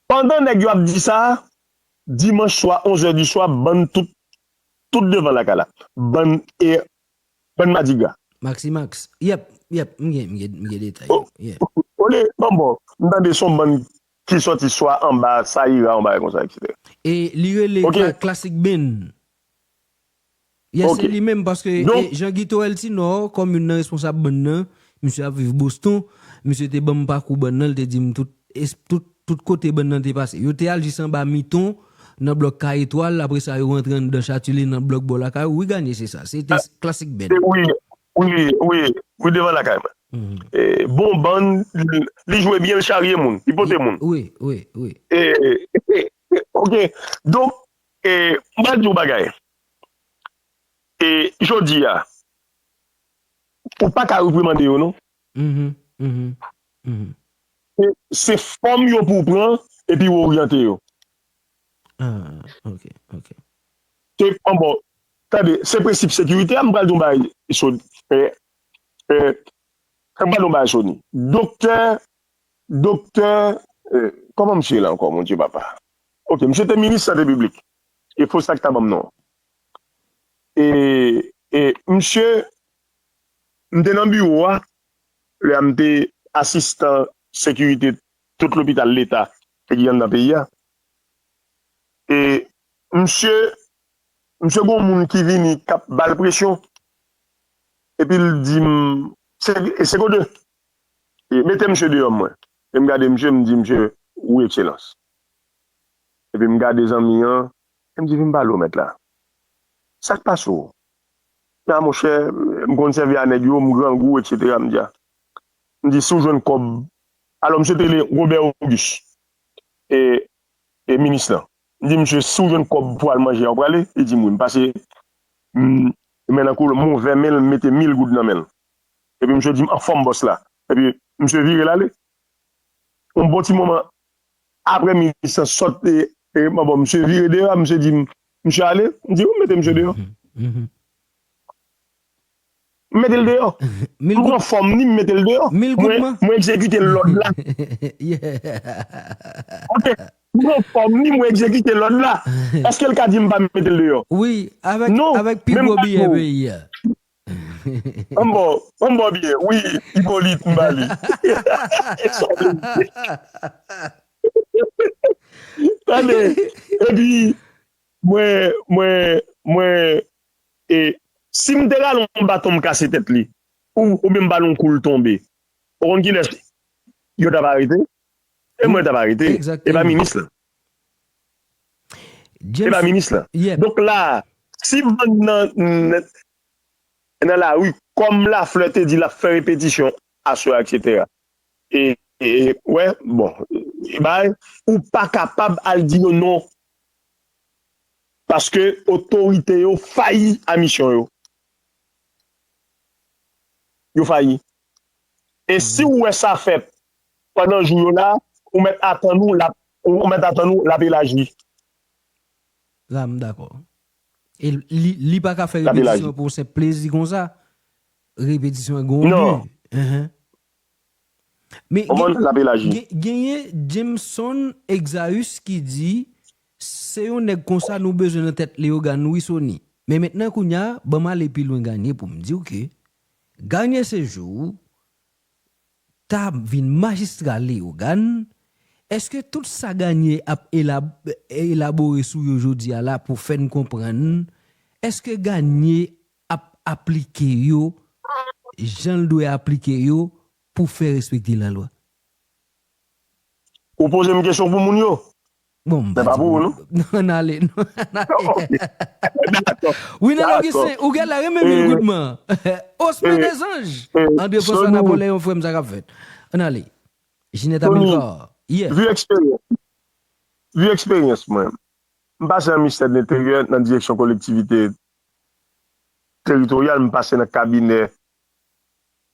Pandan nèg yo ap di sa, dimanch swa, onz è di swa, bann tout, tout devan lakay la. Bann, e, bann madigra. Maxi Max. Yep, yep, m gen, m gen, m gen detay yo. Yeah. Olye, bon, bon, m tande son bann ki sòti swa anba Sayira, yon bagay konsa, etsetera. E li rele Kla-, Classic Ben. Yes, se li menm, paske, e, Jean Guito Eltinor, kòm youn nan responsab bann nan, misye ap viv Boston, misye te ban m pakou bann nan, li te di m tout, es-, tout, tout kote bann nan te pase. Yo te al jis anba Miton, nan blòk Kay Etwal, apre sa yo rantre anndan Chatelie nan blòk bò lakay ou. Wi, Ganie, se sa. Se te Classic Ben. Wi, wi, wi, wi, devan lakay mwen. E, bon bann, li, li jwe byen, li charye moun, li pote moun. Wi, wi, wi. E, e, e, ok. Donk, e, m pral di w bagay. E, jodi a, ou pa ka reprimande yo, non. Se, se fòm yo pou w pran, epi w oryante yo. Ah, ok, ok. Se, bon, bon, tande, se prensip sekirite a, m pral di w bagay, Sony. E, e, m pral di w bagay, Sony. Doktè, doktè, e, kòman misye ye la ankò, Bondye papa? Ok, misye te minis sante piblik. E fo sa ki ta ban m non. E, e misye, m te nan biwo a, lè a m te asistan sekirite tout lopital leta ki anndan peyi a. E misye, misye gon moun ki vini k ap ba l presyon. Epi l di m, se, se kote? E mete misye deyò mwen. E m gade misye, m di misye, wi, ekselans. Epi m gade zanmi an, e m di, vin pale w mèt la. Sa k pase w? A monchè, m konn sèvi a nèg yo, m grangou, etsetera. M di, a. M di, si w jwenn kòb, alò, misye te rele Robert Auguste, e, e minis lan. M di, misye, si w jwenn kòb pou al manje a, w prale? Li di m wi. M pase, m, men nan kou, m ouvè men l, m mete mil goud nan men l. Epi misye di m, anfòm bòs la. Epi misye vire l ale. Yon bon ti moman apre minis lan sot, e, e, mwen, bon, misye vire deyò, misye di m, misye ale, m di, ou mete misye deyò. M mete l deyò. M pran fòm li, m mete l deyò. Mwen, mwen egzekite lòd la. Ok. M pran fòm li, mwen egzekite lòd la. Èske l ka di m pa mete l deyò? Wi, avèk, non, avèk pi gwo biyè peyi a. An bon, an bon byen, wi, Ipolit m ba li. Tande, epi, mwen, mwen, mwen, e, si m te rale yon baton m kase tèt li, ou, oubyen m ba l yon kou l tonbe, ou konn kilès yo t ap arete? E mwen t ap arete. E pa minis lan. E pa minis lan. Donk la, si bann nan, nan, nan lari, kòm Lafleur te di l ap fè repetisyon aswè, etsetera. E, e, wè, bon, e bay, ou pa kapab al di yo non. Paske otorite yo fayi a misyon yo. Yo fayi. E si w wè sa fèt pandan jou yo la, ou mèt atann ou l ap, ou mèt atann ou l ap elaji. La, m dakò. E li, li pa ka fè repetisyon pou senp plezi konsa. Repetisyon an gen yon bi. Men gen, gen, genyen Jameson Exaus ki di, se yon nèg konsa nou bezwen nan tèt Leyogàn wi Sony. Men mentnan kounye a, ban m ale pi lwen Ganye pou m di w ke Ganye Sejou ta vin majistra Leyogàn, èske tout sa Ganye ap elab-, elabore sou yo jodi a la pou fè n konprann, èske Ganye ap aplike yo jan l dwe aplike yo pou fè respekte lalwa? Ou poze m kesyon pou moun yo? Bon, m pa di pou ou, non? Non, ann ale, non, ann ale. Wi, nan Augustin, ou gen la renmen mil goudman. Osman Dezanj, André François Napoléon, frè m, sa k ap fèt. Ann ale. Ginette Amilcar. Yeah. Vi eksperyans, vi eksperyans mwen, m pase nan ministè de lenteryè, nan direksyon kolektivite teritoryal, m pase nan kabinè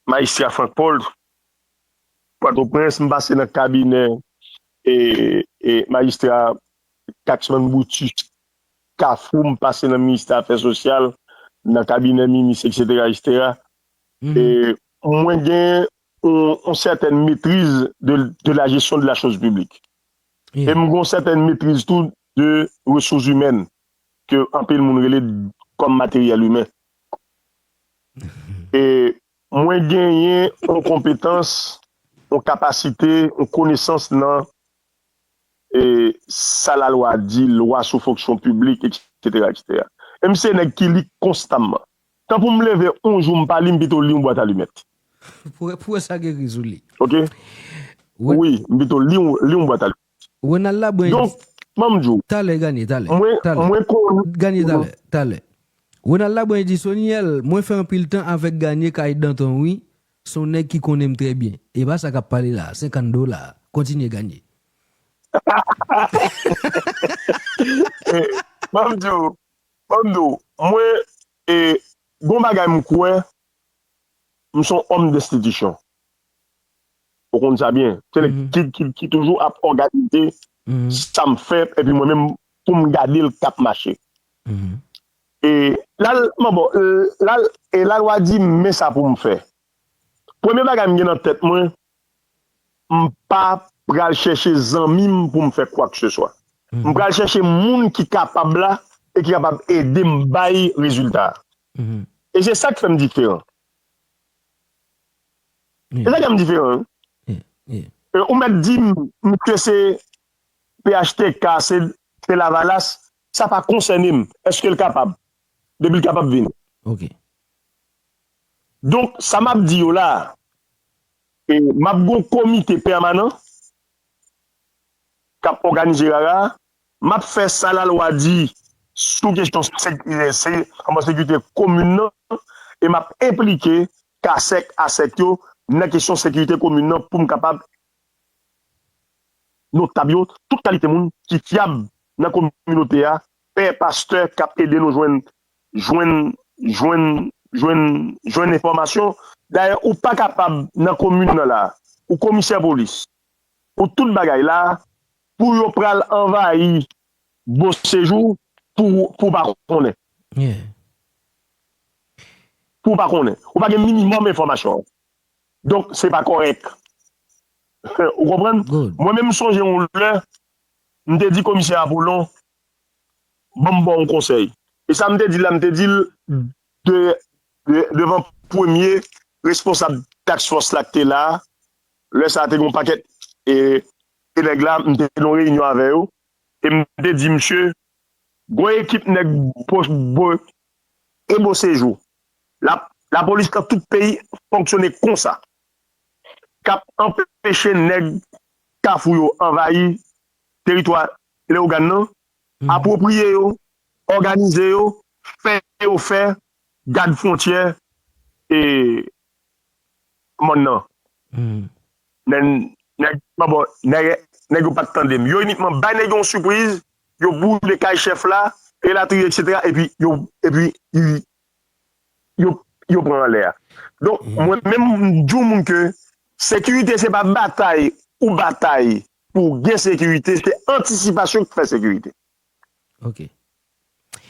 majistra Frank Paul, Pòtoprens, m pase nan kabinè e, e majistra Kaksman Brutus Kafou, m pase nan ministè afè sosyal, nan kabinè minis, etsetera, etsetera. E mwen gen yon, yon sètèn metriz de, de la gestion de la chose publique. E m gen yon sètèn metriz tou de resous imèn, ke anpil moun rele kòm materyèl imen. E mwen genyen yon konpetans, yon kapasite, yon konesans nan, e, sa lalwa di, lwa sou fonksyon piblik, etsetera, etsetera. E m se nèg ki li konstamman. Tan pou m leve yon jou m pa li, m pito li yon bwat alimèt. Pou, pou wè sa gen ri sou li. Ok? Wi, m pito li yon, li yon bwat alimèt. Ronald Labrun. Donk, ban m di w. Talè, Ganye, talè. Mwen, talè. Mwen konn Ganye, talè, talè. Ronald Labrun di, Sonyèl, mwen fè anpil tan avèk Ganye kay Danton, wi. Se yon nèg ki konnen m trè byen. E pa sa k ap pale la, senkant dola. Kontinye, Ganye. Ban m di w, ban m di w, mwen, e, gon bagay m kwè, m se yon òm denstitisyon. Ou konn sa byen. Se nèg ki, ki, ki toujou ap òganize sa m fè, epi mwen menm, pou m gade l k ap mache. E la, l, mwen bon, la, e lalwa di m, men sa pou m fè. Premye bagay m gen nan tèt mwen, m pa pral chèche zanmi m pou m fè kwakeseswa. M pral chèche moun ki kapab la e ki kapab ede m bay rezilta. E se sa k fè m diferan. E sa k fè m diferan, wi. E ou mèt di m, misye se P H T K, se, se Lavalas, sa pa konsène m. Èske l kapab? Depi l kapab vini. Donk, sa m ap di yo la, e, m ap gon komite pèmanan k ap òganize rara, m ap fè sa lalwa di sou kesyon sek-, e, se, anba sekirite komin nan, e m ap enplike kasèk, asèk yo nan kesyon sekirite komin nan pou m kapab notab yo, tout kalite moun ki fyab nan kominote a, pè, pastè k ap ede nou jwenn, jwenn, jwenn, jwenn, jwenn enfòmasyon. Dayè, ou pa kapab nan komin nan la, ou komisè polis, ou tout bagay la, pou yo pral anvayi Bon Sejou pou, pou w pa konnen. Pou w pa konnen. Ou pa gen minimòm enfòmasyon. Donk, se pa kòrèk. Ou konprann? Mwen menm, m sonje yon lè, m te di komisè Apollon, ban m ba w yon konsèy. E sa m te di l la, m te di l de, de, devan premye responsab task force la k te la a. Lè sa a, te gen yon pakèt, e, e nèg la, m te nan yon reyinyon avè yo. E m te di, misye, gon ekip nèg Bo-, Bo-, e Bon Sejou. La, lapolis nan tout peyi fonksyone konsa. K ap anpeche nèg Kafou yo anvayi teritwa Leyogàn nan, apwopriye yo, òganize yo, fè yo fè gad fwontyè, e, mòn nan. Men nèg, nèg, nèg yo pa t tande m. Yo inikman bay nèg yo yon sipriz, yo boule kay chèf la, elatriye, etsetera, epi yo, epi yo, yo, yo pran anlè a. Donk, mwen menm, m di yon moun ke sekirite se pa batay ou batay pou w gen sekirite, se antisipasyon ki fè sekirite.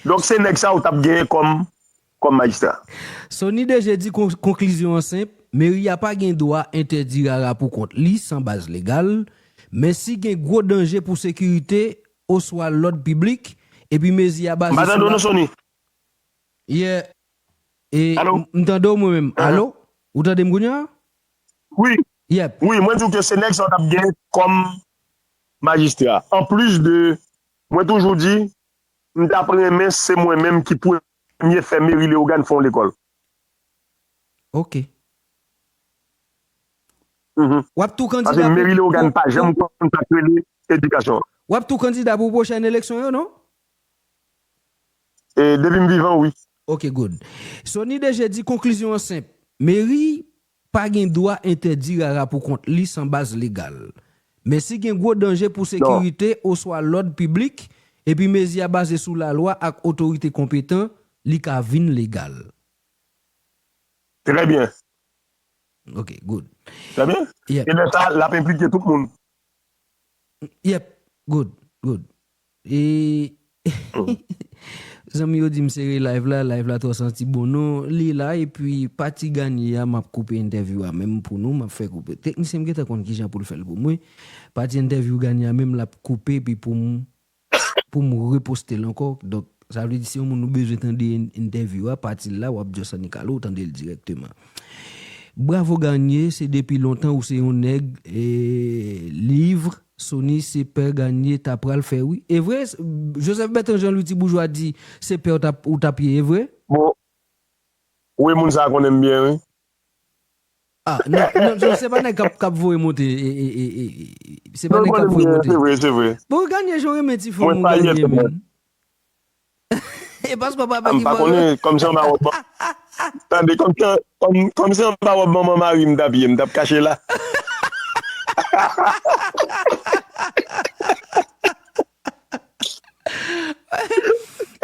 Donk, se nèg sa ou t ap genyen kòm, kòm majistra. Sony D G di kon-, konklizyon an senp, meri a pa gen dwa entèdi rara pou kont li san baz legal, men si gen gwo danje pou sekirite oswa lòd piblik, epi mezi a baze sou la. M pa tande w non, Sony. Yeah. E, m tande w mwen menm. Alo? Ou tande m kounye a? Wi. Wi, mwen di w ke se nèg sa w t ap gen kòm majistra. Anplis de, mwen toujou di, m t ap renmen se mwen menm ki premye fè meri Leyogàn fè yon lekòl. Ok. W ap tou kandida pou... Paske meri Leyogàn pa janm konn sa k rele edikasyon. W ap tou kandida pou pwochèn eleksyon yo, non? E, depi m vivan, wi. Ok, good. Sony D G di konklizyon an senp. Meri pa gen dwa entèdi rara pou kont li san baz legal. Men si gen gwo danje pou sekirite oswa lòd piblik, epi mezi a baze sou lalwa ak otorite konpetan, li ka vin legal. Trè byen. Ok, good. Trè byen. E lè sa, l ap enplike tout moun. Yep, good, good. E zanmi yo di m sere live la, live la twò santi bon non, li la, epi pati Ganye a, m ap koupe entèvyou a menm pou nou, m ap fè koupe. Teknisyen m gentan konn kijan pou l fè l pou mwen. Pati entèvyou Ganye a menm, l ap koupe, epi pou m, pou m reposte l ankò. Donk, sa vle di, si yon moun nou bezwen tande en-, entèvyou a, pati l la, w ap just annik ale, ou tande l dirèkteman. Bravo Ganye, se depi lontan ou se yon nèg, e, liv, Sony, se pè Ganye ta pral fè, wi. E vre, Joseph Bertrand Jean Louis Ti Boujwa di se pè w t ap, ou t ap ye, e vre? Bon. Wi, moun sa a konnen m byen, wi. Ah, non, non, non, se pa nèg k ap, k ap voye monte, e, e, e, e, e, se pa nèg k ap voye monte. Non, konnen m byen, se vre, se vre. Bon, Ganye, jan w renmen ti fanm ou Ganye, menm. E paske w pa pè ki fò. M pa konnen, kòmsi anba wòb, tande, kòmsi, kòm, kòmsi anba wòb manman mari m t ap ye, m t ap kache la.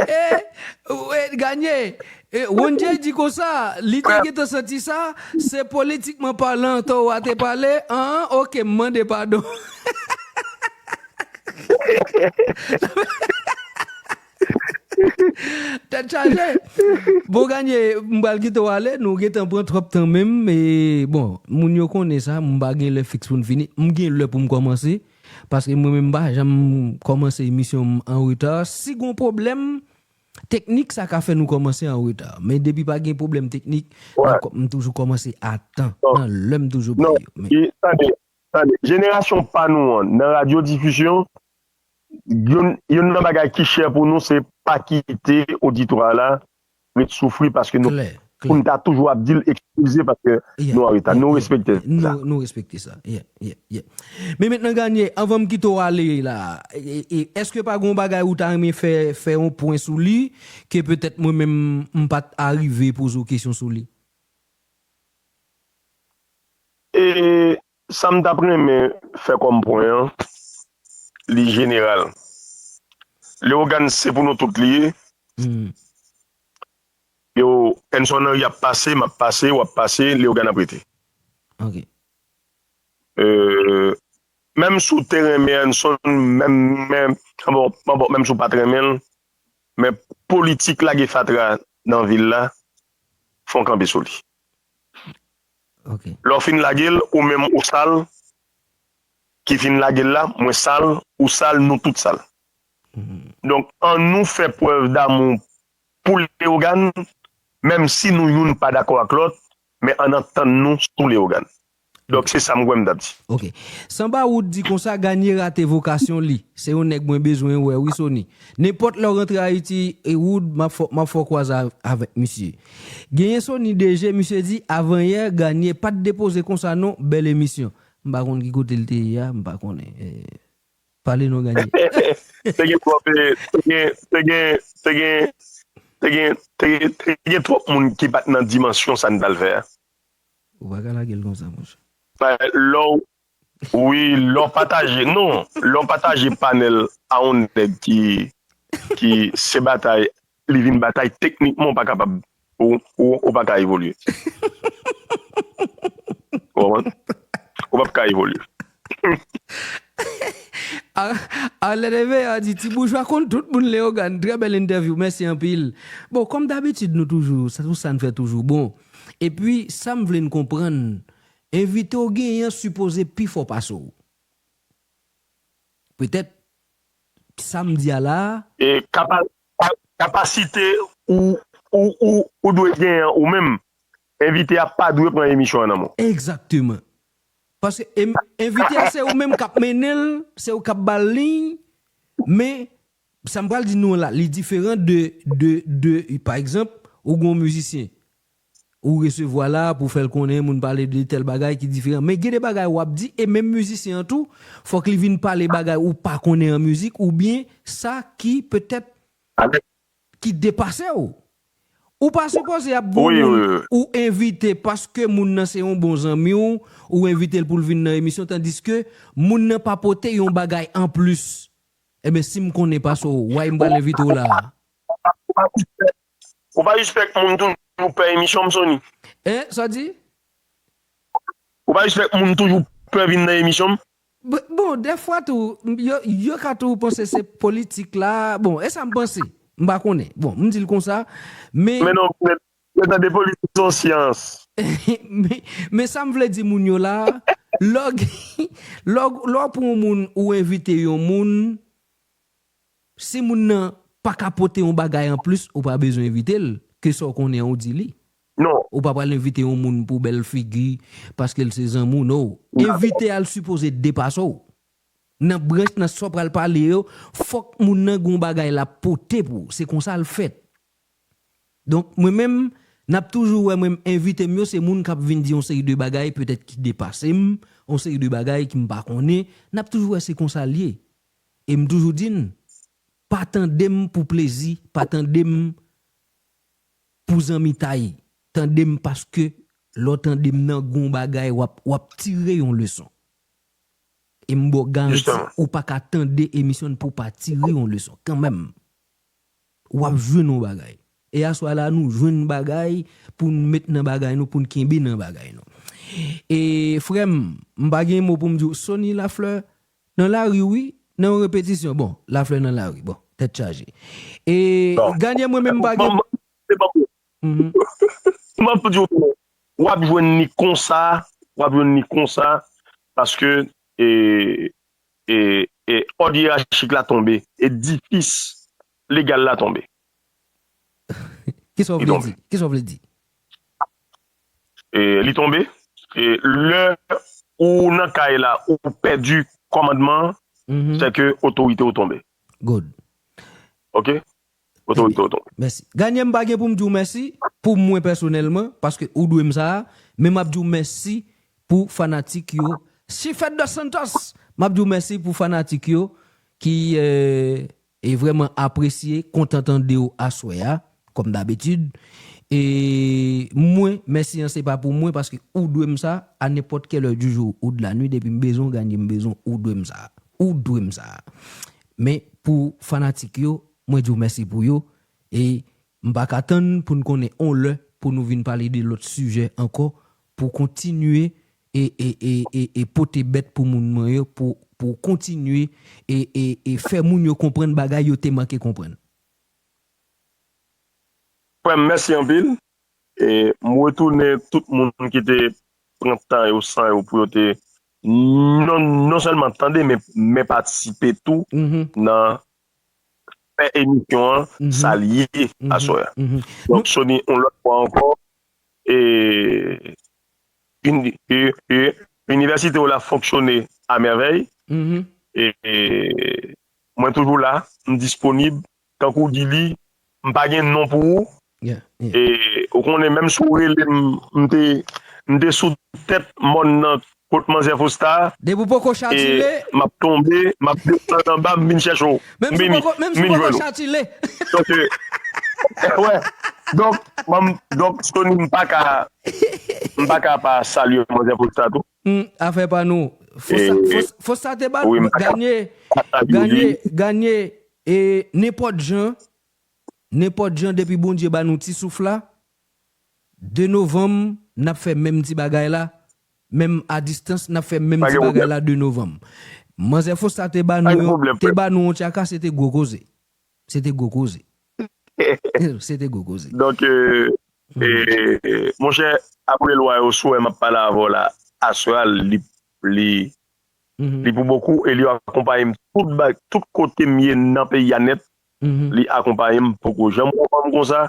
E, e, Ganye, e, Wondye di konsa, li te gentan santi sa, se politikman palan, Toro a te pale, an, ok, m mande padon. Tèt chaje. Bon, Ganye, m pral kite w ale, nou gentan pran twòp tan menm, e, bon, moun yo konnen sa, m pa gen lè fiks pou n fini, m gen lè pou m kòmanse. Paske mwen menm m pa janm kòmanse emisyon m an reta. Si gon pwoblèm teknik, sa ka fè nou kòmanse an reta. Men depi pa gen pwoblèm teknik, m ap kò- m toujou kòmanse a tan. Nan lè m toujou bay yo. Men Tande, tande. Jenerasyon pa nou an, nan radyo difizyon, youn, youn nan bagay ki chè pou nou, se pa kite oditwa la ret soufri paske nou, pou n ta toujou ap di l eskize paske nou an reta. Nou respekte sa. Nou, nou respekte sa. Yeah, yeah, yeah. Men mentnan, Ganye, anvan m kite w ale la, e, e, èske pa gon bagay ou ta renmen fè, fè yon pwen sou li, ke petèt mwen menm, m pa t arive poze w kesyon sou li? E sa m t ap renmen fè kòm pwen an, li jeneral. Leyogàn se pou nou tout li ye. Yo, Enson Henry ap pase, m ap pase, w ap pase, Leyogàn ap rete. Ok. Euh, menm si w te renmen Enson, menm, menm, bon, bon, bon, menm si w pa t renmen l, men politik lage fatra nan vil la, fò w kanpe sou li. Ok. Lè w fin lage l, ou menm ou sal, ki fin lage l la, mwen sal, ou sal, nou tout sal. Donk, ann nou fè prèv damou pou Leyogàn, menm si nou youn pa dakò ak lòt, men ann antann nou sou Leyogàn. Donk, se sa m kwè m t ap di. Ok. Sanba Wood di konsa, Ganye rate vokasyon li. Se yon nèg mwen bezwen wè wi, Sony. Nenpòt lè w rantre Ayiti, e Wood, m ap fè, m ap fè w kwaze av- avèk misye. Genyen Sony D G, misye di, avanyè, Ganye pa t depoze konsa non, bèl emisyon. M pa konn ki kote l te ye a, m pa konnen. Eh, pale non, Ganye. Te gen twòp, eh, te gen, te gen, te gen, te gen, te gen, te gen twòp moun ki pa t nan dimansyon sa n t al fè a. Ou pa ka lage l konsa, monchè. Lè w, wi, lè w pataje, non, lè w pataje panèl a yon nèg ki, ki se batay, li vin batay, teknikman, ou pa kapab, ou, ou, ou pa ka evolye. Ou konprann? Ou p ap ka evolye. A, Arlène Eveillard di, Ti boujwa konn tout moun, Leyogàn. Trè bèl entèvyou. Mèsi anpil. Bon, kòm dabitid, nou toujou, sa, tout sa n fè toujou bon. Epi, sa m vle n konprann, envite w genyen an sipoze pi fò pase w. Petèt, sa m di a la a. E kapa-, ka-, kapasite ou, ou, ou, ou dwe genyen an ou menm, envite a pa dwe pran emisyon an nan men w. Egzakteman. Paske en-, envite a, se ou menm k ap mennen l, se ou k ap ba l liy, men sa m pral di nou an la, li diferan de, de, de, pa egzanp, ou gen yon mizisyen, ou resevwa la pou fè l konnen, moun pale de tèl bagay ki diferan. Men gen de bagay w ap di, e menm mizisyen an tou, fòk li vin pale bagay ou pa konnen an mizik, oubyen sa ki petèt ki depase w. Ou pa sipoze ap gen yon moun ou envite paske moun nan se yon bon zanmi w, ou envite l pou l vin nan emisyon, tandiske moun nan pa pote yon bagay anplis. Ebyen, si m konnen pase w, why m pral envite w la a? Ou pa respèk, ou pa respèk moun toujou pè emisyon m, Sony. Hein, sa w di? Ou pa respèk moun toujou pè vin nan emisyon m? Bon, dèfwa tou, yo, yo ka tou panse se politik la. Bon, e sa m panse. M pa konnen. Bon, m di l konsa, men. Men non, men, men tande, politik se yon syans. Men, men sa m vle di moun yo la, lè w gen, lè w, lè w pran yon moun ou envite yon moun, si moun nan pa ka pote yon bagay anplis, ou pa bezwen envite l, ke sa w konnen an ou di li. Non. Ou pa pral envite yon moun pou bèl figi, paske l se zanmi w, no. Envite a l sipoze depase w. Nan branch, nan sa w pral pale yo, fòk moun nan gen yon bagay l ap pote pou ou. Se konsa l fèt. Donk, mwen menm, n ap toujou wè mwen envite m yo, se moun k ap vin di yon seri de bagay petèt ki depase m, yon seri de bagay ki m pa konnen, n ap toujou wè se konsa l ye. E m toujou di n, pa tande m pou plezi, pa tande m pou zanmitay. Tande m paske lè w tande m nan gon bagay, w ap, w ap tire yon leson. E m ba w garanti, ou pa ka tande emisyon n pou w pa tire yon leson kanmenm. W ap jwenn yon bagay. E aswè la, nou jwenn bagay pou n met nan bagay nou, pou n kenbe nan bagay nou. E frè m, m pa gen mo pou m di w, Sony Lafleur nan lari wi, nan yon repetisyon. Bon, Lafleur nan lari, bon, tèt chaje. E Ganye, mwen menm m pa gen. M ap di w, w ap jwenn li konsa, w ap jwenn li konsa, paske, e, e, e òd yerachik la tonbe, edifis legal la tonbe. Kisa w vle di? Kisa w vle di? E, li tonbe. E, lè ou nan kay la, ou pèdi kòmandman, se ke otorite ou tonbe. Good. Ok? Otorite ou tonbe. Mèsi. Ganye, m pa gen pou m di w mèsi pou mwen pèsonèlman, paske ou dwe m sa a, men m ap di w mèsi pou fanatik yo. Chifet dos Santos, m ap di w mèsi pou fanatik yo ki e vrèman apresye, kontan tande w aswè a, kòm dabitid. E mwen, mèsi an se pa pou mwen, paske ou dwe m sa, a nenpòt kèl è du jou ou de la nuit, depi m bezwen w Ganye, m bezwen w, ou dwe m sa. Ou dwe m sa. Men pou fanatik yo, mwen di w mèsi pou yo. E m pa ka tann pou n konnen on lè pou nou vin pale de lòt sijè ankò, pou kontinye e, e, e, e, e pote bèt pou moun mwen yo, pou, pou kontinye e, e, e fè moun yo konprann bagay yo te manke konprann. Frè m, mèsi anpil. E m retounen tout moun ki te pran tan yo, san yo pou yo te non, non sèlman tande, men, men patisipe tou nan fè emisyon an sa l ye aswè a. Donk, Sony, yon lòt fwa ankò, e, uni- e- e- inivèsite w la fonksyone a mèvèy. E, e mwen toujou la, m disponib. Tankou w di li, m pa gen non pou ou. E ou konnen, menm si w rele m, m te, m te sou tèt mòn nan kot Manzè Fosta. Depi w poko chatile. M ap tonbe, m ap desann anba, m vin chèche w. M vini, m vin jwenn ou. Donk, wè. Donk, m, donk, Sony, m pa ka, m pa ka pa salye Manzè Fosta tou. Hmm, afè pa nou. Fosta, Fosta te ba nou, Ganye, Ganye, Ganye, e nenpòt jan, nenpòt jan, depi Bondye ba nou ti souf la, de novanm, n ap fè menm ti bagay la, menm a distans, n ap fè menm ti bagay la de novanm. Manzè Fosta te ba nou, te ba nou yon tchaka, se te gwo koze. Se te gwo koze. Se te gwo koze. Donk, e, e, monchè, apre lwa yo, si w wè m ap pale avè w la, aswè a, li, li, li pou bokou, e li akonpaye m tout, tout kote m ye nan peyi a nèt. Li akonpaye m, poko janm wè m konsa.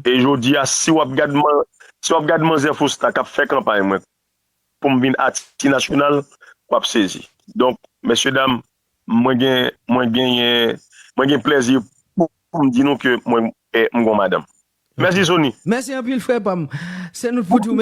E jodi a, si w ap gad, si w ap gad Manzè Fosta k ap fè kanpay mwen pou m vin atis nasyonal, w ap sezi. Donk, mesye dam, mwen gen, mwen genyen, mwen gen plèzi pou m di nou ke mwen, e, m gon madanm. Mèsi, Sony. Mèsi anpil, frè pa m. Se nou pou di w